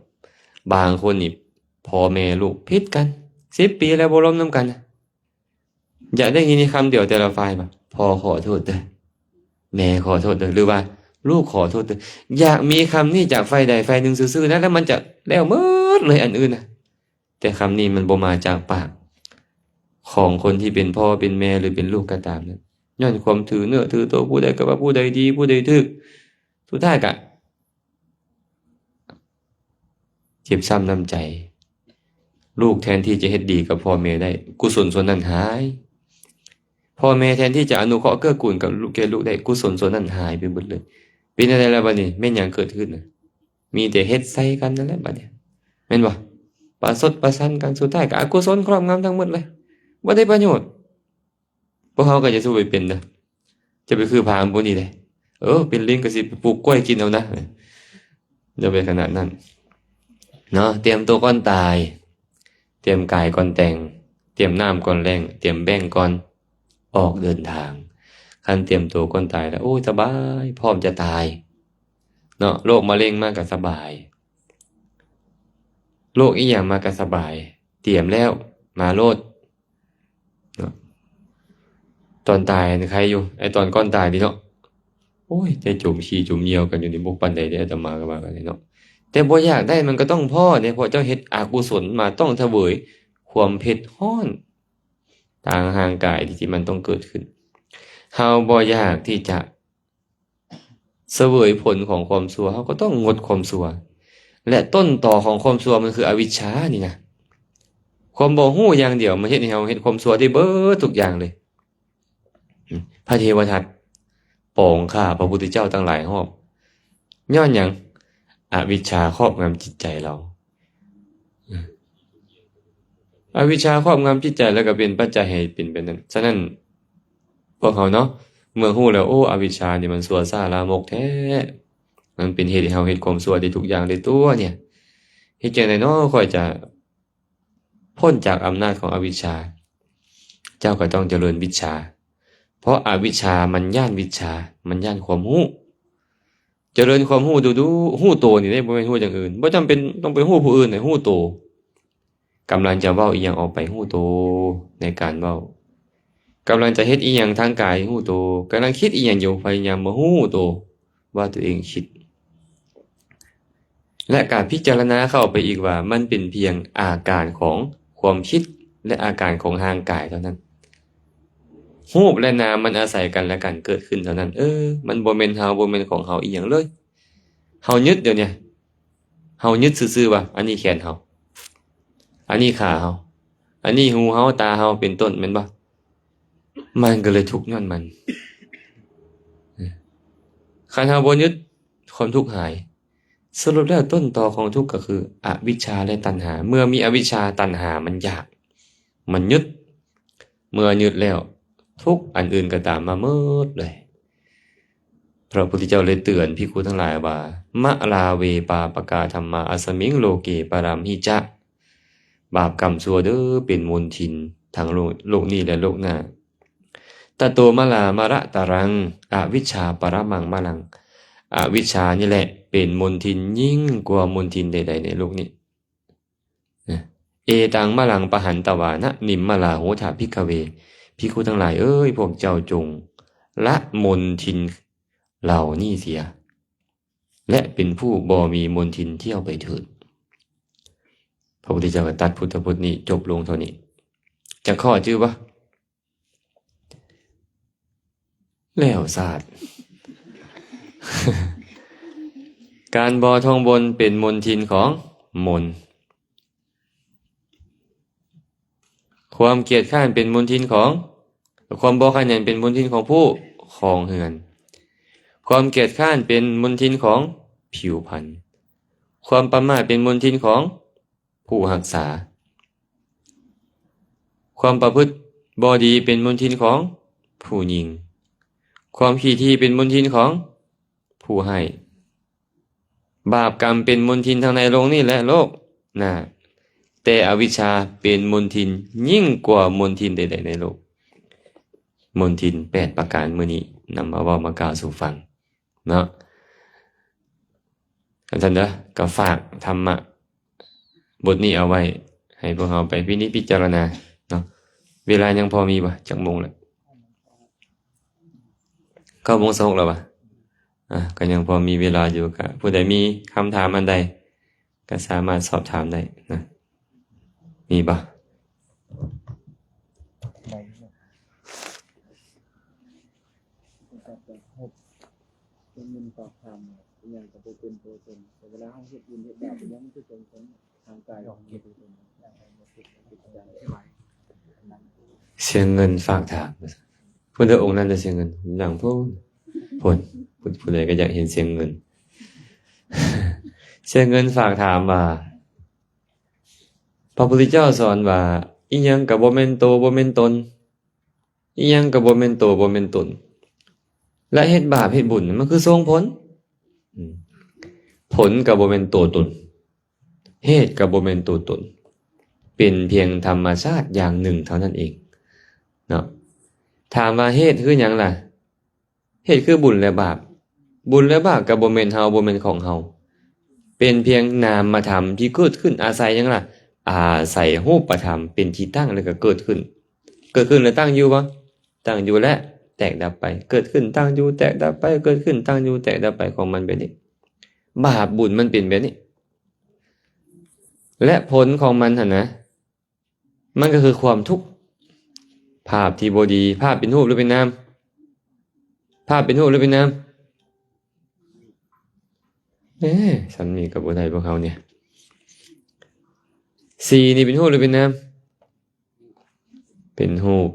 ບາງຄົນນີ້ ພໍ່ແມ່ລູກຜິດກັນ ສິບປີແລ້ວບໍ່ລົມນຳກັນ. ຢາກໄດ້ຍິນຄຳດຽວແຕ່ລະຝ່າຍວ່າ ພໍ່ຂໍໂທດເດີ້ ແມ່ຂໍໂທດເດີ້ ຫຼືວ່າ ລູກຂໍໂທດເດີ້. ຢາກມີຄຳນີ້ຈາກຝ່າຍໃດຝ່າຍໜຶ່ງຊື່ໆນະ ແລ້ວມັນຈະແລ້ວໝົດເລີຍອັນອື່ນນະ. ແຕ່ຄຳນີ້ມັນບໍ່ມາຈາກປາກຂອງຄົນທີ່ເປັນພໍ່ເປັນແມ່ ຫຼືເປັນລູກກໍຕາມນະ. ຍ້ອນຄວາມຖືເນື້ອຖືໂຕ ຜູ້ໃດກໍວ່າຜູ້ໃດດີ ຜູ້ໃດຖືກ. ສຸດທ້າຍກະເຈັບຊ້ຳນ້ຳໃຈ. ລູກແທນທີ່ຈະເຮັດດີກັບພໍ່ແມ່ໄດ້ ກຸສົນສ່ວນນັ້ນຫາຍ. ພໍ່ແມ່ແທນທີ່ຈະອະນຸເຄາະເກື້ອກູນກັບລູກ ແກ່ລູກໄດ້ ກຸສົນສ່ວນນັ້ນຫາຍໄປເບິດເລີຍ. ເປັນຈັ່ງໃດລະບັດນີ້? ແມ່ນຫຍັງເກີດຂຶ້ນນະ? ມີແຕ່ເຮັດໃສ່ກັນນັ້ນແຫຼະບັດນີ້ ແມ່ນບໍ່? ປະຊົດປະຊັນກັນ ສຸດທ້າຍກໍອະກຸສົນຄອບງຳທັງໝົດເລີຍ ບໍ່ໄດ້ປະໂຫຍດ. ພວກເຮົາກໍຈະສູ້ໄປເປັນເດີ້ ຈະໄປຄືພາມພວກນີ້ເດ້. ເອີ ເປັນລິງກໍຊິໄປປູກກ້ວຍກິນເອົານະ ຢ່າໄປຂະໜາດນັ້ນເນາະ. ຕຽມໂຕກ່ອນຕາຍ ຕຽມກາຍກ່ອນແຕ່ງ ຕຽມນ້ຳກ່ອນແລ້ງ ຕຽມແບ້ງກ່ອນອອກເດີນທາງ. ຄັນຕຽມໂຕກ່ອນຕາຍແລ້ວ ໂອ້ຍ ສະບາຍ ພ້ອມຈະຕາຍເນາະ. ໂລກມະເຮັງມາກໍສະບາຍ ໂລກອີ່ຫຍັງມາກໍສະບາຍ ຕຽມແລ້ວມາໂລດ. ເນາະ ຕອນຕາຍຫັ້ນໄຄຢູ່ ໄອ້ຕອນກ່ອນຕາຍນີ້ເນາະ ໂອ້ຍ ແຕ່ຈົມຂີ້ຈົມຍ່ຽວກັນຢູ່ນີ້ ບໍ່ປານໃດເດ້ ອາດຕະມາກໍວ່າກັນເນາະ. ແຕ່ບໍ່ຢາກໄດ້ມັນກໍຕ້ອງພໍ້ເດ້ ເພາະເຈົ້າເຮັດອະກຸສົນມາ ຕ້ອງສະເຫວີຍຄວາມເຜັດຮ້ອນທາງຮ່າງກາຍທີ່ມັນຕ້ອງເກີດຂຶ້ນ. ເຮົາບໍ່ຢາກທີ່ຈະ ສະເຫວີຍຜົນຂອງຄວາມຊົ່ວ ເຮົາກໍຕ້ອງງົດຄວາມຊົ່ວ ແລະ ຕົ້ນຕໍຂອງຄວາມຊົ່ວມັນຄືອະວິດຊານີ້ນະ. ຄວາມບໍ່ຮູ້ຢ່າງດຽວ ມັນເຮັດໃຫ້ເຮົາເຮັດຄວາມຊົ່ວໄດ້ເບິດທຸກຢ່າງເລີຍ. ພະເທວະທັດປອງຂ້າພະພຸດທະເຈົ້າຕັ້ງຫຼາຍຮອບ ຍ້ອນຫຍັງ? ອະວິດຊາຄອບງຳຈິດໃຈລາວ. ອະວິດຊາຄອບງຳຈິດໃຈ ແລ້ວກໍເປັນປັດໄຈໃຫ້ເປັນແບບນັ້ນ. ສະນັ້ນ ພວກເຮົາເນາະ ເມື່ອຮູ້ແລ້ວ ໂອ້ ອະວິດຊານີ້ມັນຊົ່ວຊ້າລາມົກແທ້ ມັນເປັນເຫດໃຫ້ເຮົາເຮັດຄວາມຊົ່ວໄດ້ທຸກຢ່າງເລີຍຕົວະເນຍ. ເຮັດຈັ່ງໃດເນາະ ຂ້ອຍຈະພົ້ນຈາກອຳນາດຂອງອະວິດຊາ? ເຈົ້າກໍຕ້ອງຈະເລີນວິດຊາ ເພາະອະວິດຊາມັນຢ້ານວິດຊາ ມັນຢ້ານຄວາມຮູ້. ຈະເລີນຄວາມຮູ້ດຸໆ ຮູ້ໂຕນີ້ເດ້ ບໍ່ແມ່ນຮູ້ຢ່າງອື່ນ ບໍ່ຈຳເປັນຕ້ອງໄປຮູ້ຜູ້ອື່ນເດ້ ຮູ້ໂຕ. ກຳລັງຈະເວົ້າອີ່ຫຍັງອອກໄປ ຮູ້ໂຕໃນການເວົ້າ. ກຳລັງຈະເຮັດອີ່ຫຍັງທາງກາຍ ຮູ້ໂຕ. ກຳລັງຄິດອີ່ຫຍັງຢູ່ ພະຍາຍາມມາຮູ້ໂຕວ່າຕົວເອງຄິດ. ແລະ ການພິຈາລະນາເຂົ້າໄປອີກວ່າ ມັນເປັນພຽງອາການຂອງຄວາມຄິດ ແລະ ອາການຂອງຮ່າງກາຍເທົ່ານັ້ນ. ຮູບ ແລະ ນາມມັນອາໄສກັນ ແລະ ກັນເກີດຂຶ້ນເທົ່ານັ້ນ. ເອີ ມັນບໍ່ແມ່ນເຮົາ ບໍ່ແມ່ນຂອງເຮົາອີ່ຫຍັງເລີຍ. ເຮົາຍຶດດຽວນີ້ ເຮົາຍຶດຊື່ໆວ່າ ອັນນີ້ແຂນເຮົາ ອັນນີ້ຂາເຮົາ ອັນນີ້ຫູເຮົາ ຕາເຮົາ ເປັນຕົ້ນ ແມ່ນບໍ່? ມັນກໍເລີຍທຸກຍ້ອນມັນ. ຄັນເຮົາບໍ່ຍຶດ ຄວາມທຸກຫາຍ. ສະຫຼຸບແລ້ວ ຕົ້ນຕໍຂອງທຸກກໍຄືອະວິດຊາ ແລະ ຕັນຫາ. ເມື່ອມີອະວິດຊາ ຕັນຫາມັນຢາກ ມັນຍຶດ. ເມື່ອຍຶດແລ້ວ ທຸກອັນອື່ນກໍຕາມມາໝົດເລີຍ. ພະພຸດທະເຈົ້າເລີຍເຕືອນພິກຂຸທັງຫຼາຍວ່າ ມະລາເວ ປາປະກາ ທຳມາ ອັສມິງ ໂລເກ ປະລຳຫິຈະ. ບາບກຳຊົ່ວເດີ້ ເປັນມົນທິນທັງໂລກ ໂລກນີ້ ແລະ ໂລກໜ້າ. ຕະໂຕມະລາມະລະຕະລັງ ອະວິດຊາປະລະມັງມະລັງ. ອະວິດຊານີ້ແຫຼະເປັນມົນທິນຍິ່ງກວ່າມົນທິນໃດໆໃນໂລກນີ້. ເອຕັງມະລັງປະຫັນຕະວານະ ນິມມະລາໂຫທະ ພິກຂະເວ. ພິກຂຸທັງຫຼາຍເອີຍ ພວກເຈົ້າຈົ່ງລະມົນທິນເຫຼົ່ານີ້ເສຍ ແລະ ເປັນຜູ້ບໍ່ມີມົນທິນຖ້ຽວໄປເຖີດ. ພະພຸດທະເຈົ້າກໍຕັດພຸດທະພົດນີ້ຈົບລົງເທົ່ານີ້. ຈັກຂໍ້ຈື່ບໍ່? ແລ້ວຊາດ. ການບໍ່ທ່ອງບົ່ນເປັນມົນທິນຂອງມົນ. ຄວາມກຽດຄ້ານເປັນມົນທິນຂອງ, ຄວາມບໍ່ຂະຫຍັນເປັນມົນທິນຂອງຜູ້ຄອງເຮືອນ. ຄວາມກຽດຄ້ານເປັນມົນທິນຂອງຜິວພັນ. ຄວາມປະໝາດເປັນມົນທິນຂອງຜູ້ຮັກສາ. ຄວາມປະພຶດບໍ່ດີເປັນມົນທິນຂອງຜູ້ຍິງ. ຄວາມຂີ້ຖີ່ເປັນມົນທິນຂອງຜູ້ໃຫ້. ບາບກຳເປັນມົນທິນທັງໃນໂລກນີ້ ແລະ ໂລກໜ້າ, ແຕ່ອະວິດຊາເປັນມົນທິນຍິ່ງກວ່າມົນທິນໃດໆໃນໂລກ. ມົນທິນແປດປະການມື້ນີ້ນຳມາເວົ້າມາກ່າວສູ່ຟັງເນາະ. ຈັ່ງຊັ້ນເດີ ກໍຝາກທຳມະບົດນີ້ເອົາໄວ້ ໃຫ້ພວກເຮົາໄປພິນິດພິຈາລະນາເນາະ. ເວລາຍັງພໍມີບໍ່? ຈັກໂມງແລ້ວ? ເກົ້າໂມງຊາວຫົກແລ້ວຫວາ? ອ່າ ກໍຍັງພໍມີເວລາຢູ່. ກໍຜູ້ໃດມີຄຳຖາມອັນໃດ ກໍສາມາດສອບຖາມໄດ້ນະ. ມີບໍ່? ເສຍເງິນຝາກຖາມ. ພຸ້ນເດີ ອົງນັ້ນເດີ ເສຍເງິນ. ຫຼັງພຸ້ນ ພຸ້ນ ຜູ້ໃດກໍຢາກເຫັນເສຍເງິນ. ເສຍເງິນຝາກຖາມວ່າ ພະພຸດທະເຈົ້າສອນວ່າ ອີ່ຫຍັງກໍບໍ່ແມ່ນໂຕ ບໍ່ແມ່ນຕົນ, ອີ່ຫຍັງກໍບໍ່ແມ່ນໂຕ ບໍ່ແມ່ນຕົນ ແລະ ເຮັດບາບເຮັດບຸນ ມັນຄືສົ່ງຜົນ. ອືມ ຜົນກໍບໍ່ແມ່ນໂຕຕົນ, ເຫດກໍບໍ່ແມ່ນໂຕຕົນ, ເປັນພຽງທຳມະຊາດຢ່າງໜຶ່ງເທົ່ານັ້ນເອງເນາະ. ຖາມວ່າເຫດຄືຫຍັງລະ? ເຫດຄືບຸນ ແລະ ບາບ. ບຸນ ແລະ ບາບກໍບໍ່ແມ່ນເຮົາ ບໍ່ແມ່ນຂອງເຮົາ, ເປັນພຽງນາມະທຳທີ່ເກີດຂຶ້ນອາໄສຫຍັງລະ? ອາໄສຮູບປະທຳເປັນທີ່ຕັ້ງ ແລ້ວກໍເກີດຂຶ້ນ. ເກີດຂຶ້ນແລ້ວຕັ້ງຢູ່ບໍ່? ຕັ້ງຢູ່ ແລະ ແຕກດັບໄປ. ເກີດຂຶ້ນ ຕັ້ງຢູ່ ແຕກດັບໄປ, ເກີດຂຶ້ນ ຕັ້ງຢູ່ ແຕກດັບໄປ ຂອງມັນແບບນີ້. ບາບບຸນມັນເປັນແບບນີ້ ແລະ ຜົນຂອງມັນຫັ້ນນະ ມັນກໍຄືຄວາມທຸກ. ພາບທີ່ບໍ່ດີ, ພາບເປັນຮູບ ຫຼື ເປັນນາມ? ພາບເປັນຮູບ ຫຼື ເປັນນາມ? ເອີ ສ່ຳນີ້ກໍບໍ່ໄດ້ພວກເຮົານີ້. ສີນີ້ເປັນຮູບ ຫຼື ເປັນນາມ? ເປັນຮູບ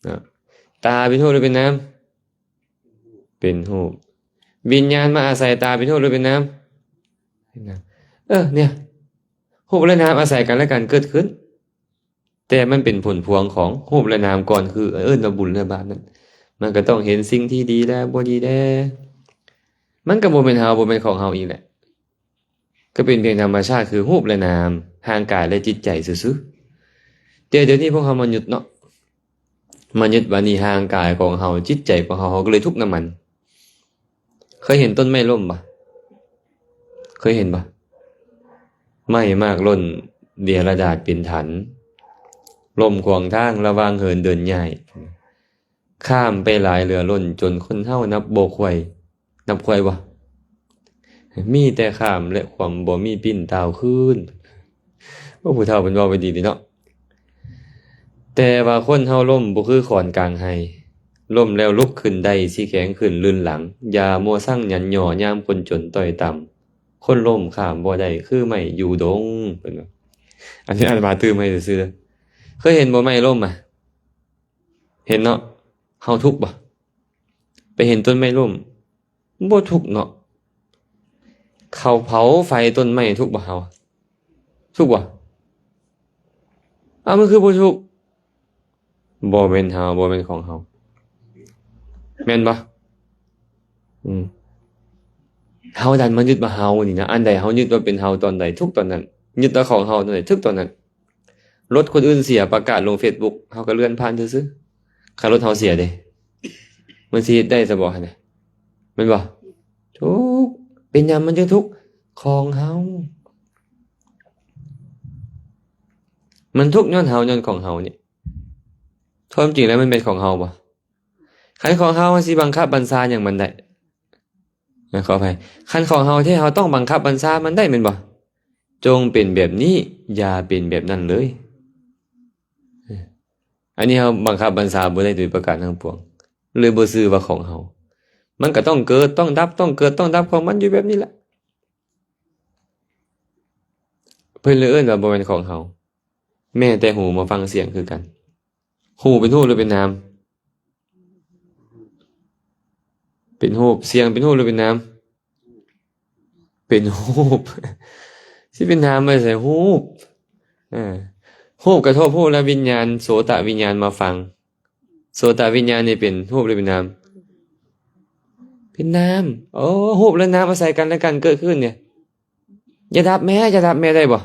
ເນາະ. ຕາເປັນຮູບ ຫຼື ເປັນນາມ? ເປັນຮູບ. ວິນຍານມາອາໄສຕາເປັນຮູບ ຫຼື ເປັນນາມ? ເປັນນາມ. ເອີ ເນຍ ຮູບ ແລະ ນາມອາໄສກັນ ແລະ ກັນເກີດຂຶ້ນ, ແຕ່ມັນເປັນຜົນພວງຂອງຮູບ ແລະ ນາມກ່ອນ, ຄືເອີ້ນວ່າບຸນ ແລະ ບາບນັ້ນ. ມັນກໍຕ້ອງເຫັນສິ່ງທີ່ດີ ແລະ ບໍ່ດີແດ່. ມັນກໍບໍ່ແມ່ນເຮົາ ບໍ່ແມ່ນຂອງເຮົາອີກແຫຼະ. ກໍເປັນພຽງທຳມະຊາດຄືຮູບ ແລະ ນາມ, ຮ່າງກາຍ ແລະ ຈິດໃຈຊື່ໆ. ແຕ່ດຽວນີ້ພວກເຮົາມາຍຶດເນາະ, ມາຍຶດວ່ານີ້ຮ່າງກາຍຂອງເຮົາ, ຈິດໃຈຂອງເຮົາ, ເຮົາກໍເລີຍທຸກນຳມັນ. ເຄີຍເຫັນຕົ້ນໄມ້ລົ້ມບໍ່? ເຄີຍເຫັນບໍ່? ໄມ້ໝາກຫຼົ່ນ ເດຍລະດາດເປັນຖັນ, ລົ້ມຂວາງທາງລະຫວ່າງເຫີນເດີນຍ້າຍ. ຂ້າມໄປຫຼາຍເຫຼືອລົ້ນ ຈົນຄົນເຮົານັບບໍ່ຖ້ວນ. ນັບຖ້ວນບໍ່? ມີແຕ່ຂ້າມ ແລະ ຄວາມບໍ່ມີປິ່ນຕ່າວຄືນ. ໂອ້ ຜູ້ເຖົ້າເພິ່ນເວົ້າໄວ້ດີເດເນາະ. ແຕ່ວ່າຄົນເຮົາລົ້ມບໍ່ຄືຂອນກາງໄຮ່, ລົ້ມແລ້ວລຸກຂຶ້ນໄດ້ ຊິແຂງຂຶ້ນລື່ນຫຼັງ. ຢ່າມົວຊັງຫຍັນຫຍໍ້ ຍາມຄົນຈົນຕ້ອຍຕ່ຳ, ຄົນລົ້ມຂ້າມບໍ່ໄດ້ ຄືໄມ້ຢູ່ດົງ. ເພິ່ນວ່າ ອັນນີ້ອ່ານມາຕື່ມໃຫ້ຊື່ໆ. ເຄີຍເຫັນບໍ່ໄມ້ລົ້ມອະ? ເຫັນເນາະ. ເຮົາທຸກບໍ່? ໄປເຫັນຕົ້ນໄມ້ລົ້ມ ບໍ່ທຸກເນາະ. ເຂົາເຜົາໄຟຕົ້ນໄມ້ ທຸກບໍ່ເຮົາ? ທຸກບໍ່? ເອົາ ມັນຄືບໍ່ທຸກ? ບໍ່ແມ່ນເຮົາ, ບໍ່ແມ່ນຂອງເຮົາ, ແມ່ນບໍ່? ອືມ ເຮົາດັນມາຍຶດວ່າເຮົານີ້ນະ. ອັນໃດເຮົາຍຶດວ່າເປັນເຮົາຕອນໃດ ທຸກຕອນນັ້ນ, ຍຶດວ່າຂອງເຮົາຕອນໃດ ທຸກຕອນນັ້ນ. ລົດຄົນອື່ນເສຍ ປະກາດລົງເຟສບຸກ ເຮົາກໍເລື່ອນຜ່ານຊື່ໆ. ຄັນລົດເຮົາເສຍເດ ມັນຊິເຮັດໄດ້ຊະບໍ່ຫັ້ນນະ? ແມ່ນບໍ່? ທຸກ. ເປັນຫຍັງມັນຈຶ່ງທຸກ? ຂອງເຮົາ. ມັນທຸກຍ້ອນເຮົາ, ຍ້ອນຂອງເຮົານີ້. ຄວາມຈິງແລ້ວມັນແມ່ນຂອງເຮົາບໍ່? ຄັນຂອງເຮົາ ເຮົາຊິບັງຄັບບັນຊາຫຍັງມັນໄດ້? ຂໍອະໄພ, ຄັນຂອງເຮົາແທ້ ເຮົາຕ້ອງບັງຄັບບັນຊາມັນໄດ້ແມ່ນບໍ່? ຈົ່ງເປັນແບບນີ້, ຢ່າເປັນແບບນັ້ນເລີຍ. ອັນນີ້ເຮົາບັງຄັບບັນຊາບໍ່ໄດ້ໂດຍປະການທັງປວງ, ເລີຍບໍ່ຊື່ວ່າຂອງເຮົາ. ມັນກໍຕ້ອງເກີດຕ້ອງດັບ, ຕ້ອງເກີດຕ້ອງດັບຂອງມັນຢູ່ແບບນີ້ແຫຼະ. ເພິ່ນເລີຍເອີ້ນວ່າບໍ່ແມ່ນຂອງເຮົາ. ແມ້ແຕ່ຫູມາຟັງສຽງຄືກັນ. ຫູເປັນຮູບຫຼືເປັນນາມ? ເປັນຮູບ. ສຽງເປັນຮູບຫຼືເປັນນາມ? ເປັນຮູບ. ຊິເປັນນາມໄປໃສ? ຮູບ. ເອີ ຮູບກະທົບຮູ້ແລ້ວ ວິນຍານ ໂສຕະວິນຍານມາຟັງ. ໂສຕະວິນຍານນີ້ເປັນຮູບຫຼືເປັນນາມ? ເປັນນາມ. ໂອ້ ຮູບແລະນາມອາໄສກັນແລະກັນເກີດຂຶ້ນນີ້. ຢ່າດັບແມ້, ຢ່າດັບແມ້ ໄດ້ບໍ່?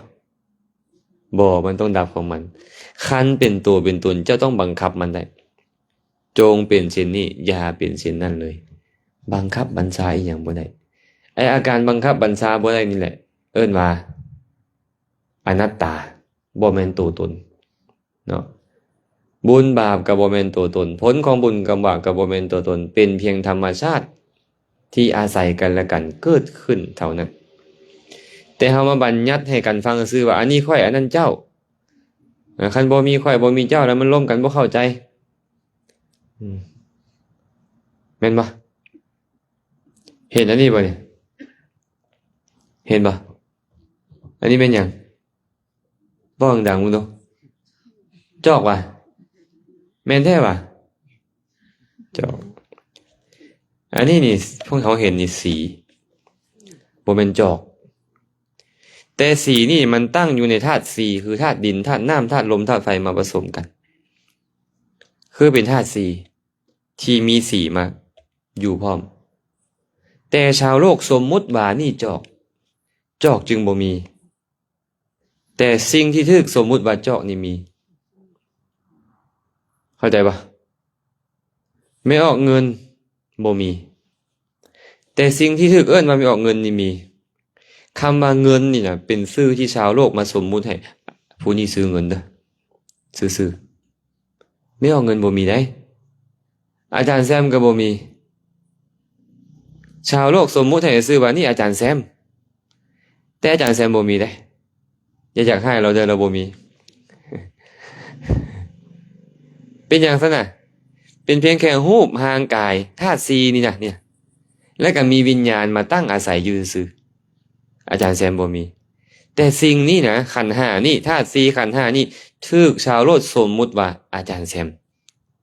ບໍ່, ມັນຕ້ອງດັບຂອງມັນ. ຄັນເປັນໂຕເປັນຕົນ ເຈົ້າຕ້ອງບັງຄັບມັນໄດ້. ຈົ່ງເປັນເຊັ່ນນີ້, ຢ່າເປັນເຊັ່ນນັ້ນເລີຍ. ບັງຄັບບັນຊາອີ່ຫຍັງບໍ່ໄດ້. ໄອ້ອາການບັງຄັບບັນຊາບໍ່ໄດ້ນີ້ແຫຼະ ເອີ້ນວ່າອະນັດຕາ, ບໍ່ແມ່ນໂຕຕົນ. ເນາະ, ບຸນບາບກໍບໍ່ແມ່ນຕົວຕົນ, ຜົນຂອງບຸນກັບບາບກໍບໍ່ແມ່ນຕົວຕົນ, ເປັນພຽງທຳມະຊາດທີ່ອາໄສກັນແລະກັນເກີດຂຶ້ນເທົ່ານັ້ນ. ແຕ່ເຮົາມາບັນຍັດໃຫ້ກັນຟັງຊື່ວ່າ ອັນນີ້ຂ້ອຍ ອັນນັ້ນເຈົ້າ. ເອີ ຄັນບໍ່ມີຂ້ອຍ ບໍ່ມີເຈົ້າ ແລ້ວມັນລົມກັນ ບໍ່ເຂົ້າໃຈ. ອືມ ແມ່ນບໍ່? ເຫັນອັນນີ້ບໍ່ນີ້? ເຫັນບໍ່? ອັນນີ້ແມ່ນຫຍັງ? ເວົ້າດັງໆ ເບິ່ງດູ. ຈອກຫວາ? ແມ່ນແທ້ຫວາ? ຈອກ. ອັນນີ້ນີ້ ພວກເຮົາເຫັນນີ້ສີ, ບໍ່ແມ່ນຈອກ. ແຕ່ສີນີ້ມັນຕັ້ງຢູ່ໃນທາດສີ່ ຄືທາດດິນ, ທາດນ້ຳ, ທາດລົມ, ທາດໄຟມາປະສົມກັນ ຄືເປັນທາດສີ່ທີ່ມີສີມາຢູ່ພ້ອມ. ແຕ່ຊາວໂລກສົມມຸດວ່ານີ້ຈອກ, ຈອກຈຶ່ງບໍ່ມີ. ແຕ່ສິ່ງທີ່ຖືກສົມມຸດວ່າຈອກນີ້ມີ. ເຂົ້າໃຈບໍ່? ແມ່ອອກເງິນບໍ່ມີ, ແຕ່ສິ່ງທີ່ຖືກເອີ້ນວ່າແມ່ອອກເງິນນີ້ມີ. ຄຳວ່າເງິນນີ້ນະ ເປັນຊື່ທີ່ຊາວໂລກມາສົມມຸດໃຫ້. ຜູ້ນີ້ຊື່ເງິນເດີ, ຊື່ໆ. ແມ່ອອກເງິນບໍ່ມີໃດ໋, ອາຈານແຊມກໍບໍ່ມີ. ຊາວໂລກສົມມຸດໃຫ້ຊື່ວ່ານີ້ອາຈານແຊມ, ແຕ່ອາຈານແຊມບໍ່ມີເດ້. ຢ່າຢາກຮ້າຍລາວເດີ, ລາວບໍ່ມີ. ເປັນຫຍັງຊັ້ນນະ? ເປັນພຽງແຄ່ຮູບຮ່າງກາຍທາດສີ່ນີ້ນະ, ນີ້ນະ, ແລ້ວກໍມີວິນຍານມາຕັ້ງອາໄສຢູ່ຊື່ໆ. ອາຈານແຊມບໍ່ມີ. ແຕ່ສິ່ງນີ້ນະ, ຂັນຫ້ານີ້, ທາດສີ່, ຂັນຫ້ານີ້ ຖືກຊາວໂລກສົມມຸດວ່າອາຈານແຊມ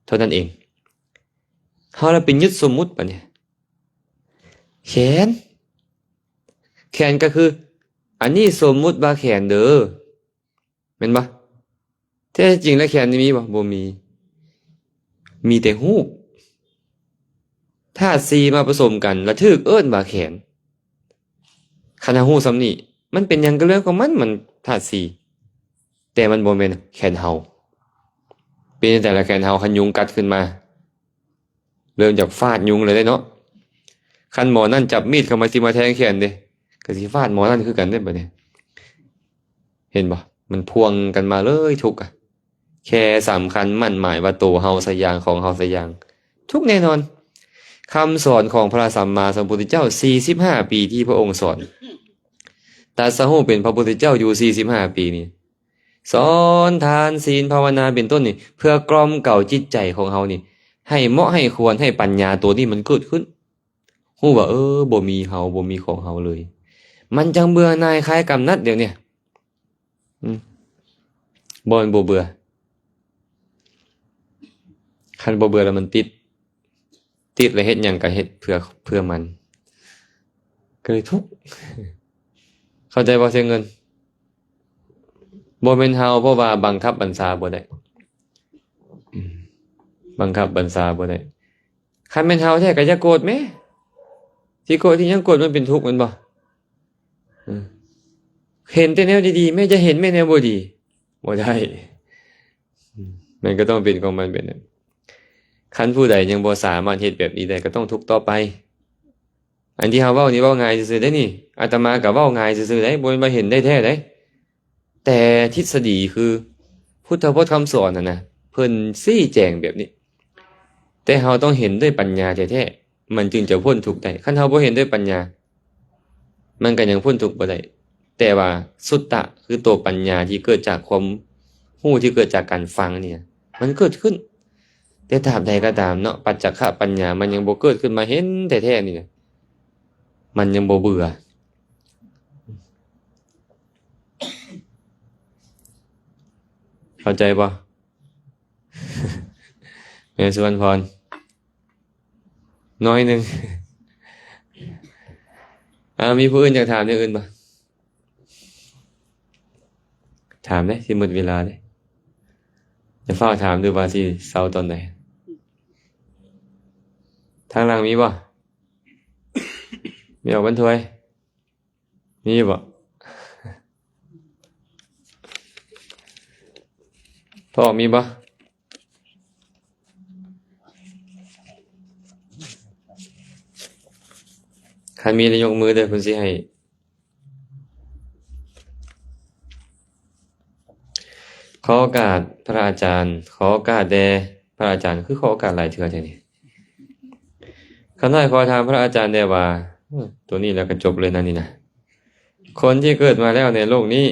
ເທົ່ານັ້ນເອງ. ເຮົາລະໄປຍຶດສົມມຸດບາດນີ້. ແຂນ, ແຂນກໍຄື ອັນນີ້ສົມມຸດວ່າແຂນເດີ, ແມ່ນບໍ່? ແທ້ຈິງແລ້ວແຂນນີ້ມີບໍ່? ບໍ່ມີ. ມີແຕ່ຮູບ. ທາດສີ່ມາປະສົມກັນ ລະຖືກເອີ້ນວ່າແຂນ. ຄັນເຮົາຮູ້ສ່ຳນີ້, ມັນເປັນຫຍັງກໍເລື່ອງຂອງມັນ, ມັນທາດສີ່, ແຕ່ມັນບໍ່ແມ່ນແຂນເຮົາ. ເປັນຈັ່ງໃດລະແຂນເຮົາ? ຄັນຍຸງກັດຂຶ້ນມາ, ເລີ່ມຈາກຟາດຍຸງເລີຍເດ້ເນາະ. ຄັນໝໍນັ້ນຈັບມີດເຂົ້າມາ ຊິມາແທງແຂນເດ້, ກໍຊິຟາດໝໍນັ້ນຄືກັນເດ້ບັດນີ້. ເຫັນບໍ່? ມັນພວງກັນມາເລີຍທຸກອະ. ແຄ່ສຳຄັນໝັ້ນໝາຍວ່າໂຕເຮົາຊະຢ່າງ, ຂອງເຮົາຊະຢ່າງ, ທຸກແນ່ນອນ. ຄ ຄຳສອນຂອງພະສຳມາສຳພຸດທະເຈົ້າ ສີ່ສິບຫ້າປີທີ່ພະອົງສອນ ຕັດສະຮູ້ເປັນພະພຸດທະເຈົ້າຢູ່ ສີ່ສິບຫ້າປີນີ້ ສອນທານ ສິນ ພາວະນາ ເປັນຕົ້ນນີ້ ເພື່ອກ່ອມເກົາຈິດໃຈຂອງເຮົານີ້ ໃຫ້ເໝາະໃຫ້ຄວນ ໃຫ້ປັນຍາໂຕນີ້ມັນເກີດຂຶ້ນ ຮູ້ວ່າ ເອີ ບໍ່ມີເຮົາ ບໍ່ມີຂອງເຮົາເລີຍ ມັນຈັ່ງເບື່ອໜ່າຍຄາຍກຳນັດດຽວນີ້ ອືມ ບໍ່ ມັນບໍ່ເບື່ອ ຄັນບໍ່ເບື່ອແລ້ວມັນຕິດ ຕິດແລ້ວເຮັດຫຍັງກໍເຮັດເພື່ອ ເພື່ອມັນ ກໍເລີຍທຸກ ເຂົ້າໃຈບໍ່ ເສຍເງິນ? ບໍ່ແມ່ນເຮົາ ເພາະວ່າບັງຄັບບັນຊາບໍ່ໄດ້ ອືມ ບັງຄັບບັນຊາບໍ່ໄດ້ ຄັນແມ່ນເຮົາແທ້ກໍຢ່າໂກດແມ້ ຊິໂກດທີ່ຫຍັງ ໂກດມັນເປັນທຸກແມ່ນບໍ່? ເອີ ເຫັນແຕ່ແນວດີໆ ແມ້ຈະເຫັນແມ່ແນວບໍ່ດີ ບໍ່ໄດ້ ອືມ ມັນກໍຕ້ອງເປັນຂອງມັນແບບນັ້ນ ຄັນຜູ້ໃດຍັງບໍ່ສາມາດເຮັດແບບນີ້ໄດ້ ກໍຕ້ອງທຸກຕໍ່ໄປ ອັນທີ່ເຮົາເວົ້ານີ້ເວົ້າງ່າຍຊື່ໆເດ້ນີ້ ອາດຕະມາກໍເວົ້າງ່າຍຊື່ໆເດ້ ບໍ່ແມ່ນວ່າເຫັນໄດ້ແທ້ເດ້ ແຕ່ທິດສະດີຄືພຸດທະພົດຄຳສອນຫັ້ນນະ ເພິ່ນຊີ້ແຈງແບບນີ້ ແຕ່ເຮົາຕ້ອງເຫັນດ້ວຍປັນຍາແທ້ໆ ມັນຈຶ່ງຈະພົ້ນທຸກໄດ້ ຄັນເຮົາບໍ່ເຫັນດ້ວຍປັນຍາ ມັນກໍຍັງພົ້ນທຸກບໍ່ໄດ້ ແຕ່ວ່າສຸດຕະ ຄືໂຕປັນຍາທີ່ເກີດຈາກຄວາມຮູ້ ທີ່ເກີດຈາກການຟັງນີ້ນະ ມັນເກີດຂຶ້ນ ແຕ່ຕາບໃດກໍຕາມເນາະ ປັດຈັກຂະປັນຍາມັນຍັງບໍ່ເກີດຂຶ້ນມາເຫັນແທ້ໆນີ້ນະ ມັນຍັງບໍ່ເບື່ອ ເຂົ້າໃຈບໍ່ ແມ່ສຸວັນພອນ? ໜ້ອຍໜຶ່ງ ອາ ມີຜູ້ອື່ນຢາກຖາມຢ່າງອື່ນບໍ່? ຖາມເດ້ ຊິໝົດເວລາເດ້ ຢ່າຟ້າວຖາມເດີ້ວ່າຊິເຊົາຕອນໃດ. ທາງຫຼັງມີບໍ່? ມີອອກບັນຖ້ວຍ ມີຢູ່ບໍ່? ພໍ່ອອກມີບໍ່? ຄັນມີແລ້ວຍົກມືເດີ້ ເພິ່ນຊິໃຫ້. ຂໍໂອກາດພະອາຈານ ຂໍໂອກາດແດ່ພະອາຈານ ຄືຂໍໂອກາດຫຼາຍເທື່ອແທ້ນີ້. ຂ້ານ້ອຍຂໍຖາມພະອາຈານແດ່ວ່າ ໂຕນີ້ແລ້ວກໍຈົບເລີຍນະນີ້ນະ ຄົນທີ່ເກີດມາແລ້ວໃນໂລກນີ້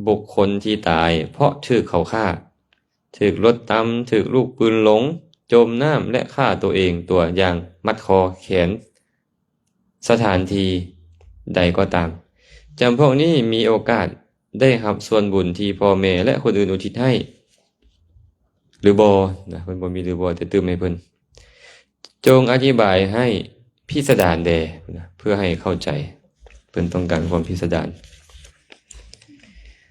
ບຸກຄົນທີ່ຕາຍເພາະຖືກເຂົາຂ້າ ຖືກລົດຕຳ ຖືກລູກປືນຫຼົງ ຈົມນ້ຳ ແລະ ຂ້າຕົວເອງ ຕົວຢ່າງມັດຄໍແຂນ ສະຖານທີ່ໃດກໍຕາມ ຈຳພວກນີ້ມີໂອກາດໄດ້ຮັບສ່ວນບຸນທີ່ພໍ່ແມ່ ແລະ ຄົນອື່ນອຸທິດໃຫ້ ຫຼືບໍ່ນະ ເພິ່ນບໍ່ມີຫຼືບໍ່ ແຕ່ຕື່ມໃຫ້ເພິ່ນ ຈົ່ງອະທິບາຍໃຫ້ພິສະດານແດ່ນະ ເພື່ອໃຫ້ເຂົ້າໃຈ ເພິ່ນຕ້ອງການຄວາມພິສະດານ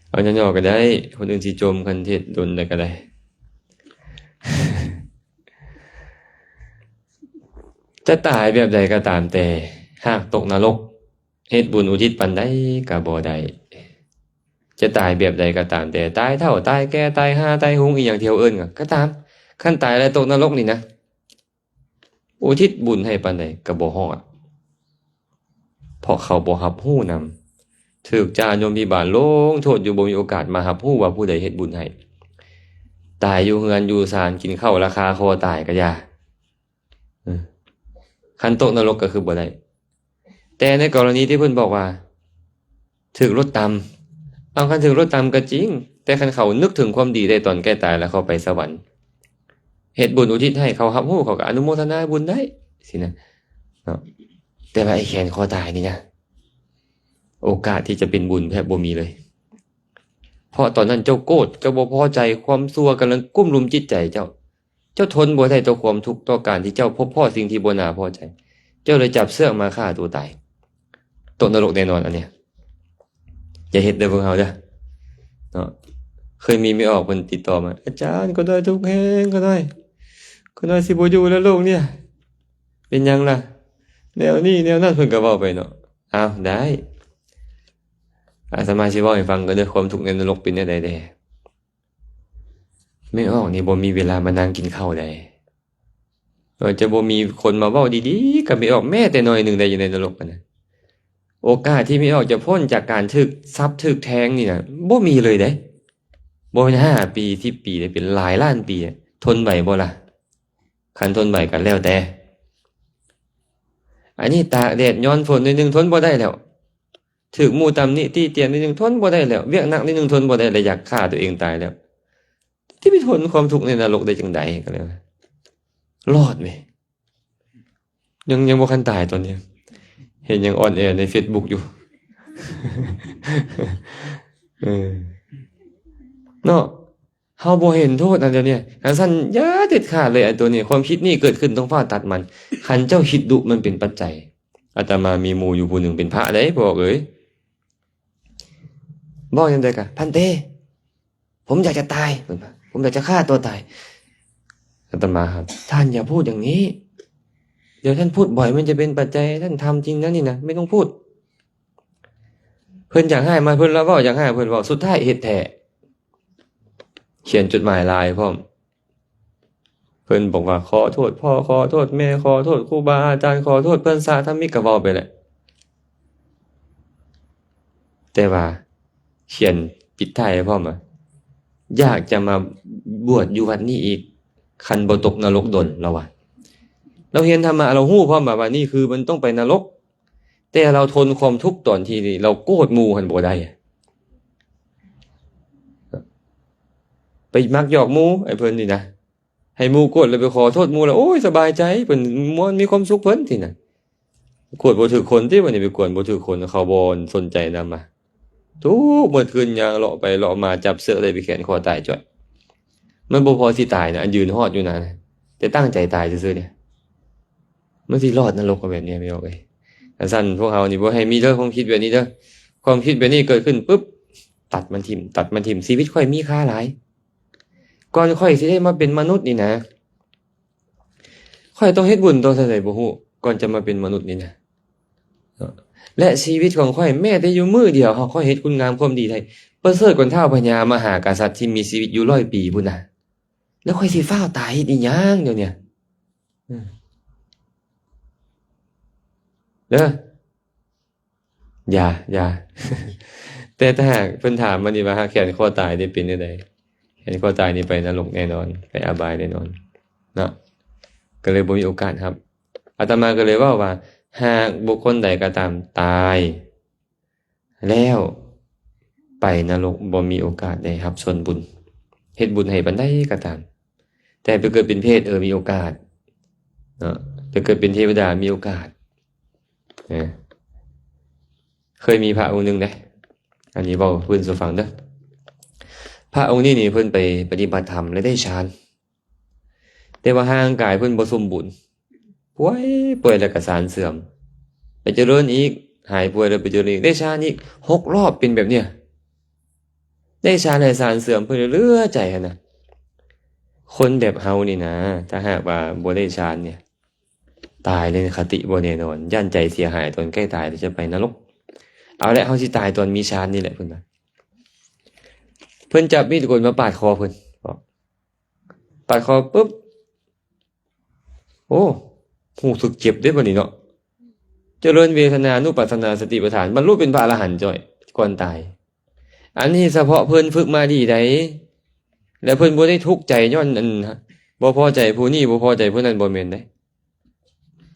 ເອົາຫຍໍ້ໆກໍໄດ້ ຄົນອື່ນຊິຈົ່ມ ຄັນເທດດົນແລ້ວກໍໄດ້. ຈະຕາຍແບບໃດກໍຕາມແຕ່ ຫາກຕົກນະລົກ ເຮັດບຸນອຸທິດປານໃດກໍບໍ່ໄດ້. ຈະຕາຍແບບໃດກໍຕາມແຕ່ ຕາຍເຖົ້າ ຕາຍແກ່ ຕາຍຫ່າ ຕາຍຫຸງ ອີ່ຫຍັງທີ່ເຮົາເອີ້ນກໍຕາມ ຄັນຕາຍແລ້ວຕົກນະລົກນີ້ນະ ອຸທິດບຸນໃຫ້ປານໃດກໍບໍ່ຮອດ ເພາະເຂົາບໍ່ຮັບຮູ້ນຳ ຖືກຈາຍົມພິບານລົງໂທດຢູ່ ບໍ່ມີໂອກາດມາຮັບຮູ້ວ່າຜູ້ໃດເຮັດບຸນໃຫ້ ຕາຍຢູ່ເຮືອນຢູ່ຊານ ກິນເຂົ້າລາຄາຄໍຕາຍກໍຢ່າ ເອີ ຄັນຕົກນະລົກກໍຄືບໍ່ໄດ້ ແຕ່ໃນກໍລະນີທີ່ເພິ່ນບອກວ່າ ຖືກລົດຕຳ ເອົາ ຄັນຖືກລົດຕຳກໍຈິງ ແຕ່ຄັນເຂົານຶກເຖິງຄວາມດີໄດ້ຕອນໃກ້ຕາຍ ແລ້ວເຂົາໄປສະຫວັນ ເຮັດບຸນອຸທິດໃຫ້ ເຂົາຮັບຮູ້ ເຂົາກໍອະນຸໂມທະນາບຸນໄດ້ຊີ້ນະເນາະ ແຕ່ວ່າໄອ້ແຂນຄໍຕາຍນີ້ນະ ໂອກາດທີ່ຈະເປັນບຸນແທບບໍ່ມີເລີຍ ເພາະຕອນນັ້ນເຈົ້າໂກດ ເຈົ້າບໍ່ພໍໃຈ ຄວາມຊົ່ວກຳລັງກຸ້ມລຸມຈິດໃຈເຈົ້າ ເຈົ້າທົນບໍ່ໄດ້ຕໍ່ຄວາມທຸກ ຕໍ່ການທີ່ເຈົ້າພົບພໍ້ສິ່ງທີ່ບໍ່ໜ້າພໍໃຈ ເຈົ້າເລີຍຈັບເຊືອກມາຂ້າຕົວຕາຍ ຕົກນະລົກແນ່ນອນອັນນີ້ ຢ່າເຮັດເດີ້ພວກເຮົາເດີ້ເນາະ ເຄີຍມີແມ່ອອກເພິ່ນຕິດຕໍ່ມາ ອາຈານ ຂ້ານ້ອຍທຸກແຮງ ຂ້ານ້ອຍ ຂ້ານ້ອຍຊິບໍ່ຢູ່ແລ້ວໂລກນີ້ ເປັນຫຍັງລະ ແນວນີ້ແນວນັ້ນ ເພິ່ນກໍເວົ້າໄປເນາະ ອ້າວ ໄດ້ ອາດຕະມາຊິເວົ້າໃຫ້ຟັງກໍເດີ້ ຄວາມທຸກໃນນະລົກເປັນແນວໃດແດ່. ແມ່ອອກນີ້ບໍ່ມີເວລາມານັ່ງກິນເຂົ້າໃດ ເອີ ຈະບໍ່ມີຄົນມາເວົ້າດີໆກັບແມ່ອອກແມ້ແຕ່ໜ້ອຍໜຶ່ງໃດຢູ່ໃນນະລົກຫັ້ນນະ ໂອກາດທີ່ແມ່ອອກຈະພົ້ນຈາກການຖືກສັບຖືກແທງນີ້ນະ ບໍ່ມີເລີຍເດ້ ບໍ່ແມ່ນຫ້າປີ ສິບປີເດ້ ເປັນຫຼາຍລ້ານປີ ທົນໄຫວບໍ່ລະ? ຄັນທົນໄຫວກໍແລ້ວແຕ່ ອັນນີ້ຕາກແດດຍ້ອນຝົນໜ້ອຍໜຶ່ງ ທົນບໍ່ໄດ້ແລ້ວ, ຖືກໝູ່ຕຳໜິຕິຕຽນໜ້ອຍໜຶ່ງ ທົນບໍ່ໄດ້ແລ້ວ, ວຽກໜັກໜ້ອຍໜຶ່ງ ທົນບໍ່ໄດ້ແລ້ວ, ຢາກຂ້າຕົວເອງຕາຍແລ້ວ. ທີ່ໄປທົນຄວາມທຸກໃນນະລົກໄດ້ຈັ່ງໃດ? ກໍເລີຍວ່າລອດເວີຍ. ຍັງ ຍັງບໍ່ທັນຕາຍຕອນນີ້ ເຫັນຍັງອອນແອໃນເຟສບຸກຢູ່. ເອີ ເນາະ, ເຮົາບໍ່ເຫັນໂທດອັນດຽວນີ້. ຄັນຊັ້ນຢ່າເດັດຂາດເລີຍ ອັນໂຕນີ້ ຄວາມຄິດນີ້ເກີດຂຶ້ນຕ້ອງຟ້າວຕັດມັນ. ຄັນເຈົ້າຄິດດຸ ມັນເປັນປັດໄຈ. ອາດຕະມາມີໝູ່ຢູ່ຜູ້ໜຶ່ງເປັນພະເດ້ ພວກເອີຍ. ເວົ້າຍາມໃດກະ ພັນເຕ ຜົມຢາກຈະຕາຍ ເພິ່ນວ່າ ຜົມຢາກຈະຂ້າຕົວຕາຍ. ອາດຕະມາ ທ່ານอย่าพูดอย่างนี้ เดี๋ยวท่านพูดบ่อยมันจะเป็นปัจจัย ท่านทำจริงนะนี่นะ ไม่ต้องพูด. ເພິ່ນຢາກຮ້າຍມາ ເພິ່ນລະເວົ້າຢາກຮ້າຍ ເພິ່ນເວົ້າ ສຸດທ້າຍເຮັດແທ້. ຂຽນຈົດໝາຍລາຍພ້ອມ. ເພິ່ນບອກວ່າ ຂໍໂທດພໍ່ ຂໍໂທດແມ່ ຂໍໂທດຄູບາອາຈານ ຂໍໂທດເພື່ອນສາທະມິກ ກໍເວົ້າໄປແຫຼະ. ແຕ່ວ່າຂຽນປິດທ້າຍໄວ້ພ້ອມວ່າ ຢາກຈະມາບວດຢູ່ວັດນີ້ອີກ ຄັນບໍ່ຕົກນະລົກດົນ ລາວວ່າ. ລາວຮຽນທຳມະ ລາວຮູ້ພ້ອມວ່າ ວ່ານີ້ຄືມັນຕ້ອງໄປນະລົກ. ແຕ່ລາວທົນຄວາມທຸກຕອນທີ່ລາວໂກດໝູ່ຫັ້ນບໍ່ໄດ້. ໄປມັກຫຍອກໝູ່ ໄອ້ເພິ່ນນີ້ນະ ໃຫ້ໝູ່ໂກດແລ້ວໄປຂໍໂທດໝູ່ແລ້ວ ໂອ້ຍ ສະບາຍໃຈ ເພິ່ນມ່ວນ ມີຄວາມສຸກເພິ່ນ ຊີ້ນະ. ກວດບໍ່ຖືກຄົນຕິ ບັດນີ້ໄປກວດບໍ່ຖືກຄົນ ເຂົາບໍ່ສົນໃຈນຳ ມາທຸກມື້ຄືນ ຍ່າງເລາະໄປເລາະມາ ຈັບເຊາະໄດ້ໄປແຂນຄໍຕາຍຈ້ອຍ. ມັນບໍ່ພໍຊິຕາຍນະ ອັນຢືນຮອດຢູ່ນະ ແຕ່ຕັ້ງໃຈຕາຍຊື່ໆເດ. ມັນຊິລອດນະລົກແບບນີ້ ແມ່ນບໍ່ເອີຍ? ຄັນຊັ້ນພວກເຮົານີ້ບໍ່ໃຫ້ມີເດີ ຄວາມຄິດແບບນີ້ເດີ. ຄວາມຄິດແບບນີ້ເກີດຂຶ້ນປຶບ ຕັດມັນຖິ້ມ ຕັດມັນຖິ້ມ. ຊີວິດຂ້ອຍມີຄ່າຫຼາຍ. ກ່ອນຂ້ອຍຊິໄດ້ມາເປັນມະນຸດນີ້ນະ ຂ້ອຍຕ້ອງເຮັດບຸນຕໍ່ເທົ່າໃດບໍ່ຮູ້ ກ່ອນຈະມາເປັນມະນຸດນີ້ນະ. ເນາະ ແລະ ຊີວິດຂອງຂ້ອຍ ແມ້ແຕ່ຢູ່ມື້ດຽວ ຫາກຂ້ອຍເຮັດຄຸນງາມຄວາມດີໄດ້ ປະເສີດກວ່າທ້າວພະຍາມະຫາກະສັດທີ່ມີຊີວິດຢູ່ຮ້ອຍປີພຸ້ນນະ. ແລ້ວຂ້ອຍຊິຟ້າວຕາຍເຮັດອີ່ຫຍັງດຽວນີ້? ເອີ ເດີ ຢ່າ ຢ່າ. ແຕ່ຖ້າຫາກເພິ່ນຖາມມານີ້ວ່າ ຫາກແຂນຄໍຕາຍນີ້ເປັນແນວໃດ? ແຂນຄໍຕາຍນີ້ໄປນະລົກແນ່ນອນ ໄປອະບາຍແນ່ນອນເນາະ. ກໍເລີຍບໍ່ມີໂອກາດຮັບ. ອາດຕະມາກໍເລີຍເວົ້າວ່າ ຫາກບຸກຄົນໃດກໍຕາມຕາຍ ແລ້ວໄປນະລົກ ບໍ່ມີໂອກາດໄດ້ຮັບສ່ວນບຸນ. ເຮັດບຸນໃຫ້ປານໃດກໍຕາມ ແຕ່ໄປເກີດເປັນເປດ ເອີ ມີໂອກາດເນາະ ໄປເກີດເປັນເທວະດາມີໂອກາດ. ເອີ ເຄີຍມີພະອົງໜຶ່ງເດ້ ອັນນີ້ເວົ້າພື້ນສູ່ຟັງເດີ. ພະອົງນີ້ນີ້ເພິ່ນໄປປະຕິບັດທຳ ແລະ ໄດ້ຊານ ແຕ່ວ່າຮ່າງກາຍເພິ່ນບໍ່ສົມບູນ ປ່ວຍ ປ່ວຍແລ້ວກໍຊານເສື່ອມ ໄປຈະເລີນອີກ ຫາຍປ່ວຍແລ້ວໄປຈະເລີນອີກ ໄດ້ຊານອີກ ຫົກ ລອບເປັນແບບເນີ້ຍ. ໄດ້ຊານໃຫ້ຊານເສື່ອມ ເພິ່ນເຫຼືອໃຈຫັ້ນນະ. ຄົນແບບເຮົານີ້ນະ ຖ້າຫາກວ່າບໍ່ໄດ້ຊານນີ້ ຕາຍເລີຍ ຄະຕິບໍ່ແນ່ນອນ ຢ້ານໃຈເສຍຫາຍ ຕອນໃກ້ຕາຍແລ້ວຈະໄປນະລົກ. ເອົາລະ ເຮົາຊິຕາຍຕອນມີຊານນີ້ແຫຼະ ເພິ່ນວ່າ. ເພິ່ນຈັບມີດໂກນມາປາດຄໍເພິ່ນ ປາດຄໍປຶບ ໂອ້ ຮູ້ສຶກເຈັບເດ້ບັດນີ້ເນາະ. ຈະເລີນເວທະນານຸປັດສະນາສະຕິປະທານ ບັນລຸເປັນພະອະລະຫັນຈ້ອຍ ກ່ອນຕາຍ. ອັນນີ້ສະເພາະເພິ່ນຝຶກມາດີໃດ໋ ແລະ ເພິ່ນບໍ່ໄດ້ທຸກໃຈຍ້ອນ ອັນ ບໍ່ພໍໃຈຜູ້ນີ້ ບໍ່ພໍໃຈຜູ້ນັ້ນ ບໍ່ແມ່ນເດ້.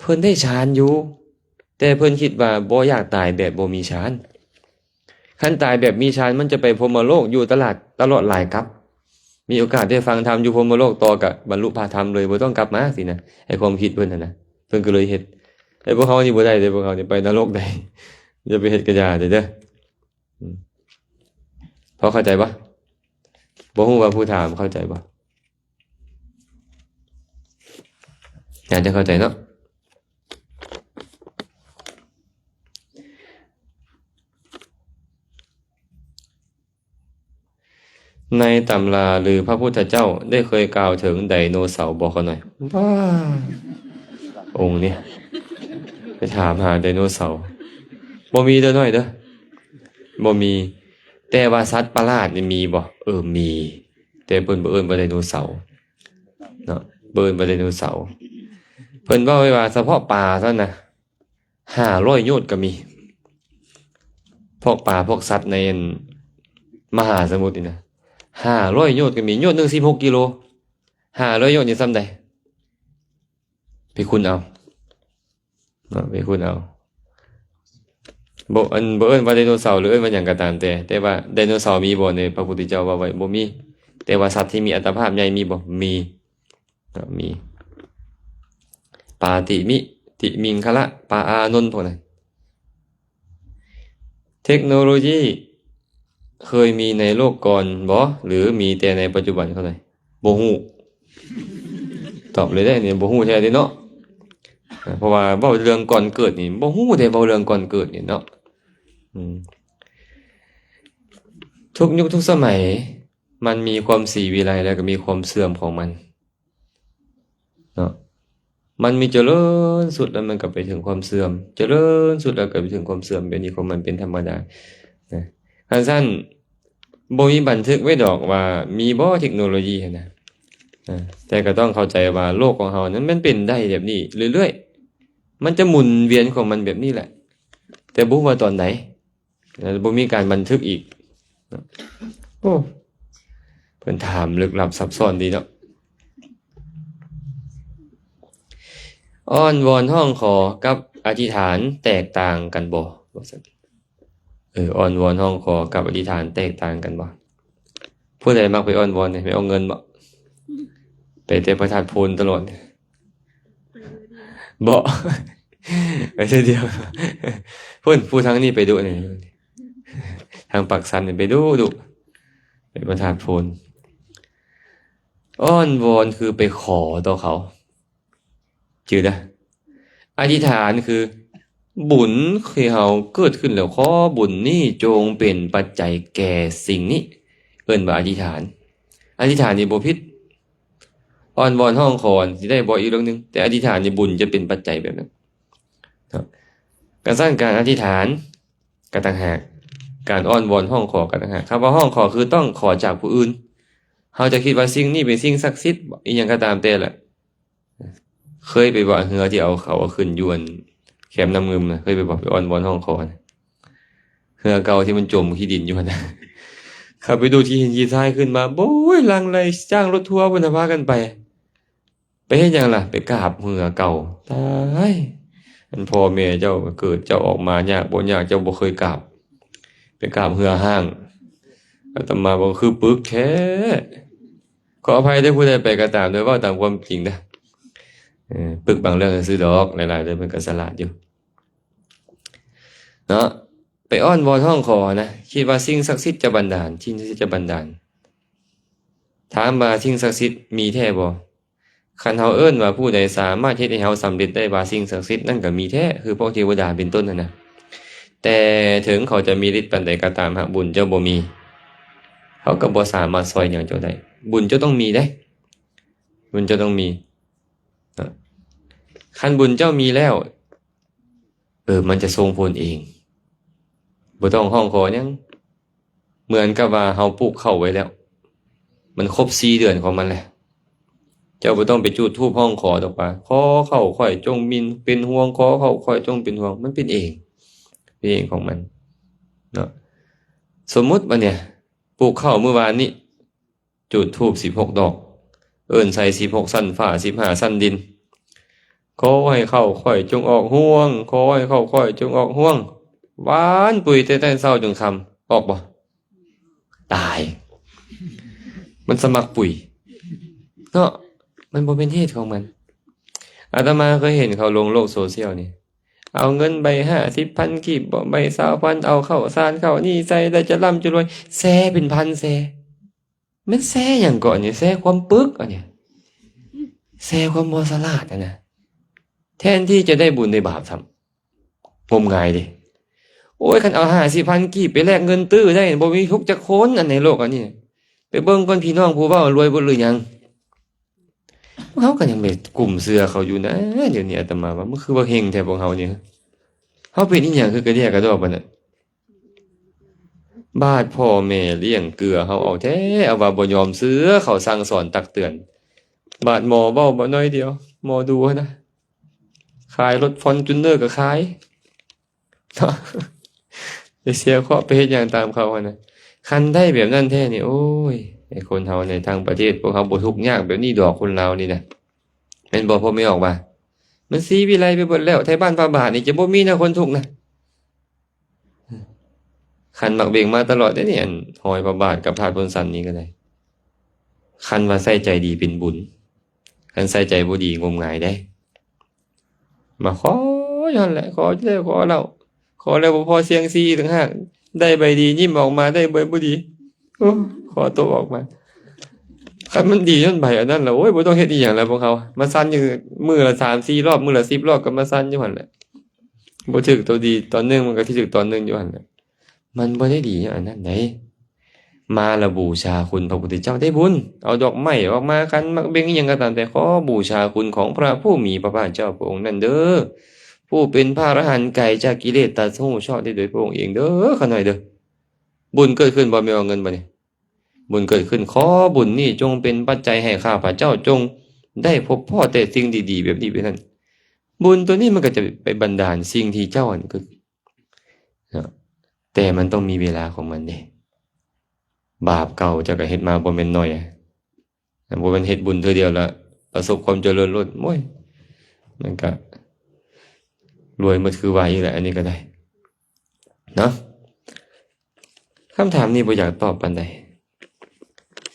ເພິ່ນໄດ້ຊານຢູ່ ແຕ່ເພິ່ນຄິດວ່າບໍ່ຢາກຕາຍແບບບໍ່ມີຊານ. ຄັນຕາຍແບບມີຊານ ມັນຈະໄປພົມມະໂລກຢູ່ຕະຫຼາດ ຕະຫຼອດຫຼາຍກັບ ມີໂອກາດໄດ້ຟັງທຳຢູ່ພົມມະໂລກຕໍ່ ກະບັນລຸພະທຳເລີຍ ບໍ່ຕ້ອງກັບມາຊີ້ນະ. ໃຫ້ຄວາມຄິດເພິ່ນຫັ້ນນະ ເພິ່ນກໍເລີຍເຮັດ. ແຕ່ພວກເຮົານີ້ບໍ່ໄດ້ເດ້ ພວກເຮົານີ້ໄປນະລົກໄດ້. ຢ່າໄປເຮັດກະຢ່າເດີ ເດີ. ອືມ ພໍເຂົ້າໃຈບໍ່? ບໍ່ຮູ້ວ່າຜູ້ຖາມເຂົ້າໃຈບໍ່? ໜ້າຈະເຂົ້າໃຈເນາະ. ໃນຕຳລາລືພະພຸດທະເຈົ້າໄດ້ເຄີຍກ່າວເຖິງໄດໂນເສົາບໍ່ ຂ້ານ້ອຍ? ບ້າ ອົງນີ້ ໄປຖາມຫາໄດໂນເສົາ ບໍ່ມີເດີນ້ອຍເດີ ບໍ່ມີ. ແຕ່ວ່າສັດປະຫຼາດນີ້ມີບໍ່? ເອີ ມີ. ແຕ່ເພິ່ນບໍ່ເອີ້ນວ່າໄດໂນເສົາເນາະ ບໍ່ເອີ້ນວ່າໄດໂນເສົາ. ເພິ່ນເວົ້າໄວ້ວ່າສະເພາະປາເທົ່ານັ້ນນະ ຫ້າຮ້ອຍໂຍດກໍມີ. ພວກປາພວກສັດໃນ ອັນ ມະຫາສະໝຸດນີ້ນະ ຫ້າຮ້ອຍໂຍດກໍມີ. ໂຍດໜຶ່ງສິບຫົກກິໂລ ຫ້າຮ້ອຍໂຍດນີ້ສ່ຳໃດ? ໄປຄູນເອົາ. ເນາະ ໄປຂຸດເອົາ. ບໍ່ ອັນ ບໍ່ເອີ້ນວ່າໄດໂນເສົາ ຫຼື ເອີ້ນວ່າຫຍັງກໍຕາມແຕ່ ແຕ່ວ່າໄດໂນເສົາມີບໍ່ໃນພະພຸດທະເຈົ້າເວົ້າໄວ້? ບໍ່ມີ. ແຕ່ວ່າສັດທີ່ມີອັດຕະພາບໃຫຍ່ມີບໍ່? ມີ ເນາະ ມີ ປາຕິມິ ຕິມິງຄະລະ ປາອານົນ ພວກນັ້ນ. ເທັກໂນໂລຢີເຄີຍມີໃນໂລກກ່ອນບໍ່ ຫຼື ມີແຕ່ໃນປັດຈຸບັນເທົ່ານັ້ນ? ບໍ່ຮູ້. ຕອບເລີຍເດ້ ນີ້ບໍ່ຮູ້ແທ້ເດ້ເນາະ. ເພາະວ່າເວົ້າເລື່ອງກ່ອນເກີດນີ້ ບໍ່ຮູ້ເດ້ ເວົ້າເລື່ອງກ່ອນເກີດນີ້ເນາະ. ອືມ ທຸກຍຸກທຸກສະໄໝ ມັນມີຄວາມສີວິໄລ ແລ້ວກໍມີຄວາມເສື່ອມຂອງມັນເນາະ. ມັນມີຈະເລີນສຸດ ແລ້ວມັນກໍໄປເຖິງຄວາມເສື່ອມ, ຈະເລີນສຸດ ແລ້ວກໍໄປເຖິງຄວາມເສື່ອມ ແບບນີ້ຂອງມັນເປັນທຳມະດານະ. ຄັນຊັ້ນ ບໍ່ມີບັນທຶກໄວ້ດອກວ່າມີບໍ່ເທັກໂນໂລຢີຫັ້ນນະ. ອາ ແຕ່ກໍຕ້ອງເຂົ້າໃຈວ່າໂລກຂອງເຮົານັ້ນມັນເປັນໄດ້ແບບນີ້ເລື້ອຍໆ, ມັນຈະໝູນວຽນຂອງມັນແບບນີ້ແຫຼະ, ແຕ່ບໍ່ຮູ້ວ່າຕອນໃດ. ແລ້ວບໍ່ມີການບັນທຶກອີກ. ໂອ້ ເພິ່ນຖາມລຶກລັບຊັບຊ້ອນດີເນາະ. ອ້ອນວອນຮ້ອງຂໍກັບອະທິຖານແຕກຕ່າງກັນບໍ່? ວ່າຊັ້ນ. ເອີ ອ້ອນວອນຮ້ອງຂໍກັບອະທິຖານແຕກຕ່າງກັນບໍ່? ຜູ້ໃດມັກໄປອ້ອນວອນນີ້ ໄປເອົາເງິນບໍ່? ໄປແຕ່ພະທາດໂພນຕະຫຼອດ. ບໍ່ ໄປເທື່ອດຽວ. ພຸ້ນ ຜູ້ທາງນີ້ໄປດຸນີ້ ທາງປາກຊັນນີ້ໄປດຸດຸ ໄປພະທາດໂພນ. ອ້ອນວອນຄືໄປຂໍຕໍ່ເຂົາ ຈື່ເດີ້. ອະທິຖານຄືບຸນທີ່ເຮົາເກີດຂຶ້ນແລ້ວ ຂໍບຸນນີ້ຈົ່ງເປັນປັດໄຈແກ່ສິ່ງນີ້ ເອີ້ນວ່າອະທິຖານ. ອະທິຖານນີ້ບໍ່ຜິດ. ອ້ອນວອນຮ້ອງຂໍຊິໄດ້ບໍ່ ອີກເລື່ອງໜຶ່ງ, ແຕ່ອະທິຖານນີ້ບຸນຈະເປັນປັດໄຈແບບນັ້ນເນາະ. ກະຊັ້ນການອະທິຖານກະຕ່າງຫາກ, ການອ້ອນວອນຮ້ອງຂໍກະຕ່າງຫາກ. ຄຳວ່າຮ້ອງຂໍຄືຕ້ອງຂໍຈາກຜູ້ອື່ນ. ເຮົາຈະຄິດວ່າສິ່ງນີ້ເປັນສິ່ງສັກສິດ ອີ່ຫຍັງກໍຕາມແຕ່ລະ. ເຄີຍໄປບໍ່ ເຮືອທີ່ເອົາເຂົາເອົາຂຶ້ນຢູ່ອັນແຄມນ້ຳງື່ມນະ, ເຄີຍໄປບໍ່ ໄປອ້ອນວອນຮ້ອງຂໍນະ? ເຮືອເກົ່າທີ່ມັນຈົມຂີ້ດິນຢູ່ຫັ້ນນະ, ເຂົາໄປດູດຂີ້ຫີນຂີ້ຊາຍຂຶ້ນມາ ໂອ້ຍ ຫຼັ່ງໄຫຼຈ້າງລົດທົວພຸ້ນນະ ພາກັນໄປ. ໄປເຮັດຫຍັງລະ? ໄປກາບເຮືອເກົ່າ. ຕາຍ ອັນພໍ່ແມ່ເຈົ້າເກີດເຈົ້າອອກມາຍາກບໍ່ຍາກ ເຈົ້າບໍ່ເຄີຍກາບ, ໄປກາບເຮືອຮ້າງ. ອາດຕະມາວ່າຄືປຶກແທ້. ຂໍອະໄພເດີ້ ຜູ້ໃດໄປກໍຕາມເດີ້ ເວົ້າຕາມຄວາມຈິງເດີ້. ເອີ ປຶກບາງເລື່ອງຊື່ໆດອກ, ຫຼາຍໆເດີ້ ເພິ່ນກໍສະຫຼາດຢູ່ເນາະ. ໄປອ້ອນວອນຮ້ອງຂໍນະ, ຄິດວ່າສິ່ງສັກສິດຈະບັນດານ, ສິ່ງສັກສິດຈະບັນດານ. ຖາມວ່າສິ່ງສັກສິດມີແທ້ບໍ່? ຄັນເຮົາເອີ້ນວ່າຜູ້ໃດສາມາດເຮັດໃຫ້ເຮົາສຳເລັດໄດ້ວ່າສິ່ງສັກສິດນັ້ນກໍມີແທ້ ຄືພວກເທວະດາເປັນຕົ້ນຫັ້ນນະ. ແຕ່ເຖິງເຂົາຈະມີລິດປານໃດກໍຕາມ ຫາກບຸນເຈົ້າບໍ່ມີ ເຂົາກໍບໍ່ສາມາດຊ່ອຍຫຍັງເຈົ້າໄດ້. ບຸນເຈົ້າຕ້ອງມີເດ້, ບຸນເຈົ້າຕ້ອງມີ. ຄັນບຸນເຈົ້າມີແລ້ວ ເອີ ມັນຈະສົ່ງຜົນເອງ ບໍ່ຕ້ອງຮ້ອງຂໍຫຍັງ. ເໝືອນກັບວ່າເຮົາປູກເຂົ້າໄວ້ແລ້ວ ມັນຄົບສີ່ເດືອນຂອງມັນແລ້ວ ເຈົ້າບໍ່ຕ້ອງໄປຈູດທູບຮ້ອງຂໍດອກວ່າ ຂໍເຂົ້າຂ້ອຍຈົ່ງມີເປັນຫ່ວງ ຂໍເຂົ້າຂ້ອຍຈົ່ງເປັນຫ່ວງ. ມັນເປັນເອງ ເປັນເອງຂອງມັນເນາະ. ສົມມຸດວ່າເນຍ ປູກເຂົ້າມື້ວານນີ້ ຈູດທູບສິບຫົກດອກ ເອີ້ນໃສ່ສິບຫົກຊັ້ນຟ້າ ສິບຫ້າຊັ້ນດິນ ຂໍໃຫ້ເຂົ້າຂ້ອຍຈົ່ງອອກຮ່ວງ ຂໍໃຫ້ເຂົ້າຂ້ອຍຈົ່ງອອກຮ່ວງ. ຫວ່ານປຸ໋ຍແຕ່ແຕ່ເຊົ້າຈົນຄ່ຳ ອອກບໍ່? ຕາຍ. ມັນສະໝັກປຸ໋ຍເນາະ, ມັນບໍ່ແມ່ນເຫດຂອງມັນ. ອາດຕະມາເຄີຍເຫັນເຂົາລົງໂລກໂຊຊຽວນີ້ ເອົາເງິນໃບຫ້າສິບພັນກີບ ໃບຊາວພັນ ເອົາເຂົ້າສານເຂົ້ານີ້ໃສ່ ແລ້ວຈະລ່ຳຈະລວຍ. ແຊເປັນພັນແຊ. ແມ່ນແຊຫຍັງເກາະອັນນີ້? ແຊຄວາມປຶກອັນນີ້, ແຊຄວາມບໍ່ສະຫຼາດຫັ້ນນະ. ແທນທີ່ຈະໄດ້ບຸນໄດ້ບາບຊ້ຳ, ງົມງາຍເດ້. ໂອ້ຍ ຄັນເອົາຫ້າສິບພັນກີບໄປແລກເງິນຕື້ໄດ້ ບໍ່ມີທຸກຈັກຄົນອັນໃນໂລກອັນນີ້. ໄປເບິ່ງກ່ອນ ພີ່ນ້ອງຜູ້ເວົ້າລວຍເບິດຫຼືຍັງ? ພວກເຮົາກໍຍັງໄປກຸ້ມເຊື່ອເຂົາຢູ່ນະ. ດຽວນີ້ອາດຕະມາວ່າ ມັນຄືວ່າເຮັງແທ້ພວກເຮົານີ້. ເຮົາເປັນອີ່ຫຍັງຄືກະເດຍກະດອກປານນັ້ນ? ບາດພໍ່ແມ່ລ້ຽງເກືອເຮົາເອົາແທ້ ເອົາວ່າບໍ່ຍອມເຊື່ອເຂົາສັ່ງສອນຕັກເຕືອນ. ບາດໝໍເວົ້າບໍ່ໜ້ອຍດຽວ, ໝໍດູຫັ້ນນະ, ຂາຍລົດຟອນຈູນເນີກໍຂາຍ. ໄປເສຍເຄາະໄປເຮັດຫຍັງຕາມເຂົາຫັ້ນນະ. ຄັນໄດ້ແບບນັ້ນແທ້ນີ້ ໂອ້ຍ ໄອ້ຄົນເຮົາໃນຕ່າງປະເທດ ພວກເຮົາບໍ່ທຸກຍາກແບບນີ້ດອກ ຄົນລາວນີ້ນະ. ແມ່ນບໍ່ ພໍ່ແມ່ອອກວ່າ ມັນສີວິໄລໄປເບິດແລ້ວ. ໄທບ້ານພະບາດນີ້ຈະບໍ່ມີນະ ຄົນທຸກນະ. ຄັນໝາກເບັງມາຕະຫຼອດເດ້ນີ້ ອັນຮອຍພະບາດກັບທາດໂພນສັນນີ້ກໍໄດ້. ຄັນວ່າໃສ່ໃຈດີເປັນບຸນ, ຄັນໃສ່ໃຈບໍ່ດີງມງາຍເດ້. ມາຂໍຢູ່ຫັ້ນແຫຼະ, ຂໍຢູ່ແລ້ວຂໍເລົ່າ, ຂໍແລ້ວບໍ່ພໍ ສ່ຽງຊີອີກຕ່າງຫາກ, ໄດ້ໃບດີຍິ້ມອອກມາ, ໄດ້ໃບບໍ່ດີ ໂອ້ ຂໍໂຕະອອກມາ. ຄັນມັນດີຍ້ອນໃບອັນນັ້ນລະ ໂອ້ຍ ບໍ່ຕ້ອງເຮັດອີ່ຫຍັງແລ້ວພວກເຮົາ. ມາສັ່ນຢູ່ມື້ລະສາມສີ່ລອບ, ມື້ລະສິບລອບກໍມາສັ່ນຢູ່ຫັ້ນແຫຼະ. ບໍ່ຖືກໂຕດີຕອນໜຶ່ງ ມັນກໍຊິຖືກຕອນໜຶ່ງຢູ່ຫັ້ນແຫຼະ. ມັນບໍ່ໄດ້ດີຍ້ອນອັນນັ້ນໃດ. ມາລະບູຊາຄຸນພະພຸດທະເຈົ້າໄດ້ບຸນ, ເອົາດອກໄມ້ອອກມາ, ຄັນໝາກເບັງອີ່ຫຍັງກໍຕາມແຕ່, ຂໍບູຊາຄຸນຂອງພະຜູ້ມີພະພາກເຈົ້າພະອົງນັ້ນເດີ້, ຜູ້ເປັນພະອະລະຫັນໄກຈາກກິເລດ, ຕັດຮູ້ຊອບໄດ້ໂດຍພະອົງເອງເດີ້ ຂ້ານ້ອຍເດີ້. ບຸນເກີດຂຶ້ນບໍ່ ແມ່ນເອົາເງິນບໍ່ນີ້? ບຸນເກີດຂຶ້ນ. ຂໍບຸນນີ້ຈົ່ງເປັນປັດໄຈໃຫ້ຂ້າພະເຈົ້າ ຈົ່ງໄດ້ພົບພໍ້ແຕ່ສິ່ງດີໆແບບນີ້ແບບນັ້ນ. ບຸນໂຕນີ້ມັນກໍຈະໄປບັນດານສິ່ງທີ່ເຈົ້າອັນ ເນາະ ແຕ່ມັນຕ້ອງມີເວລາຂອງມັນເດ້. ບາບເກົ່າເຈົ້າກໍເຮັດມາບໍ່ແມ່ນໜ້ອຍ, ບໍ່ແມ່ນເຮັດບຸນເທື່ອດຽວລະປະສົບຄວາມຈະເລີນໂລດ. ໂອ້ຍ ມັນກໍລວຍໝົດຄືວ່າອີກແຫຼະ ອັນນີ້ກໍໄດ້ເນາະ. ຄຳຖາມນີ້ບໍ່ຢາກຕອບປານໃດ,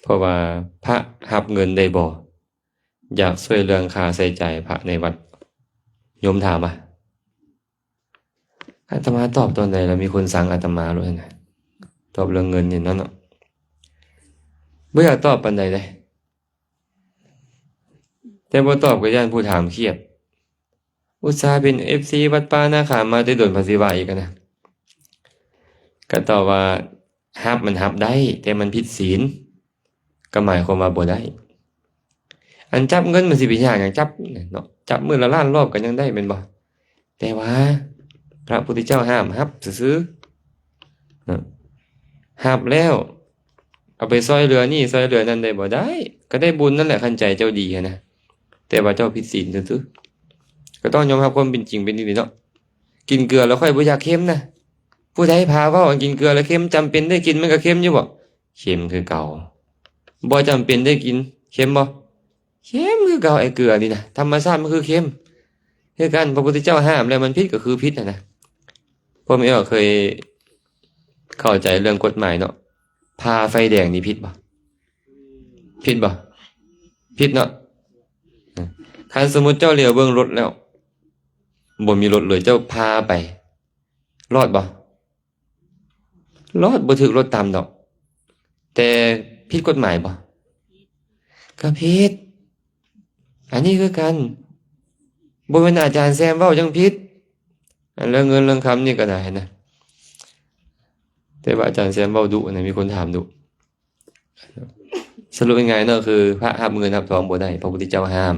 ເພາະວ່າພະຮັບເງິນໄດ້ບໍ່? ຢາກຊ່ວຍເລື່ອງຄ່າໃຊ້ຈ່າຍພະໃນວັດ. ໂຍມຖາມວ່າ ອາດຕະມາຕອບຕອນໃດລະມີຄົນຊັງອາດຕະມາໂລດຫັ້ນນະ, ຕອບເລື່ອງເງິນນີ້ເນາະ. ບໍ່ຢາກຕອບປານໃດເດ້, ແຕ່ບໍ່ຕອບກໍຢ້ານຜູ້ຖາມຄຽດ. ອຸດສ່າເປັນເອັຟຊີວັດປ່ານາຄາມມາແຕ່ດົນ ພັດຊິວ່າອີກຫັ້ນນະ. ກໍຕອບວ່າ ຮັບມັນຮັບໄດ້ ແຕ່ມັນຜິດສິນ ກໍໝາຍຄວາມວ່າບໍ່ໄດ້. ອັນຈັບເງິນມັນຊິໄປຍາກຫຍັງ ຈັບເນາະ, ຈັບມື້ລະລ້ານລອບກໍຍັງໄດ້ແມ່ນບໍ່? ແຕ່ວ່າພະພຸດທະເຈົ້າຫ້າມຮັບຊື່ໆເນາະ. ຮັບແລ້ວເອົາໄປຊ່ອຍເຫຼືອນີ້ຊ່ອຍເຫຼືອນັ້ນໄດ້ບໍ່? ໄດ້, ກໍໄດ້ບຸນນັ້ນແຫຼະ ຄັນໃຈເຈົ້າດີຫັ້ນນະ, ແຕ່ວ່າເຈົ້າຜິດສິນຊື່ໆ. ກໍຕ້ອງຍອມຮັບຄວາມເປັນຈິງເປັນນີ້ເນາະ. ກິນເກືອແລ້ວຂ້ອຍບໍ່ຢາກເຄັມນະ. ຜູ້ໃດພາເວົ້າ ອັນກິນເກືອແລ້ວເຄັມ? ຈຳເປັນໄດ້ກິນມັນກໍເຄັມຢູ່ບໍ່? ເຄັມຄືເກົ່າ. ບໍ່ຈຳເປັນໄດ້ກິນ ເຄັມບໍ່? ເຄັມຄືເກົ່າ. ໄອ້ເກືອນີ້ນະ ທຳມະຊາດມັນຄືເຄັມຄືກັນ. ພະພຸດທະເຈົ້າຫ້າມແລ້ວມັນຜິດກໍຄືຜິດຫັ້ນນະ. ພວກແມ່ອອກເຄີຍເຂົ້າໃຈເລື່ອງກົດໝາຍເນາະ, ຜ່າໄຟແດງນີ້ຜິດບໍ່? ຜິດບໍ່? ຜິດເນາະ. ຄັນສົມມຸດເຈົ້າຫຼຽວເບິ່ງລົດແລ້ວ ບໍ່ມີລົດເລີຍ, ເຈົ້າຜ່າໄປ ລອດບໍ່? ລອດ, ບໍ່ຖືກລົດຕຳດອກ. ແຕ່ຜິດກົດໝາຍບໍ່? ກໍຜິດ. ອັນນີ້ຄືກັນ, ບໍ່ແມ່ນອາຈານແຊມເວົ້າຈັ່ງຜິດ. ອັນເລື່ອງເງິນເລື່ອງຄຳນີ້ກໍໄດ້ນະ, ແຕ່ວ່າອາຈານແຊມເວົ້າດຸນະ, ມີຄົນຖາມດຸ. ສະຫຼຸບງ່າຍໆເນາະ ຄືພະຮັບເງິນຮັບທອງບໍ່ໄດ້, ພະພຸດທະເຈົ້າຫ້າມ.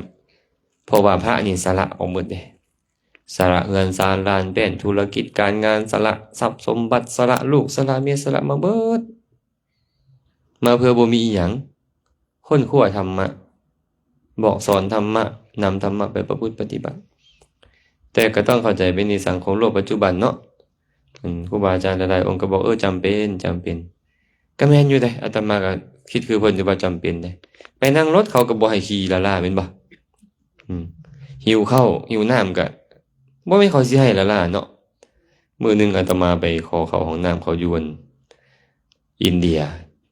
ເພາະວ່າພະນີ້ສະຫຼະອອກໝົດເດ້. ສະຫຼະເຮືອນຊານລານແປ້ນ ທຸລະກິດການງານ, ສະຫຼະຊັບສົມບັດ, ສະຫຼະລູກ, ສະຫຼະເມຍ, ສະຫຼະມາເບິດ. ມາເພື່ອບໍ່ມີອີ່ຫຍັງ, ຄົ້ນຄວ້າທຳມະ, ບອກສອນທຳມະ, ນຳທຳມະໄປປະພຶດປະຕິບັດ. ແຕ່ກໍຕ້ອງເຂົ້າໃຈເປັນນິສັງຂອງໂລກປັດຈຸບັນເນາະ. ອືມ ຄູບາອາຈານຫຼາຍໆອົງກໍບອກ, ເອີ ຈຳເປັນ, ຈຳເປັນ. ກໍແມ່ນຢູ່ເດ້, ອາດຕະມາກໍຄິດຄືເພິ່ນຢູ່ວ່າຈຳເປັນເດ້. ໄປນັ່ງລົດເຂົາກໍບໍ່ໃຫ້ຂີ່ລ້າໆ ແມ່ນບໍ່? ອືມ ຫິວເຂົ້າຫິວນ້ຳກະບໍ່ແມ່ນເຂົາຊິໃຫ້ລ້າໆເນາະ. ມື້ໜຶ່ງອາດຕະມາໄປຂໍເຂົ້າຫ້ອງນ້ຳ ເຂົາຢູ່ອັນອິນເດຍ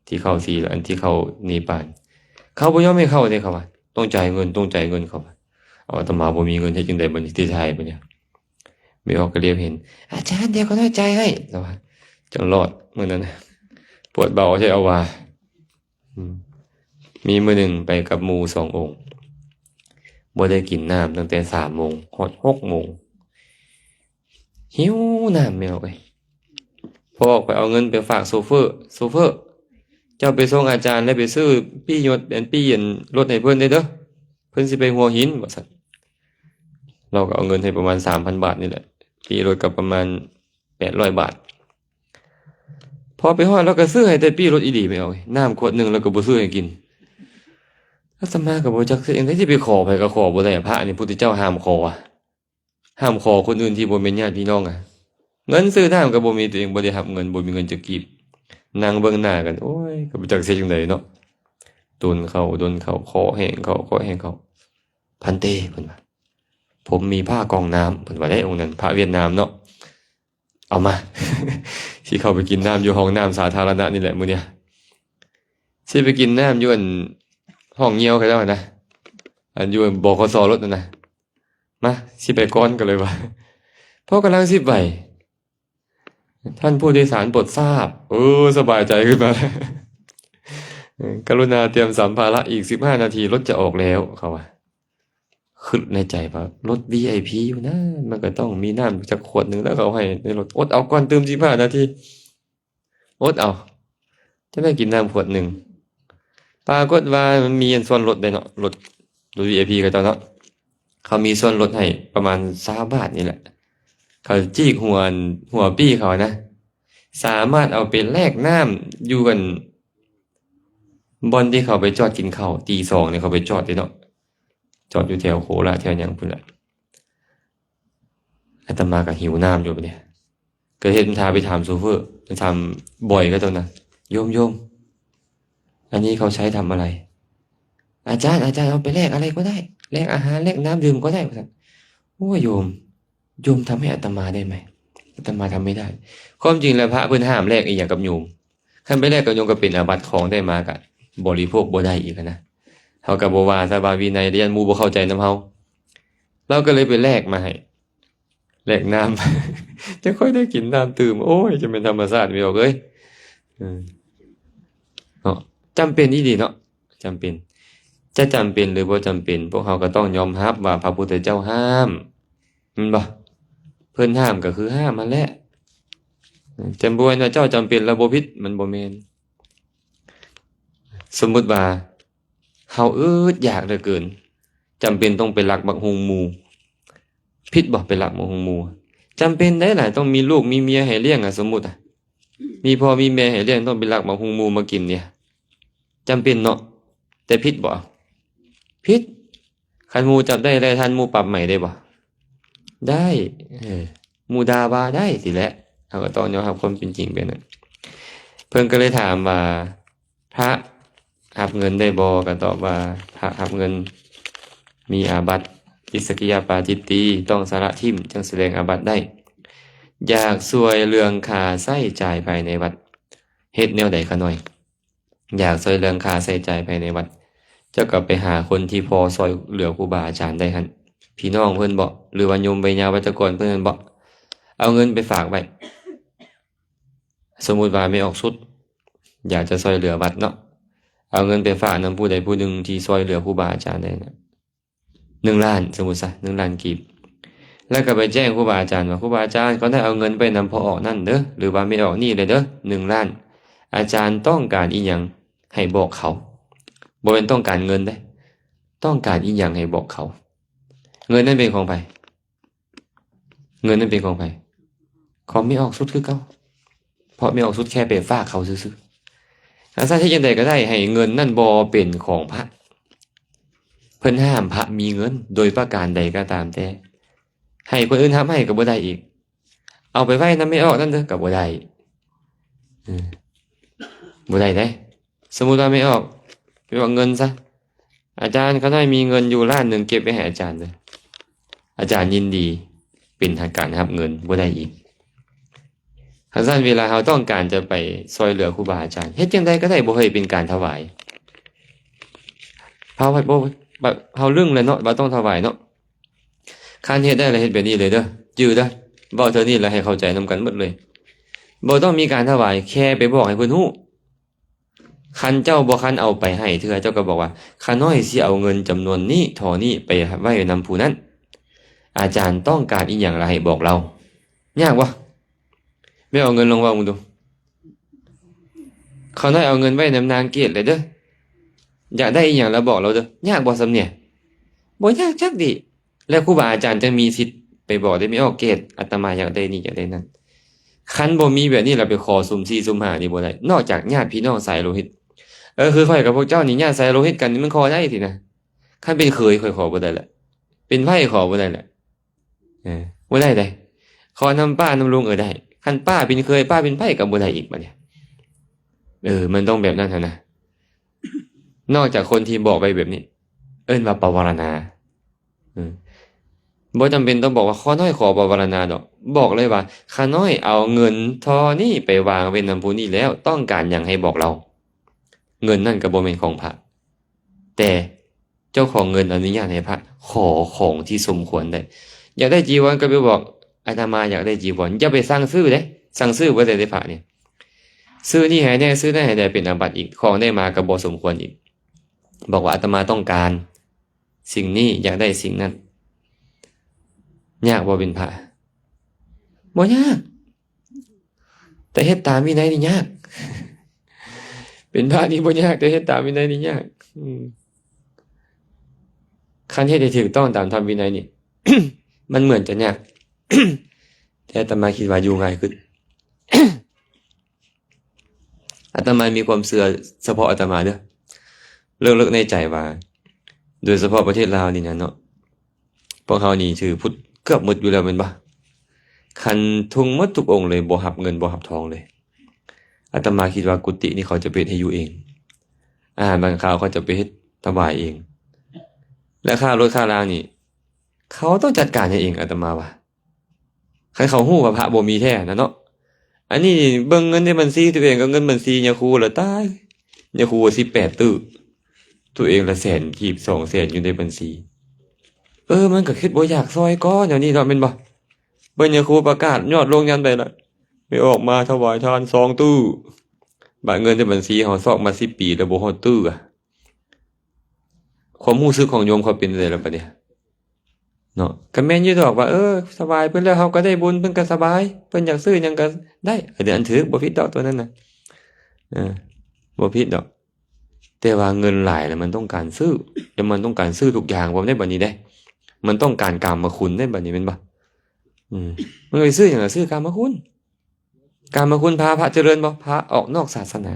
ທີ່ເຂົ້າທີ່ ອັນທີ່ເຂົ້າເນປານ ເຂົາບໍ່ຍອມໃຫ້ເຂົ້າເດ້. ເຂົາວ່າຕ້ອງຈ່າຍເງິນ, ຕ້ອງຈ່າຍເງິນ. ເຂົາວ່າ ເອົາ ອາດຕະມາບໍ່ມີເງິນ ເຮັດຈັ່ງໃດບັດນີ້? ຕິດໃຫ້ບັດນີ້. ແມ່ອອກກໍລຽບເຫັນ, ອາຈານ ດຽວຂ້ານ້ອຍຈ່າຍໃຫ້ ແລ້ວວ່າ ຈັ່ງລອດມື້ນັ້ນນະ. ປວດເບົາແທ້ເອົາວ່າ. ອືມ ມີມື້ໜຶ່ງໄປກັບໝູ່ສອງອົງ ບໍ່ໄດ້ກິນນ້ຳຕັ້ງແຕ່ສາມໂມງຮອດຫົກໂມງ. ຫິວນ້ຳແມ່ອອກເອີຍ. ພໍອອກໄປເອົາເງິນໄປຝາກໂຊເຟີ, ໂຊເຟີ ເຈົ້າໄປສົ່ງອາຈານ ແລ້ວໄປຊື້ປີ້ຍົດ ອັນປີ້ອັນລົດໃຫ້ເພິ່ນເດີ, ເພິ່ນຊິໄປຫົວຫີນ ວ່າຊັ້ນ. ລາວກໍເອົາເງິນໃຫ້ປະມານສາມພັນບາດນີ້ແຫຼະ, ປີ້ລົດກໍປະມານແປດຮ້ອຍບາດ. ພໍໄປຮອດລາວກໍຊື້ໃຫ້ແຕ່ປີ້ລົດອີ່ຫຼີ ແມ່ອອກເອີຍ. ນ້ຳຂວດໜຶ່ງລາວກໍບໍ່ຊື້ໃຫ້ກິນ. ອາດຕະມາກໍບໍ່ຈັກຊິເຮັດຈັ່ງໃດ ຊິໄປຂໍໃຜກໍຂໍບໍ່ໄດ້. ພະນີ້ ພຸດທະເຈົ້າຫ້າມຂໍ ຫ້າມຂໍຄົນອື່ນທີ່ບໍ່ແມ່ນຍາດພີ່ນ້ອງ. ເງິນຊື້ນ້ຳກໍບໍ່ມີ, ຕົວເອງບໍ່ໄດ້ຮັບເງິນ, ບໍ່ມີເງິນຈັກກີບ. ນັ່ງເບິ່ງໜ້າກັນ, ໂອ້ຍ ກໍບໍ່ຈັກຊິເຮັດຈັ່ງໃດເນາະ. ດົນເຂົ້າ, ດົນເຂົ້າ, ຂໍແຮງເຂົ້າ, ຂໍແຮງເຂົ້າ. ພັນເຕ ເພິ່ນວ່າ, ຜົມມີຜ້າກອງນ້ຳ ເພິ່ນວ່າເດ້ ອົງນັ້ນ ພະຫວຽດນາມເນາະ. ເອົາມາ ຊິເຂົ້າໄປກິນນ້ຳຢູ່ຫ້ອງນ້ຳສາທາລະນະນີ້ແຫຼະມື້ນີ້ ຊິໄປກິນນ້ຳຢູ່ອັນຫ້ອງຍ່ຽວເຂົາເຈົ້າຫັ້ນນະ ອັນຢູ່ ບຂສ ລົດຫັ້ນນະ. ມາ ຊິໄປກ່ອນ ກໍເລີຍວ່າ ພໍກຳລັງຊິໄປ ທ່ານຜູ້ໂດຍສານໂປດຊາບ ເອີ ສະບາຍໃຈຂຶ້ນມາແລ້ວ ເອີ ກະລຸນາຕຽມສຳພາລະ ອີກສິບຫ້ານາທີລົດຈະອອກແລ້ວ ເຂົາວ່າ. ຄິດໃນໃຈວ່າ ລົດ ວີໄອພີ ຢູ່ນະ ມັນກໍຕ້ອງມີນ້ຳຈັກຂວດໜຶ່ງແລ້ວ ເຂົາໃຫ້ໃນລົດ ອົດເອົາກ່ອນ ຕື່ມສິບຫ້ານາທີ ອົດເອົາ ຈະໄດ້ກິນນ້ຳຂວດໜຶ່ງ. ປາກົດວ່າມັນມີອັນສ່ວນລົດເດ້ເນາະ ລົດ ລົດ ວີໄອພີ ເຂົາເຈົ້າເນາະ ເຂົາມີສ່ວນລົດໃຫ້ປະມານຊາວບາດນີ້ແຫຼະ. ເຂົາຈີກຫົວ ຫົວປີ້ເຂົານະ ສາມາດເອົາໄປແລກນ້ຳຢູ່ອັນ ບ່ອນທີ່ເຂົາໄປຈອດກິນເຂົ້າ ຕີສອງນີ້ເຂົາໄປຈອດເດ້ເນາະ ຈອດຢູ່ແຖວໂຄລາດ ແຖວຫຍັງພຸ້ນລະ. ອາດຕະມາກໍຫິວນ້ຳຢູ່ບັດນີ້ ກໍເຮັດທ່າໄປຖາມໂຊເຟີ ໄປຖາມບອຍເຂົາເຈົ້ານະ ໂຍມ ໂຍມ ອັນນີ້ເຂົາໃຊ້ທຳອະໄລ? ອາຈານ ອາຈານ ເອົາໄປແລກອະໄລກໍໄດ້ ແລກອາຫານ ແລກນ້ຳດື່ມກໍໄດ້ ວ່າຊັ້ນ. ໂອ້ຍ ໂຍມ ໂຍມທຳໃຫ້ອາດຕະມາໄດ້ໄໝ? ອາດຕະມາທຳໄມ່ໄດ້. ຄວາມຈິງແລ້ວພະເພິ່ນຫ້າມແລກອີ່ຫຍັງກັບໂຍມ. ຄັນໄປແລກກັບໂຍມກໍເປັນອາບັດ ຂອງໄດ້ມາກະບໍລິໂພກບໍ່ໄດ້ອີກຫັ້ນນະ. ເຮົາກໍບໍ່ວ່າ ຖ້າວ່າວິໄນ ຢ້ານໝູ່ບໍ່ເຂົ້າໃຈນຳເຮົາ. ລາວກໍເລີຍໄປແລກມາໃຫ້ ແລກນ້ຳ ຈັ່ງຄ່ອຍໄດ້ກິນນ້ຳຕື່ມ. ໂອ້ຍ ຈະແມ່ນທຳມະຊາດ ແມ່ອອກເອີຍ. ເອີ ເນາະ ຈຳເປັນອີ່ຫຼີເນາະ ຈຳເປັນ. ຈະຈຳເປັນ ຫຼື ບໍ່ຈຳເປັນ ພວກເຮົາກໍຕ້ອງຍອມຮັບວ່າພະພຸດທະເຈົ້າຫ້າມ ແມ່ນບໍ່? ເພິ່ນຫ້າມກໍຄືຫ້າມຫັ້ນແຫຼະ. ຈຳບໍ່ແມ່ນວ່າເຈົ້າຈຳເປັນແລ້ວບໍ່ຜິດ ມັນບໍ່ແມ່ນ. ສົມມຸດວ່າເຮົາອຶດຢາກເຫຼືອເກີນ ຈຳເປັນຕ້ອງໄປລັກໝາກຫຸ່ງໝູ່ ຜິດບໍ່? ໄປລັກໝາກຫຸ່ງໝູ່ ຈຳເປັນໄດ໋ລະ ຕ້ອງມີລູກມີເມຍໃຫ້ລ້ຽງອະ. ສົມມຸດອະ ມີພໍ່ມີແມ່ໃຫ້ລ້ຽງ ຕ້ອງໄປລັກໝາກຫຸ່ງໝູ່ມາກິນນີ້ ຈຳເປັນເນາະ. ແຕ່ຜິດບໍ່? ຜິດ. ຄັນໝູ່ຈັບໄດ້ແລ້ວ ທ່ານໝູ່ປັບໃໝໄດ້ບໍ່? ໄດ້. ເອີ ໝູ່ດ່າວ່າໄດ້ຊີ້ແຫຼະ. ເຮົາກໍຕ້ອງຍອມຮັບຄວາມເປັນຈິງແບບນັ້ນ. ເພິ່ນກໍເລີຍຖາມວ່າ ພະຮັບເງິນໄດ້ບໍ່? ກໍຕອບວ່າ ພະຮັບເງິນມີອາບັດ ທິດສະກິຍາປາຈິດຕີ ຕ້ອງສະລະຖິ້ມ ຈຶ່ງສະແດງອາບັດໄດ້. ຢາກຊ່ວຍເລື່ອງຄ່າໃຊ້ຈ່າຍພາຍໃນວັດ ເຮັດແນວໃດຂະນ້ອຍ? ຢາກຊ່ວຍເລື່ອງຄ່າໃຊ້ຈ່າຍພາຍໃນວັດ ເຈົ້າກໍໄປຫາຄົນທີ່ພໍຊ່ວຍເຫຼືອຄູບາອາຈານໄດ້ຫັ້ນ ພີ່ນ້ອງເພິ່ນບໍ ຫຼືວ່າໂຍມໄວຍາວັດຈະກອນເພິ່ນນັ້ນບໍ ເອົາເງິນໄປຝາກໄວ້. ສົມມຸດວ່າແມ່ອອກສຸດຢາກຈະຊ່ວຍເຫຼືອວັດເນາະ ເອົາເງິນໄປຝາກນຳຜູ້ໃດຜູ້ໜຶ່ງທີ່ຊ່ວຍເຫຼືອຄູບາອາຈານໄດ້ນະ ໜຶ່ງລ້ານ ສົມມຸດຊະ ໜຶ່ງລ້ານກີບ ແລ້ວກໍໄປແຈ້ງຄູບາອາຈານວ່າ ຄູບາອາຈານ ຂ້ານ້ອຍເອົາເງິນໄປນຳພໍ່ອອກນັ້ນເດີ ຫຼືວ່າແມ່ອອກນີ້ເລີຍເດີ ໜຶ່ງລ້ານ ອາຈານຕ້ອງການອີ່ຫຍັງໃຫ້ບອກເຂົາ. ບໍ່ແມ່ນຕ້ອງການເງິນເດ້ ຕ້ອງການອີ່ຫຍັງໃຫ້ບອກເຂົາ. ເງິນນັ້ນເປັນຂອງໃຜ? ເງິນນັ້ນເປັນຂອງໃຜ? ຂອງແມ່ອອກສຸດຄືເກົ່າ ເພາະແມ່ອອກສຸດແຄ່ໄປຝາກເຂົາຊື່ໆ. ຄັນຊັ້ນເຮັດຈັ່ງໃດກໍໄດ້ໃຫ້ເງິນນັ້ນບໍ່ເປັນຂອງພະ. ເພິ່ນຫ້າມພະມີເງິນໂດຍປະການໃດກໍຕາມແຕ່ ໃຫ້ຄົນອື່ນຮັບໃຫ້ກໍບໍ່ໄດ້ອີກ ເອົາໄປໄວ້ນຳແມ່ອອກນັ້ນເດີກໍບໍ່ໄດ້ ເອີ ບໍ່ໄດ້ເດ້. ສົມມຸດວ່າແມ່ອອກ ແມ່ອອກເງິນຊະ ອາຈານ ຂ້ານ້ອຍມີເງິນຢູ່ລ້ານໜຶ່ງ ເກັບໄວ້ໃຫ້ອາຈານເດີ ອາຈານຍິນດີເປັນທາງການຮັບເງິນ ບໍ່ໄດ້ອີກ. ຄັນຊັ້ນເວລາເຮົາຕ້ອງການຈະໄປຊ່ວຍເຫຼືອຄູບາອາຈານ ເຮັດຈັ່ງໃດກໍໄດ້ ບໍ່ໃຫ້ເປັນການຖວາຍ ເຮົາ ເຮົາລຶ້ງແລ້ວເນາະ ວ່າຕ້ອງຖວາຍເນາະ. ຄັນເຮັດໄດ້ລະເຮັດແບບນີ້ເລີຍເດີ ຈື່ເດີ ເວົ້າເທື່ອນີ້ລະໃຫ້ເຂົ້າໃຈນຳກັນໝົດເລີຍ ບໍ່ຕ້ອງມີການຖວາຍ ແຄ່ໄປບອກໃຫ້ເພິ່ນຮູ້. ຄັນເຈົ້າບໍ່ຄັນເອົາໄປໃຫ້ເທື່ອ ເຈົ້າກໍບອກວ່າ ຂ້ານ້ອຍຊິເອົາເງິນຈຳນວນນີ້ເທົ່ານີ້ໄປໄວ້ນຳຜູ້ນັ້ນ ອາຈານຕ້ອງການອີ່ຫຍັງລະໃຫ້ບອກລາວ. ຍາກບໍ່? ແມ່ອອກເງິນລອງເວົ້າເບິ່ງດູ ຂ້ານ້ອຍເອົາເງິນໄວ້ນຳນາງເກດແລ້ວເດີ ຢາກໄດ້ອີ່ຫຍັງລະບອກລາວເດີ. ຍາກບໍ່ສ່ຳນີ້? ບໍ່ຍາກຈັກດີ້. ແລ້ວຄູບາອາຈານຈັ່ງມີສິດໄປບອກໄດ້ ແມ່ອອກເກດ ອາດຕະມາຢາກໄດ້ນີ້ຢາກໄດ້ນັ້ນ. ຄັນບໍ່ມີແບບນີ້ລະໄປຂໍຊຸ່ມສີ່ຊຸ່ມຫ້ານີ້ບໍ່ໄດ້ ນອກຈາກຍາດພີ່ນ້ອງສາຍໂລຫິດ. ເອີ ຄືຂ້ອຍກັບພວກເຈົ້ານີ້ຍາດສາຍໂລຫິດກັນນີ້ມັນຂໍໄດ້ຕິນະ. ຄັນເປັນເຂີຍຂ້ອຍຂໍບໍ່ໄດ້ລະ ເປັນໃພ້ຂໍບໍ່ໄດ້ລະ ເອີ ບໍ່ໄດ້ໃດ. ຂໍນຳປ້ານຳລຸງ ເອີ ໄດ້ ຄັນປ້າເປັນເຂີຍ ປ້າເປັນໃພ້ກໍບໍ່ໄດ້ອີກບັດນີ້. ເອີ ມັນຕ້ອງແບບນັ້ນຫັ້ນນະ. ນອກຈາກຄົນທີ່ບອກໄວ້ແບບນີ້ ເອີ້ນວ່າປະວາລະນາ. ເອີ ປ ບໍ່ຈຳເປັນຕ້ອງບອກວ່າ ຂ້ານ້ອຍຂໍປະວາລະນາດອກ. ບອກເລີຍວ່າ ຂ້ານ້ອຍເອົາເງິນທໍ່ນີ້ໄປວາງໄວ້ນຳຜູ້ນີ້ແລ້ວ, ຕ້ອງການຫຍັງໃຫ້ບອກລາວ. ເງິນນັ້ນກໍບໍ່ແມ່ນຂອງພະ, ແຕ່ເຈົ້າຂອງເງິນອະນຸຍາດໃຫ້ພະຂໍຂອງທີ່ສົມຄວນໄດ້. ຢາກໄດ້ຈີວອນກໍໄປບອກ ອາດຕະມາຢາກໄດ້ຈີວອນ. ຢ່າໄປສັ່ງຊື້ເດ້, ສັ່ງຊື້ບໍ່ໄດ້ເດ້ພະນີ້. ຊື້ນີ້ໃຫ້ແດ່, ຊື້ນັ້ນໃຫ້ແດ່, ເປັນອາບັດອີກ. ຂອງໄດ້ມາກໍບໍ່ສົມຄວນອີກ. ບອກວ່າ ອາດຕະມາຕ້ອງການ ສິ່ງນີ້ ຢາກໄດ້ສິ່ງນັ້ນ. ຍາກບໍ່ເປັນພະ? ບໍ່ຍາກ. ແຕ່ເຮັດຕາມວິໄນນີ້ຍາກ. ເປັນພະນີ້ບໍ່ຍາກ, ແຕ່ເຮັດຕາມວິໄນນີ້ຍາກ. ອືມ. ຄັນເຮັດໃຫ້ຖືກຕ້ອງຕາມທຳວິໄນນີ້ ມັນເໝືອນຈະຍາກ, ແຕ່ອາດຕະມາຄິດວ່າຢູ່ງ່າຍຂຶ້ນ. ອາດຕະມາມີຄວາມເຊື່ອສະເພາະອາດຕະມາເດີ້, ເລິກໆໃນໃຈວ່າ ໂດຍສະເພາະປະເທດລາວນີ້ນະເນາະ, ພວກເຮົານີ້ຖືພຸດເກືອບໝົດຢູ່ແລ້ວແມ່ນບໍ່? ຄັນທຸ່ງໝົດທຸກອົງເລີຍ, ບໍ່ຮັບເງິນບໍ່ຮັບທອງເລີຍ. ອາດຕະມາຄິດວ່າກຸຕິນີ້ເຂົາຈະໄປເຮັດໃຫ້ຢູ່ເອງ, ອາຫານບາງຄາວເຂົາຈະໄປເຮັດຖວາຍເອງ, ແລະ ຄ່າລົດຄ່າລານີ້ ເຂົາຕ້ອງຈັດການໃຫ້ເອງ, ອາດຕະມາວ່າ. ຄັນເຂົາຮູ້ວ່າພະບໍ່ມີແທ້ນະເນາະ. ອັນນີ້ເບິ່ງເງິນໃນບັນຊີຕົວເອງກັບເງິນບັນຊີຍາຄູລະຕາຍ, ຍາຄູສິບແປດຕື້, ຕົວເອງລະແສນກີບ ສອງແສນຢູ່ໃນບັນຊີ. ເອີ ມັນກໍຄິດບໍ່ຢາກຊ່ອຍກໍແນວນີ້ເນາະ ແມ່ນບໍ່? ເບິ່ງຍາຄູປະກາດຍອດລົງຍັນໄດ້ລະ, ໄປອອກມາຖວາຍທານສອງຕື້, ບາດເງິນໃນບັນຊີເຮົາຊອກມາສິບປີແລ້ວບໍ່ຮອດຕື້. ຄວາມຮູ້ສຶກຂອງໂຍມເຂົາເປັນຈັ່ງໃດລະບາດນີ້? ເນາະ ກໍແມ່ນຢູ່ດອກວ່າ ເອີ ຖວາຍເພິ່ນແລ້ວເຮົາກໍໄດ້ບຸນ, ເພິ່ນກໍສະບາຍ, ເພິ່ນຢາກຊື້ຫຍັງກໍໄດ້, ອັນນັ້ນຖືກ, ບໍ່ຜິດດອກຕົວນັ້ນນະ, ເອີ ບໍ່ຜິດດອກ. ແຕ່ວ່າເງິນຫຼາຍແລ້ວມັນຕ້ອງການຊື້, ແລ້ວມັນຕ້ອງການຊື້ທຸກຢ່າງພ້ອມໃດ໋ບັດນີ້ເດ້, ມັນຕ້ອງການກາມະຄຸນເດ້ບັດນີ້ ແມ່ນບໍ່? ອືມ ມັນໄປຊື້ຫຍັງລະ? ຊື້ກາມະຄຸນ. ກາມະຄຸນພາພະຈະເລີນບໍ່? ພາອອກນອກສາສະໜາ.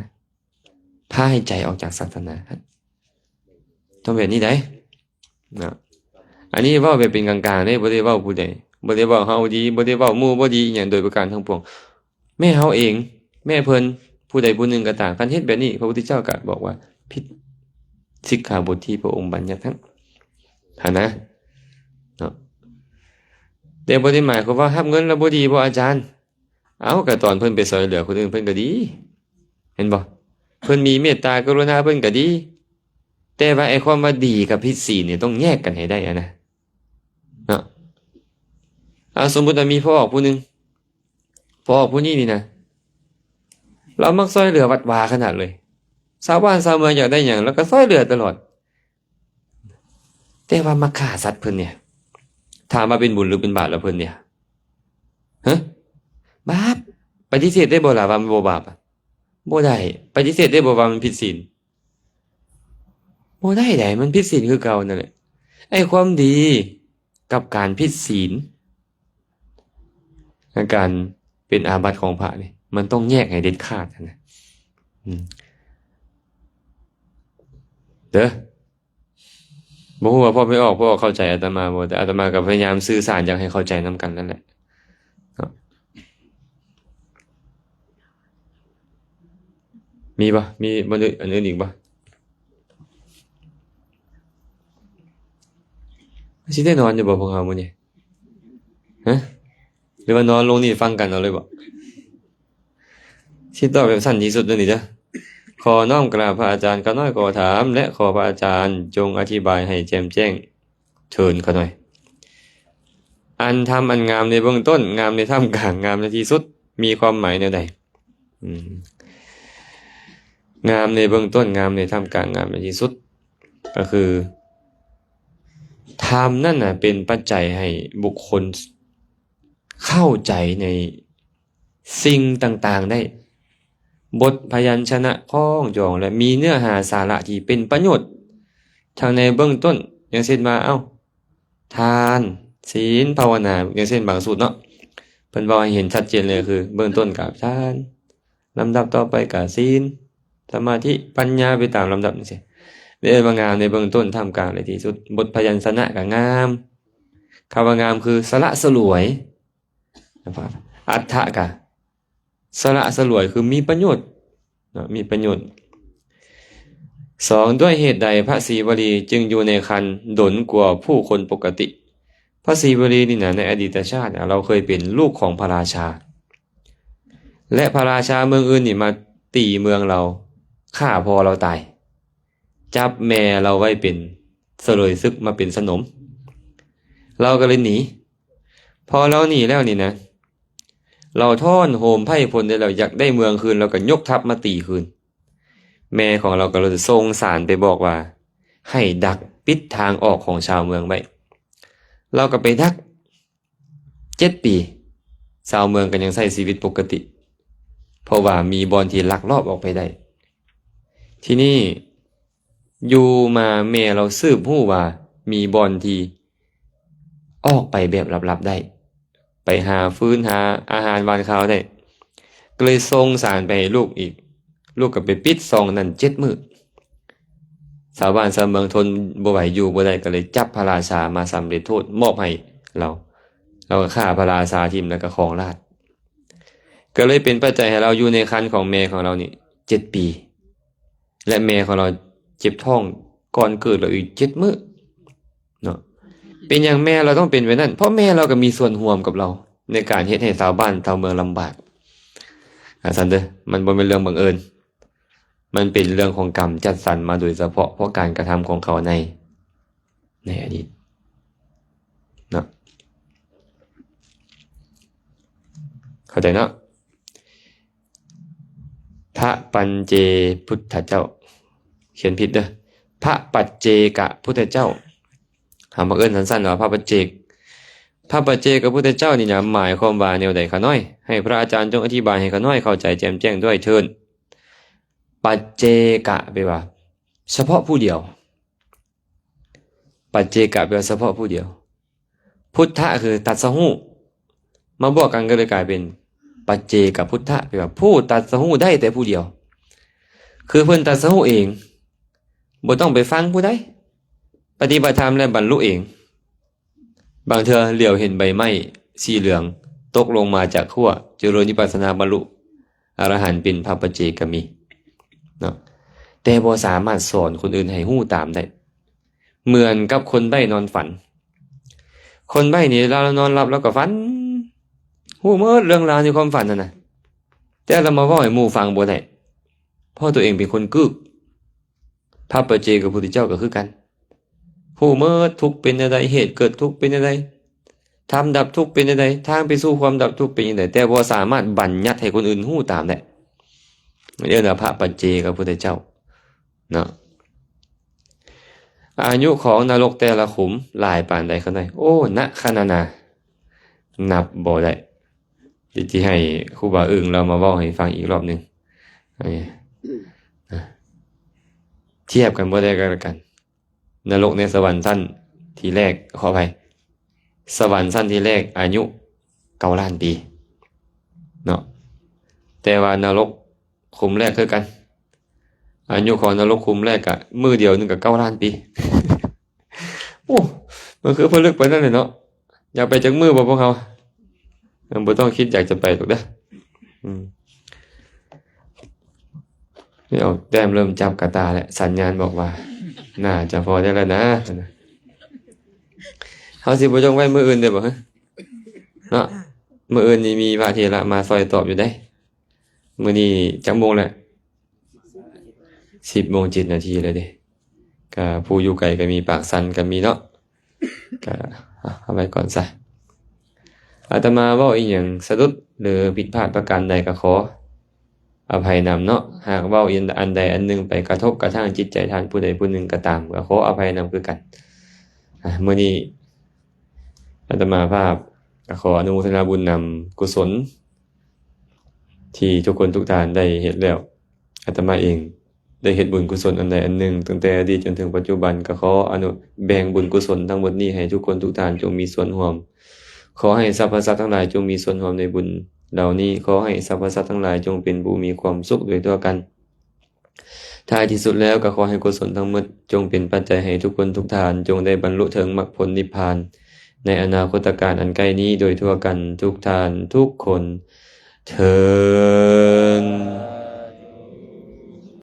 ພາໃຫ້ໃຈອອກຈາກສາສະໜາ, ຕ້ອງແບບນີ້ໄດ໋ເນາະ. ອັນນີ້ເວົ້າແບບເປັນກາງໆເດ້, ບໍ່ໄດ້ເວົ້າຜູ້ໃດ, ບໍ່ໄດ້ເວົ້າເຮົາດີ, ບໍ່ໄດ້ເວົ້າໝູ່ບໍ່ດີອີ່ຫຍັງໂດຍປະການທັງປວງ. ແມ່ເຮົາເອງ, ແມ່ເພິ່ນ, ຜູ້ໃດຜູ້ໜຶ່ງກໍຕາມ, ຄັນເຮັດແບບນີ້ ພະພຸດທະເຈົ້າກໍບອກວ່າຜິດສິກຂາບົດທີ່ພະອົງບັນຍັດຫັ້ນ, ຫັ້ນນະເນາະ. ແຕ່ບໍ່ໄດ້ໝາຍຄວາມວ່າຮັບເງິນແລ້ວບໍ່ດີບໍ່ ອາຈານ? ເອົ້າ ກໍຕອນເພິ່ນໄປຊ່ວຍເຫຼືອຄົນອື່ນເພິ່ນກໍດີ ແມ່ນບໍ່? ເພິ່ນມີເມດຕາກະລຸນາເພິ່ນກໍດີ, ແຕ່ວ່າໄອ້ຄວາມວ່າດີກັບຜິດศีນນີ້ຕ້ອງແຍກກັນໃຫ້ໄດ້ຫັ້ນນະ ເນາະ. ເອົາ ສົມມຸດວ່າມີພໍ່ອອກຜູ້ໜຶ່ງ, ພໍ່ອອກຜູ້ນີ້ນີ້ນະ ລາວມັກຊ່ວຍເຫຼືອວັດວາຂະໜາດເລີຍ, ຊາວບ້ານຊາວເມືອງຢາກໄດ້ຫຍັງ ລາວກໍຊ່ວຍເຫຼືອຕະຫຼອດ. ແຕ່ວ່າມາຂ້າສັດເພິ່ນນີ້ ຖາມວ່າເປັນບຸນຫຼືເປັນບາບລະເພິ່ນນີ້? ຮະ? ບາບ. ປະຕິເສດໄດ້ບໍ່ລະວ່າມັນບໍ່ບາບ? ບໍ່ໄດ້. ປະຕິເສດໄດ້ບໍ່ວ່າມັນຜິດສິນ? ບໍ່ໄດ້ໃດ໋, ມັນຜິດສິນຄືເກົ່ານັ້ນແຫຼະ. ໄອ້ຄວາມດີກັບການຜິດສິນ ແລະ ການເປັນອາບັດຂອງພະນີ້ ມັນຕ້ອງແຍກໃຫ້ເດັດຂາດນະ. ອືມ ເດີ. ບໍ່ຮູ້ວ່າພໍ່ໄມ່ອອກ ພໍ່ອອກເຂົ້າໃຈອາດຕະມາບໍ່, ແຕ່ອາດຕະມາກໍພະຍາຍາມສື່ສານ ຢາກໃຫ້ເຂົ້າໃຈນຳກັນນັ້ນແຫຼະເນາະ. ມີບໍ່? ມີບ່ອນອື່ນ ອັນອື່ນອີກບໍ່? ຊິໄດ້ນອນຢູ່ບໍ່ພວກເຮົາມື້ນີ້? ຮະ? ຫຼືວ່ານອນລົງນີ້ຟັງກັນເອົາເລີຍບໍ? ຊິຕອບແບບສັ້ນທີ່ສຸດເດີນີ້ເດີ. ຂໍນ້ອມກາບພະອາຈານ, ຂ້ານ້ອຍຂໍຖາມ ແລະ ຂໍພະອາຈານຈົ່ງອະທິບາຍໃຫ້ແຈ່ມແຈ້ງເທີ້ນຂ້ານ້ອຍ. ອັນທຳອັນງາມໃນເບື້ອງຕົ້ນ, ງາມໃນທ່າມກາງ, ງາມໃນທີ່ສຸດ ມີຄວາມໝາຍແນວໃດ? ອືມ ງາມໃນເບື້ອງຕົ້ນ, ງາມໃນທ່າມກາງ, ງາມໃນທີ່ສຸດ ກໍຄື ທຳນັ້ນນະເປັນປັດໄຈໃຫ້ບຸກຄົນເຂົ້າໃຈໃນສິ່ງຕ່າງໆໄດ້, ບົດພະຍັນຊະນະຄ້ອງຈອງ ແລະ ມີເນື້ອຫາສາລະທີ່ເປັນປະໂຫຍດ ທັງໃນເບື້ອງຕົ້ນ, ຢ່າງເຊັ່ນວ່າ ເອົ້າ ທານ, ສິນ, ພາວະນາ, ຢ່າງເຊັ່ນບາງສູດເນາະ ເພິ່ນເວົ້າໃຫ້ເຫັນຊັດເຈນເລີຍ ຄືເບື້ອງຕົ້ນກໍທານ, ລຳດັບຕໍ່ໄປກໍສິນ, ສະມາທິ, ປັນຍາ ໄປຕາມລຳດັບຈັ່ງຊີ້. ເອີ້ນວ່າງາມໃນເບື້ອງຕົ້ນ, ທ່າມກາງ ແລະ ທີ່ສຸດ. ບົດພະຍັນຊະນະກໍງາມ, ຄຳວ່າງາມຄືສະຫຼະສະຫຼວຍ, ອັດຖະກໍສະຫຼະສະຫຼວຍ ຄືມີປະໂຫຍດເນາະ, ມີປະໂຫຍດ. ສອງ ດ້ວຍເຫດໃດພະສີວະລີຈຶ່ງຢູ່ໃນຄັນດົນກວ່າຜູ້ຄົນປົກກະຕິ? ພ ພະສີວະລີນີ້ນະ ໃນອະດີດຕະຊາດນະ ລາວເຄີຍເປັນລູກຂອງພະລາຊາ ແລະ ພະລາຊາເມືອງອື່ນນີ້ມາຕີເມືອງລາວ ຂ້າພໍ່ລາວຕາຍ ຈັບແມ່ລາວໄວ້ເປັນສະເລີຍສຶກ ມາເປັນສະໜົມ ລາວກໍເລີຍໜີ. ພໍລາວໜີແລ້ວນີ້ນະ ລາວທ້ອນໂຫມໄພ້ພົນໄດ້ແລ້ວ ຢາກໄດ້ເມືອງຄືນ ລາວກໍຍົກທັບມາຕີຄືນ. ແມ່ຂອງລາວກໍເລີຍສົ່ງສານໄປບອກວ່າ ໃຫ້ດັກປິດທາງອອກຂອງຊາວເມືອງໄວ້. ລາວກໍໄປດັກເຈັດປີ ຊາວເມືອງກໍຍັງໃຊ້ຊີວິດປົກກະຕິ ເພາະວ່າມີບ່ອນທີ່ລັກລອບອອກໄປໄດ້. ທີນີ້ ຢູ່ມາແມ່ລາວສືບຮູ້ວ່າມີບ່ອນທີ່ອອກໄປແບບລັບໆໄດ້ ໄປຫາຟືນຫາອາຫານຫວານຄາວໄດ້ ກໍເລີຍສົ່ງສານໄປໃຫ້ລູກອີກ ລູກກໍໄປປິດຊ່ອງນັ້ນເຈັດມື້. ຊາວບ້ານຊາວເມືອງທົນບໍ່ໄຫວ ຢູ່ບໍ່ໄດ້ ກໍເລີຍຈັບພະລາຊາມາສຳເລັດໂທດ ມອບໃຫ້ລາວ ລາວກໍຂ້າພະລາຊາຖິ້ມ ແລ້ວກໍຄອງລາດ ກໍເລີຍເປັນປັດໄຈໃຫ້ລາວຢູ່ໃນຄັນຂອງແມ່ຂອງລາວນີ້ເຈັດປີ ແລະ ແມ່ຂອງລາວເຈັບທ້ອງກ່ອນເກີດລາວອີກເຈັດມື້ເນາະ. ເປັນຫຍັງແມ່ລາວຕ້ອງເປັນແບບນັ້ນ? ເພາະແມ່ລາວກໍມີສ່ວນຮ່ວມກັບລາວ ໃນການເຮັດໃຫ້ຊາວບ້ານຊາວເມືອງລຳບາກ. ອາ ຊັ້ນເດີ ມັນບໍ່ແມ່ນເລື່ອງບັງເອີນ ມັນເປັນເລື່ອງຂອງກຳຈັດສັນມາໂດຍສະເພາະ ເພາະການກະທຳຂອງເຂົາໃນ ໃນອະດີດເນາະ. ເຂົ້າໃຈເນາະ? ພະປັນເຈພຸດທະເຈົ້າ ຂຽນຜິດເດີ ພະປັດເຈກະພຸດທະເຈົ້າ. ເຮົາມັກເອີ້ນສັ້ນໆວ່າພະປັດເຈກ. ພະປັດເຈກະພຸດທະເຈົ້ານີ້ນະ ໝາຍຄວາມວ່າແນວໃດຂະນ້ອຍ? ໃຫ້ພະອາຈານຈົ່ງອະທິບາຍໃຫ້ຂະນ້ອຍເຂົ້າໃຈແຈ່ມແຈ້ງດ້ວຍເທີ້ນ. ປັດເຈກະ ແປວ່າສະເພາະຜູ້ດຽວ. ປັດເຈກະ ແປວ່າສະເພາະຜູ້ດຽວ. ພຸດທະ ຄືຕັດສະຮູ້ ມາບວກກັນກໍເລີຍກາຍເປັນປັດເຈກະພຸດທະ ແປວ່າຜູ້ຕັດສະຮູ້ໄດ້ແຕ່ຜູ້ດຽວ ຄືເພິ່ນຕັດສະຮູ້ເອງ ບໍ່ຕ້ອງໄປຟັງຜູ້ໃດ ປະຕິບັດທຳແລ້ວບັນລຸເອງ. ບາງເທື່ອຫຼຽວເຫັນໃບໄມ້ສີເຫຼືອງຕົກລົງມາຈາກຂົວ ຈະເລີນວິປັດສະນາບັນລຸອະລະຫັນເປັນພະປັດເຈກະມີເນາະ ແຕ່ບໍ່ສາມາດສອນຄົນອື່ນໃຫ້ຮູ້ຕາມໄດ້. ເໝືອນກັບຄົນໃບ້ນອນຝັນ. ຄົນໃບ້ນີ້ລາວນອນຫຼັບລາວກໍຝັນ ຮູ້ໝົດເລື່ອງລາວໃນຄວາມຝັນນັ້ນນະ ແຕ່ລາວມາເວົ້າໃຫ້ໝູ່ຟັງບໍ່ໄດ້ ເພາະຕົວເອງເປັນຄົນກຶກ. ພະປັດເຈກະພຸດທະເຈົ້າກໍຄືກັນ ຮູ້ໝົດທຸກເປັນແນວໃດ ເຫດເກີດທຸກເປັນແນວໃດ ທຳດັບທຸກເປັນຈັ່ງໃດ ທາງໄປສູ່ຄວາມດັບທຸກເປັນຈັ່ງໃດ ແຕ່ບໍ່ສາມາດບັນຍັດໃຫ້ຄົນອື່ນຮູ້ຕາມໄດ້. ເອີ້ນວ່າພະປັດເຈກະພຸດທະເຈົ້າເນາະ. ອາຍຸຂອງນະລົກແຕ່ລະຂຸມຫຼາຍປານໃດຂະນ້ອຍ? ໂອ້ ນະຂະນະນາ ນັບບໍ່ໄດ້. ດຽວຊິໃຫ້ຄູບາອຶ່ງລາວມາເວົ້າໃຫ້ຟັງອີກລອບໜຶ່ງ. ອັນນີ້ ທຽບກັນບໍ່ໄດ້ກໍແລ້ວກັນ. ນະລົກໃນສະຫວັນຊັ້ນທີແລກ ຂໍອະໄພ ສະຫວັນຊັ້ນທີແລກອາຍຸເກົ້າລ້ານປີເນາະ ແຕ່ວ່ານະລົກຂຸມແລກຄືກັນ ອາຍຸຂອງນະລົກຂຸມແລກກະມື້ດຽວໜຶ່ງກະເກົ້າລ້ານປີ. ໂອ້ ມັນຄືຜະລຶກປານນັ້ນເລີຍເນາະ. ຢາກໄປຈັກມື້ບໍ່ພວກເຮົາ? ຍັງບໍ່ຕ້ອງຄິດຢາກຈະໄປດອກເດີ. ອືມ ນີ້ອອກແຕ້ມເລີ່ມຈັບກະຕ່າແລ້ວ ສັນຍານບອກວ່າ ໜ້າຈະພໍໄດ້ແລ້ວນະ. ເຮົາຊິບໍ່ຈົ່ງໄວ້ມື້ອື່ນເດີບໍ່ເນາະ? ມື້ອື່ນນີ້ມີພະເຖລະມາຊ່ອຍຕອບຢູ່ເດ້. ມື້ນີ້ຈັກໂມງແລ້ວ? ສິບໂມງເຈັດນາທີແລ້ວເດ້. ກະຜູ້ຢູ່ໄກກະມີ ປາກຊັນກະມີເນາະ. ກະ ອາ ເອົາໄວ້ກ່ອນຊະ. ອາດຕະມາເວົ້າອີ່ຫຍັງສະດຸດ ຫຼື ຜິດພາດປະການໃດກະຂໍອະໄພນຳເນາະ. ຫາກເວົ້າອັນໃດອັນໜຶ່ງໄປກະທົບກະທາງຈິດໃຈທ່ານຜູ້ໃດຜູ້ໜຶ່ງກະຕາມ ກະຂໍອະໄພນຳຄືກັນ. ອາ ມື້ນີ້ອາດຕະມາພາບກະຂໍອະນຸໂມທະນາບຸນນຳກຸສົນ ທີ່ທຸກຄົນທຸກທ່ານໄດ້ເຮັດແລ້ວ. ອາດຕະມາເອງໄດ້ເຮັດບຸນກຸສົນອັນໃດອັນໜຶ່ງ ຕັ້ງແຕ່ອະດີດຈົນເຖິງປັດຈຸບັນ ກໍຂໍອະນຸແບ່ງບຸນກຸສົນທັງໝົດນີ້ໃຫ້ທຸກຄົນທຸກທ່ານຈົ່ງມີສ່ວນຮ່ວມ. ຂໍໃຫ້ສັບພະສັດທັງຫຼາຍຈົ່ງມີສ່ວນຮ່ວມໃນບຸນເຫຼົ່ານີ້. ຂໍໃຫ້ສັບພະສັດທັງຫຼາຍຈົ່ງເປັນຜູ້ມີຄວາມສຸກໂດຍທົ່ວກັນ. ທ້າຍທີ່ສຸດແລ້ວກໍຂໍໃຫ້ກຸສົນທັງໝົດຈົ່ງເປັນປັດໄຈໃຫ້ທຸກຄົນທຸກທ່ານ ຈົ່ງໄດ້ບັນລຸເຖິງມັກຜົນນິບພານ ໃນອະນາຄົດຕະການອັນໃກ້ນີ້ໂດຍທົ່ວກັນທຸກທ່ານທຸກຄົນເທີ້ນ.